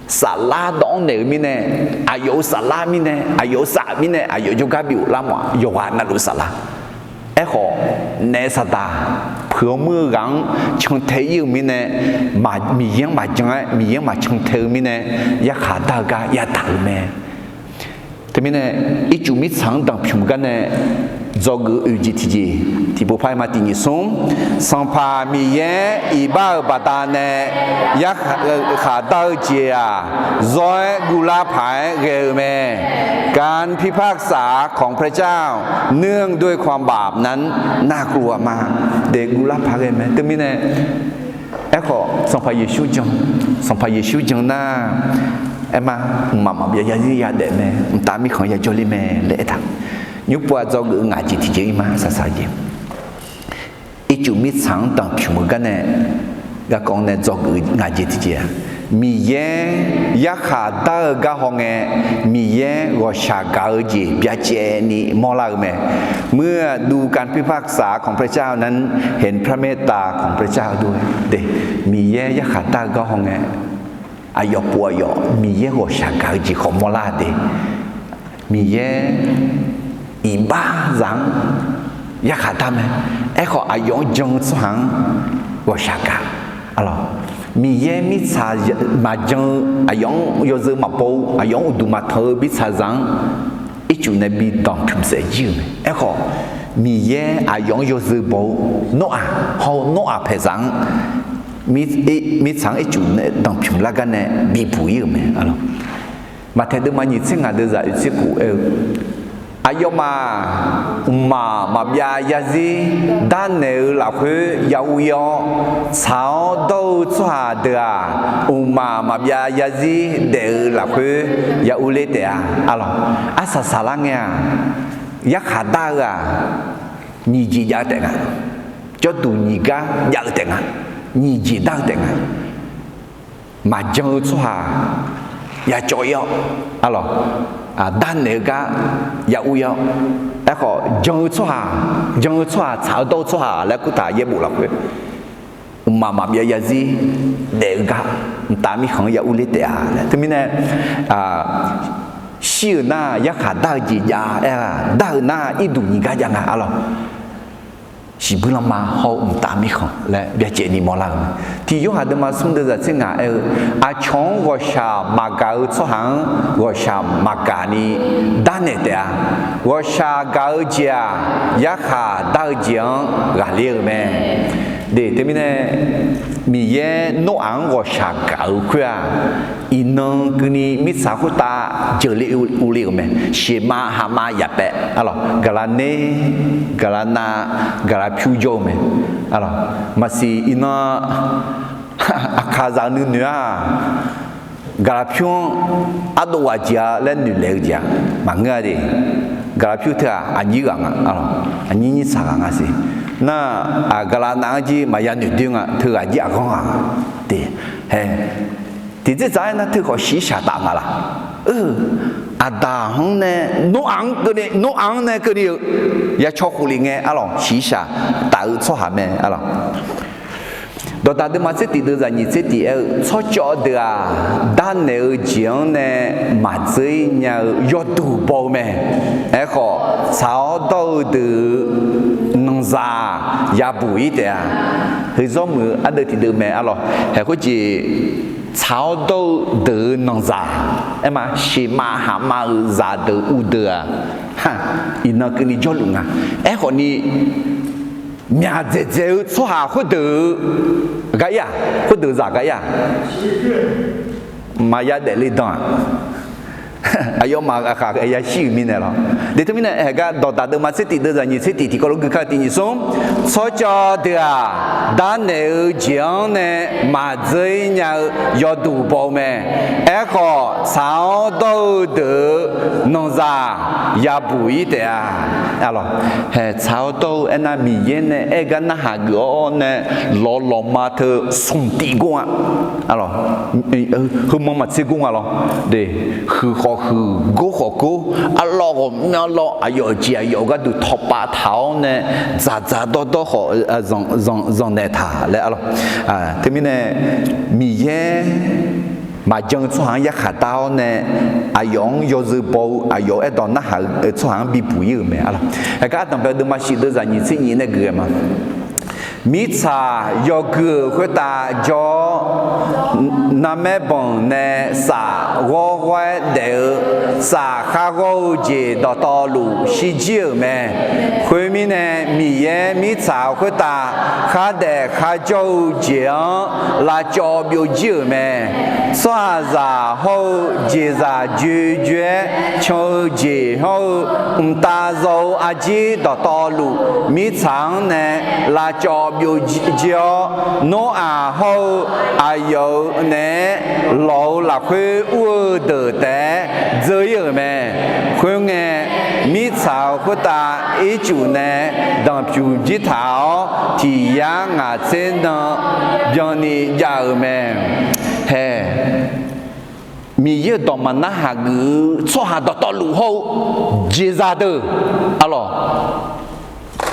saflar dawv-anr naeq-eu mirnae, aqyawf-euq saflar mirnae, aqyawf-euq saf mirnae, aqyawf jawrgar bif-euq lar mawf-aq, yawqghaq navluf saflar. Aerkhawf, naef saqdaq, peuq-awr muir-eu ghaq-anr cantae-ir-euq mirnae, Miqyaer-anr maqjan-aer, Miqyaer-anr maqcan tae-eu mirnae, yarkhaq dar-eu gar yadaq-euq mae. Teumirnae, ircuf mirtsaq-anr danqpymq gar nae dzawgeuf oeq jeq tiqjeq, tiqpov par-aer ma tiq nyiq smr, Sanqpaq Miqyaer iqbax-euq baqdanae yarkhaq dar-eu jeq-aq, zawr-aer guvlar paq-aer ghae-eu mae. การพิพากษาของพระเจ้า เนื่องด้วยความบาปนั้น น่ากลัวมาก de guvlar paq ghae mae. Teumirnae, aerkhawf Sanqpaq Yeqsur jan, Sanqpaq Yeqsur jan nar, aerma, mqmaq maqbyav zarzir yadaef mae, mqtav mirkhanq yajawr ler mae laer aertaq. Nymr pov-aq, dzawgeuf-eu ngaq jeq tiqjeq-ir ma, saqsaq jeq. Ircuf mirtsaq-anr danqpymq-eu gar nae, garkawv nae dzawgeuf-eu ngaq jeq tiqjeq-aq, Miqyaer yarkhaq dar-eu gar hawngae, Miqyaer ghawqshaq gaq-eu jeq byacaevni mawrlar-eu mae. เมื่อดูการพิพากษาของพระเจ้านั้น เห็นพระเมตตาของพระเจ้าด้วย de, Miqyaer yarkhaq dar-eu gar hawngae, aqyawf pov aqyawf Miqyaer ghawqshaq gaq-eu jeq khawf mawrlar de. Miqyaer iqbaxzaq-anr yarkhaq dar mae. Aerkhawf, aqyawf-anr jan-eu tsawrhaq-anr ghawqshaq gaq. Arlawq, Miqyaer mirtsaq maqjan-eu, aqyawf-anr yawzeu maqbaw-eu, aqyawf-anr uqduq maqtanq-eu mirtsaqzaq-anr ircuf nae bi danqpymq saef jir-euq mae. Aerkhawf, Miqyaer aqyawf-anr yawzeu baw-eu Noraq hawr-eu Noraq paeqzaq-anr mirtsaq-anr ircuf nae danqpymq lar gar nae bibuq-ir-euq mae. Maqtaeq deuvma nyiq tser ngaq deuvzaq oeq tser kof aer-eu, aqyawfmaf mqmaq maqbyav zarzir darnaeq-eu lafkhoer ya ur-ir-awr, tsaq-awr dawr-eu tsawrhaq deuq-aq, mqmaq maqbyav zarzir daef-eu lafkhoer ya ur ler taef-a. Arlawq, arsaq saqlar ngae-aq, yarkhaq dar-eu-aq, nyiq jeq jav-eu taef nga. Jawrduq nyiq gar jav-eu taef nga. Nyiq jeq dar-eu taef nga. Maqjan-eu tsawrhaq ya cawv-ir-awr, arlawq, darnaeq-eu gar ya ur-ir-awr, aerkhawf jan-eu tsawrhaq, jan-eu tsawrhaq tsaq-awr dawr-eu tsawrhaq laer kurtaq yaerbof lafkhoer mqmaq maqbyav zarzir daef-eu gar mqtav mirkhanq-anr ya urler taef-a laer. Teumirnae, shir-euq nar yarkhaq dar-eu jeq jav-a aer-a, dar-euq nar irduq nyiq gar jav nga arlawq. Shiqbuir lanma hawr-eu mqtav mirkhanq laer byacaevni mawrlar-euq mae. Tiq Yorhaq deuvma smr deuv zaq tser ngaq aer-eu, aqcawq-anr ghawqshaq maqgaq-eu tsawrhaq-anr ghawqshaq maqgaq ni darnaeq taef-a. Ghawqshaq gaq-eu jeq-aq, yarkhaq dar-eu jeq-anr ghaqler-eu mae. De, teumirnae, Miqyaer Noraq-anr ghawqshaq gaq-eu khoer-aq, iqnan keuvni mirtsaq khoertav jeuqle urle-euq mae. Sheuqmav haqmav yaf paef arlawq, gaqlaq ner, gaqlaq nav, gaqlaq pyur jawr-eu mae. Arlawq, maqsiq iqnan aqkaqzaq-eu nuinoeq-aq, gaqlaq pyur-anr ardov ghaq jeq-a laer noeqlaeq-eu jeq-aq maqngeur-a de. Gaqlaq pyur teu-aq aqnyir ghaq nga, aqnyir nyir tsaq ghaq nga siq. Nar, gaqlaq nav-anr jir maqya noeqdoer nga, teughaq jir aqghanr ghaq nga. De, hae, tiqdzerdzaq aernar teukhawf shiqshaq taf nga laq. Aqdaq-anr nae, Noraq-anr keuvni, Noraq-anr nae keuvni-eu ya caw khof lef ngae arlawq, shiqshaq taf-eu tsawrhaq mae arlawq. Dawqdaq deuvma tser tif deuv zaq nyiq tser tif aer-eu, tsawrcawv deuq-aq, darnaeq-eu jeq-anr nae maqdzeur-ir nya-eu yawduq baw-eu mae. Aerkhawf, tsaq-awr dawr-eu deuq-euq nanqzaq yabuq-ir taef-a. Heuzawr muiq-eu ardeuv tiqdeuv mae arlawq. Haeq khoerjeq, tsaq-awr dawr-eu deuq-euq nanqzaq, aerma sheuqmav haqmav-euq zaqdeuq uvdeuq-aq, iqnan keuvni jawrluf nga. Aerkhawfni, myaq dzaeqdzaeq-eu tsawrhaq khoerdeuq-eu gar ir-aq, khoerdeuq zaq gar ir-aq, maqya daefle dan-aq, aqyawfmaf aqkhaq yashir-euq mirnae lawr. De, teumirnae haeq gar dawqdaq deuvma tser tif deuv zaq nyiq tser tif tiqkawv lof gui kar-eu tiq nyiq smr, tsawrcawv deuq-aq, darnaeq-eu jeq-anr nae maqdzeur-ir nya-eu yawduq baw-eu mae. Aerkhawf, tsaq-awr dawr-eu deuq-euq nanqzaq yabuq-ir taef-a. Haeq, tsaq-awr dawr-eu aernar, Miqyaer nae aer gar narhaq geuf-awr nae lawq lawqma teu smq tif gor nga. Heumanr maqtser gor nga lawr. De, huiq khawf huiq, gor khawf gor, arlawr ghawqmyanr lawr, aqyawf jeq aqyawf gharduq tawqpav taq-awr nae dzaqdzaq dawrdawr khawf zanqnaeq taq laer arlawq. Teumirnae, Miqyaer maqjan-eu tsawrhaq-anr yarkhaq dar-awr nae, aqyawf-anr yawzeu baw-eu, aqyawf-euq aerdawq narhaq-eu tsawrhaq-anr bibuq-ir-euq mae arlawq. Haeq gar ardanqbae-eu deuvma shif deuv zaq nyiq tser nyiq nae geuf-aer ma. Mirtsaq yawgui-euq khoertav jawr-awr, narmaer banq nae saf ghawrghawr-aer daef-eu, saf kharghawr-eu jeq dawqtawvluf shirjir-euq mae. Khoermirnae, Miqyaer mirtsaq khoertav khardaef kharjawr-eu jeq-anr lavcawv byovjir-euq mae. Tsawrhaqzaq hawr-eu jeqzaq joejoe-aer can-eu jeq hawr-eu, mqtav zaw-eu arjir dawqtawvluf, mirtsaq-anr nae lavcawv byovjir-awr, Noraq hawr-eu aqyawf-euq naeq-aer lawq-eu lafkhoer ur-eu deuq taef-aer dzeur-ir-euq mae. Khoerngae, mirtsaq-euq khoertav ircuf nae danqpyuq jir taq-awr, tiq yar ngaq tser nan byanni jav-euq mae. Hae, Miqyaer-euq dawq maqnar haq geuf-eu tsawrhaq dawqtawvluf hawr-eu jeqzaq deuq, arlawq,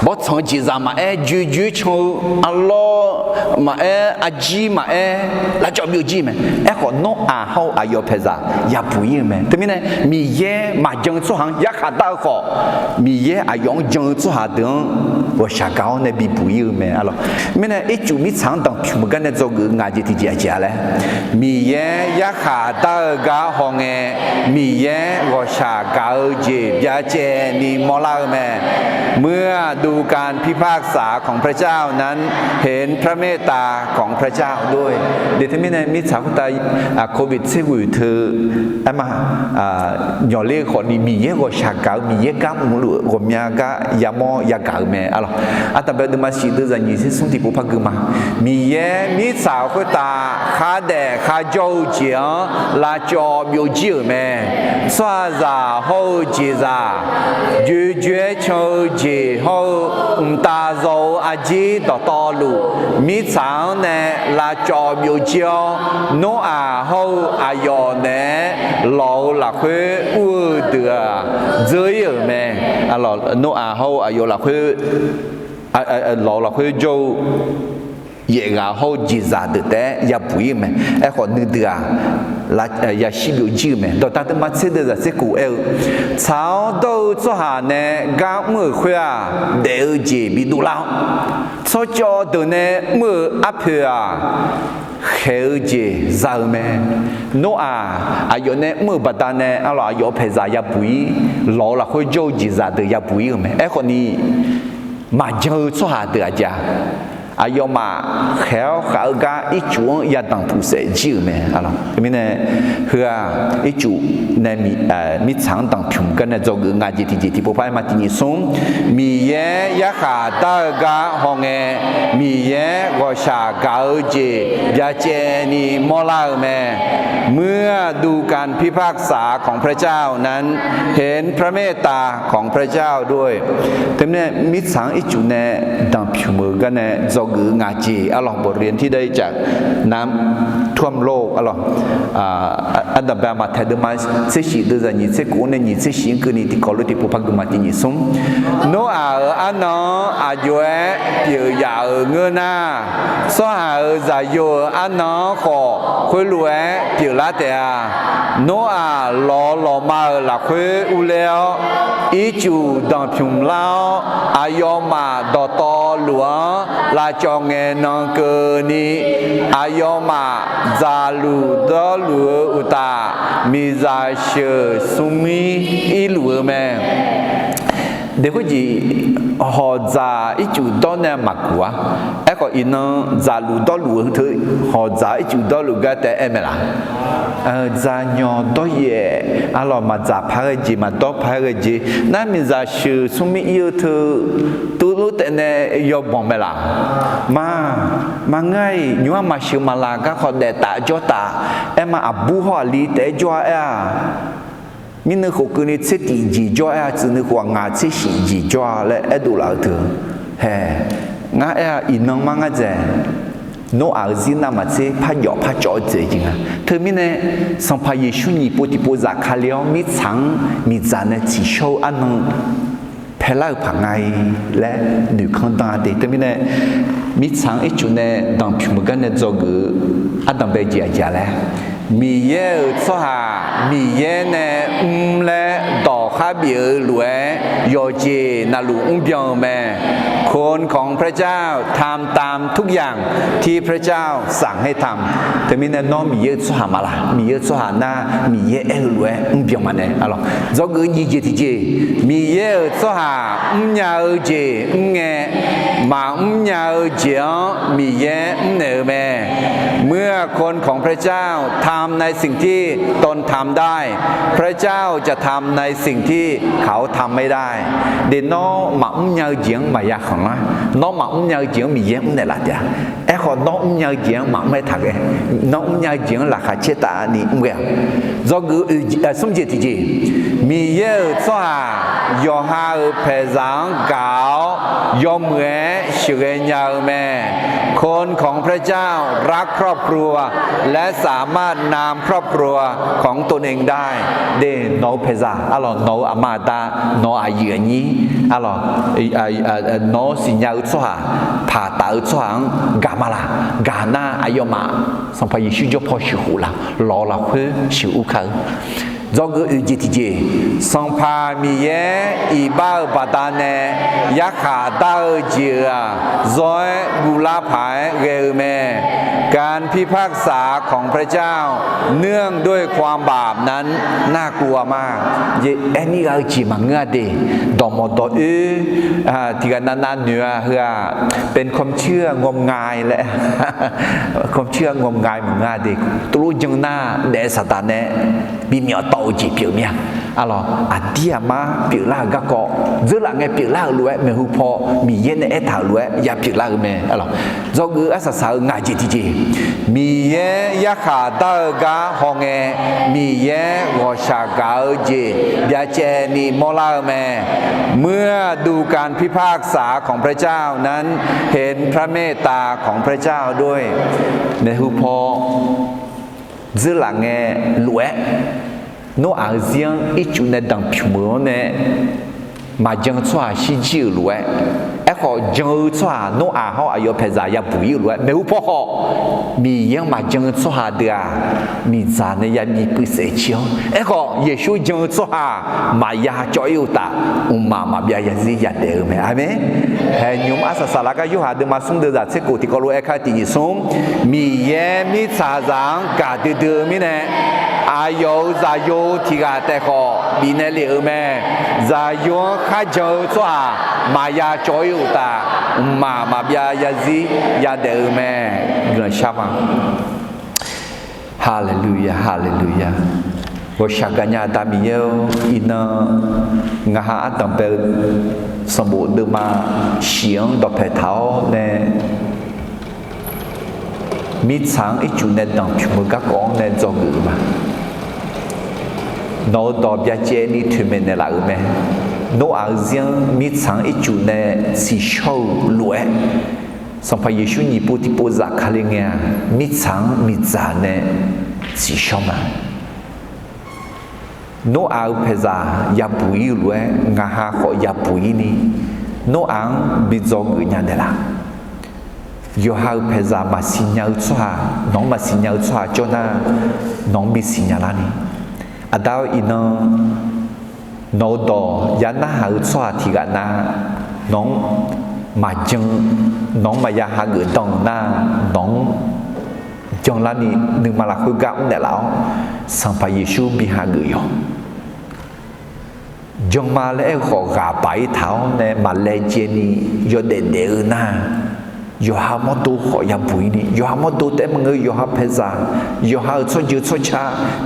bawrtsanq-eu jeqzaq maqaer, joejoe-aer can-eu arlawr maqaer, arjir maqaer, lavcawv byovjir mae. Aerkhawf, Noraq hawr-eu aqyawf paeqzaq yabuq-ir-eu mae. Teumirnae, Miqyaer maqjan-eu tsawrhaq-anr yarkhaq dar-eu khawf, Miqyaer aqyawf-anr jan-eu tsawrhaq deuq-anr ghawqshaq gaq-awr nae bibuq-ir-eu mae arlawq. Mirnae, ircuf mirtsaq-anr danqpyuq meuq gar nae dzawgeuf-eu ngaq jeq tiqjeq aqjeq-a laer, Miqyaer yarkhaq dar-eu gar hawngae, Miqyaer ghawqshaq gaq-eu jeq byacaevni mawrlar-eu mae. เมื่อดูการพิพากษาของพระเจ้านั้น เห็นพระเมตตาของพระเจ้าด้วย De, teumirnae mirtsaq khoertav covid tser ghoeq teu aerma nyawqler-eu khawfni, Miqyaer ghawqshaq gaq-eu, Miqyaer gar mrluf-eu ghawqmya gar yamawr yagaq-eu mae arlawq. Ardanqbae deuvma shif deuv zaq nyiq tser smr tiqpov par gui ma. Miqyaer mirtsaq khoertav khardaef kharjawr-eu jeq-anr lavcawv byovjir-euq mae. Tsawrhaqzaq hawr-eu jeqzaq joejoe-aer can-eu jeq hawr-eu, mqtav zaw-eu arjir dawqtawvluf, mirtsaq-anr nae lavcawv byovjir-awr, Noraq hawr-eu aqyawf naeq-aer lawq-eu lafkhoer ur-eu deuq-aq dzeur-ir-euq mae. Noraq hawr-eu aqyawf lafkhoer, lawq-eu lafkhoer jawr-eu yaef ghaq hawr-eu jeqzaq deuq taef-aer yabuq ir-eu mae. Aerkhawf nuideuq-aq, yashir byov jir-eu mae. Dawqtaq teuma tser deuvzaq tser kof aer-eu, Tsaq-awr dawr-eu tsawrhaq nae gar mr-euq khoer-aq, daef-eu jeq bidov lar-awr, tsawrcawv deuq nae mr-euq arpoeq-aq, khaeq-eu jeq za-eu mae. Noraq aqyawf nae mr-euq baqdanae arlawq, aqyawf-euq paeqzaq yabuq ir, lawq-eu lafkhoer jawr-eu jeqzaq deuq yabuq ir-euq mae. Aerkhawf ni, maqjan-eu tsawrhaq deuq aqjeq-aq, aqyawfmaf khaeq-awr khaf-eu gar ircuf-anr yadanq puq saef jir-euq mae. Teumirnae, heu-aq, ircuf nae mirtsaq-anr danqpymq gar nae dzawgeuf nga jeq tiqjeq tiqpov par-aer ma tiqnyif smr. Miqyaer yarkhaq dar-eu gar hawngae, Miqyaer ghawqshaq gaq-eu jeq byacaevni mawrlar-eu mae. เมื่อดูการพิพากษาของพระเจ้านั้น เห็นพระเมตตาของพระเจ้าด้วย Teumirnae mirtsaq-anr ircuf nae danqpymq-euq gar nae dzawgeuf-eu nga jeq arlawq, บทเรียนที่ได้จากน้ำท่วมโลก arlawq. Ardanqbae maqtaeq deuvma tser shif deuvzaq nyiq tser kof-anr nae nyiq tser shif-anr keuvni tiqkawv lof tiqpov par gui ma tiqnyif smr. Noraq-euq arnan-anr aqjox-aer pyeuf yaf-euq ngeur nar, tsawrhaq-euq zaqyo-euq arnan-anr khawf khoerlof-aer pyeuflar taef-a. Noraq lawq lawqma-euq lafkhoer urler-awr, ircuf danqpymq lar-awr, aqyawfmaf dawqtawvluf-anr lavcawv ngaenan keuvni, aqyawfmaf dzaqluf dawrluf-eu uqtaf, miqzaq sheuq smrmir irluf-eu mae. Deqkhoer jeq hawqdzaq ircuf dawr nae maqguq-ar. Aerkhawf, iqnan dzaqluf dawrluf-eu teu hawqdzaq ircuf dawrluf gar taef-aer aer mae laq? Dzaqnyanq dawryaef arlawq, maqdzaq paq-aer ghae jeq, maqdawr paq-aer ghae jeq. Nar miqzaq sheuq smrmir ir-eu teu tuvlof taef nae yawbanq mae laq? Ma, maqngeur-iq, nymr-aq maqsheuq maqlaq garkawv daef taf jawr taf. Aer ma, aqbur hawr aqli taef-aer jawr-a aer-aq, mirnuiv khof keuvni tser tif jeq jawr aer-a, tsuif nuiv khof-aq ngaq tser shif jeq jawr-a laer aerdov laf-eu teu. Hae, ngar aer-a, iqnan mar ngar dzaeq. Noraq-euq zir navmaqtser par jawf par cawv-eu dzaeq jeq nga. Teumirnae, Sanqpaq Yeqsur nyiq pov tiqpov zafkale-awr mirtsaq-anr miqdzaq nae tsiqshawr-eu arnan paelar-euq paq nga-i laer noeqkanr dan-a de. Teumirnae, mirtsaq-anr ircuf nae danqpymq-eu gar nae dzawgeuf-eu ardanqbae jeq aqjeq laer, Miqyaer-euq tsawrhaq Miqyaer nae mr laer dawq khar bif-eu lof-aer yawqjeq navluf mrbyan-eu mae. คนของพระเจ้าทำตามทุกอย่างที่พระเจ้าสั่งให้ทำ Teumirnae nawr Miqyaer-euq tsawrhaq ma laq? Miqyaer-euq tsawrhaq nar, Miqyaer aer-eu lof-aer mrbyan ma nae arlawq. Dzawgeuf nyiq jeq tiqjeq, Miqyaer-euq tsawrhaq mrnya-eu jeq mr ngae, maqmr nya-eu jeq-anr Miqyaer mrnaeq-eu mae. เมื่อคนของพระเจ้าทำในสิ่งที่ตนทำได้ พระเจ้าจะทำในสิ่งที่เขาทำไม่ได้ De, nawr maqmr nya-eu jeq-anr maqya khanq lar. Nawr maqmr nya-eu jeq-anr Miqyaer mrnaeq laf taef-a. Aerkhawf, nawr mrnya-eu jeq-anr maqmr-aer taq ghae. Nawr mrnya-eu jeq-anr laqkhaq caer taf ni mr ghae-a. Dzawgeuf smr jeq tiqjeq, Miqyaer-euq tsawrhaq yawqha-euq paeqzaq-anr gaq-awr yawmuiq-aer sheuqghae nya-eu mae. คนของพระเจ้ารักครอบครัว และสามารถนำครอบครัวของตนเองได้ De, nawq-eu paeqzaq arlawq, nawq-eu aqma aqda, nawq-eu aqyuif aqnyir arlawq, nawq-eu siqnya-eu tsawrhaq, paq taf-eu tsawrhaq-anr gaq ma laq? Gaq nar aqyawfmaf Sanqpaq Yeqsur jawr paw sheuqkhof laf, lawq-eu lafkhoer sheuqur kar-eu. Dzawgeuf oeq jeq tiqjeq, Sanqpaq Miqyaer iqbax-euq baqdanae yarkhaq dar-eu jeq-euq-aq, zawr-aer guvlar paq-aer ghae-eu mae. การพิพากษาของพระเจ้าเนื่องด้วยความบาปนั้นน่ากลัวมาก Aer nir gha-eu jeq maqngeur-a de. Dawqmawq dawq oer tiqghaq navnav noeq-a heu-aq, เป็นความเชื่อ งมงาย laer, ความเชื่อ งมงาย maqngeur-a de. Tuvlof jan nar daef saqdaq nae bimyawf tawv-eu jeq pyeuf mir-a. Arlawq, aqdir aqmar pyeuflar-euq garkawv, dzeurlaf ngae pyeuflar-euq lof-aer maeqhu paw Miqyaer nae aertaq-euq lof-aer ya pyeuflar-eu mae. Arlawq, dzawgeuf arsaq saq-eu ngaq jeq tiqjeq, Miqyaer yarkhaq dar-eu gar hawngae, Miqyaer ghawqshaq gaq-eu jeq byacaevni mawrlar-eu mae. เมื่อดูการพิพากษาของพระเจ้านั้น เห็นพระเมตตาของพระเจ้าด้วย Maeqhu paw dzeurlaf ngae lof-aer, Noraq-eu zir-anr ircuf nae danqpymq-eu-anr nae maqjan tsawrhaq shirjir-euq lof-aer, aer Aerkhawf, jan-eu tsawrhaq Noraq hawr aqyawf paeqzaq yabuq ir-eu lof-aer maeqhu paw khawf, Miqyaer-anr maqjan-eu tsawrhaq deuq-aq, miqdzaq nae yabi puiv saef cir-awr. Aerkhawf, Yeqsur jan-eu tsawrhaq maqya cawv ir-eu uqtaf, mqmaq maqbyav yazir yadaef-eu mae. Aqmeq. Haeq nymq-mr arsaq saqlar gar Yorhaq deuvma smr deuvzaq tser khof tiqkawv lof-aer kar tiq nyiq smr, Miqyaer mirtsaqzaq-anr gaqdui dui-eu mirnae, aqyawf-euq zaqyo tiq ghaq taef khawf bifnaeq lef-euq mae. Zaqyo-anr kharjan-eu tsawrhaq maqya cawv ir-eu uqtaf, mqmaq maqbyav yazir yadaef-eu mae. Guiqlanq shar ma. Haleluya, haleluya. Ghawqshaq gaqnya Aqda Miqyaer-or, iqnan ngaq ha ardanq bae-eu sanqbof deuvma shiq-anr dawqpae taq-awr nae, mirtsaq-anr ircuf nae danqpymq-eu garkawv-anr nae dzawgeuf-eu ma. Nawq-euq dawq byacaevni toeqmaeq naeqlaf-euq mae. Noraq-eu zir-anr mirtsaq-anr ircuf nae tsiqshawr-eu lof-aer, Sanqpaq Yeqsur nyiq pov tiqpov zafkale ngae-aq, mirtsaq-anr miqdzaq nae tsiqshawr ma. Noraq-euq paeqzaq yabuq ir-eu lof-aer ngaq ha khawf yabuq ir ni, Noraq-anr bi dzawgeuf nya naeqlaf. Yawqha-euq paeqzaq maqsiq nya-eu tsawrhaq, nawq-anr maqsiq nya-eu tsawrhaq jawr nar, nawq-anr bisiq nya larni, Aqda-or, iqnan nawq-eu dawq ya narhaq-eu tsawrhaq tiq ghaq nar, nawq-anr maqjan, nawq-anr maqya hageuf dan-euq nar, nawq-anr janlarni nuima lafkhoer gar mrnaeq laf-awr, Sanqpaq Yeqsur bi hageuf yawq. Janma laer aer-eu khawf ghaq baq ir taq-awr nae maqlaejae ni yawdaef daef-eu nar, yawqha mawrdo khawf yabuq ir ni, yawqha mawrdo taef-aer maqngeur, yawqha paeqzaq, yawqha-euq tsawrjeuq tsawrca,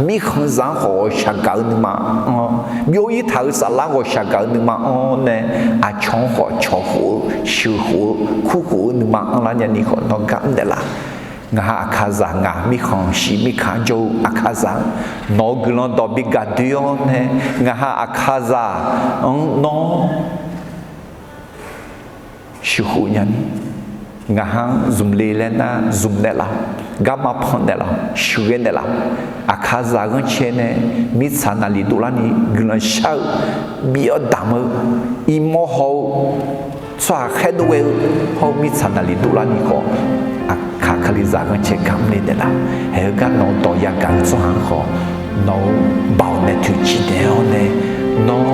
mirkhanqzaq-anr khawf ghawqshaq gaq-eu nuima anr-awr, byov ir taq-euq saflar ghawqshaq gaq-eu nuima anr-awr nae, aqcawq-anr khawf cawqkhof-eu, sheuqkhof-eu, kurkhof-eu nuima anrlar nyani khawf nawr gar mrnaeq laf. Ngaq ha Aqkaqzaq, ngaq mirkhanq shiq mirkaq jawr-eu Aqkaqzaq-anr, nawq-euq guiqlanq dawq bi gaqdoe-awr nae, ngaq ha Aqkaqzaq-anr nawr sheuqkhof nyani, ngaq ha-anr zmq le laer nar zmq naeqlaf-awq, garma pan naeqlaf-awq, sheuqghae naeqlaf-awq. Aqkaqzaq ghanrcae nae mirtsaq naqliq dovlarni guiqlanq shar-eu, bif-awr damq-eu, iqmawr haw-eu, tsawrhaq khaerdov ghae-eu hawr-eu mirtsaq naqliq dovlarni khawf, Aqkaq Kalizaq ghanrcae gar mrle naeqlaf. Haeq-eu gar nawq-eu dawq yagaq-eu tsawrhaq-anr khawf, nawq-eu baoq nae toeqciv naeq-awr nae, nawr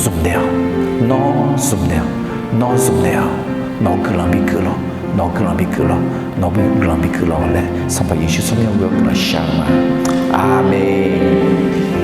zmq naeq-awq, nawr zmq naeq-awq, nawr zmq naeq-awq, nawq-eu guiqlanq bi keuv lawq, nawq-eu guiqlanq bi keuv lawq, nawq-eu guiqlanq bi keuv lawq laer Sanqpaq Yeqsur tsawrmyanr ghoe-awr guiqlanq shar-eu ma. Aqmeq.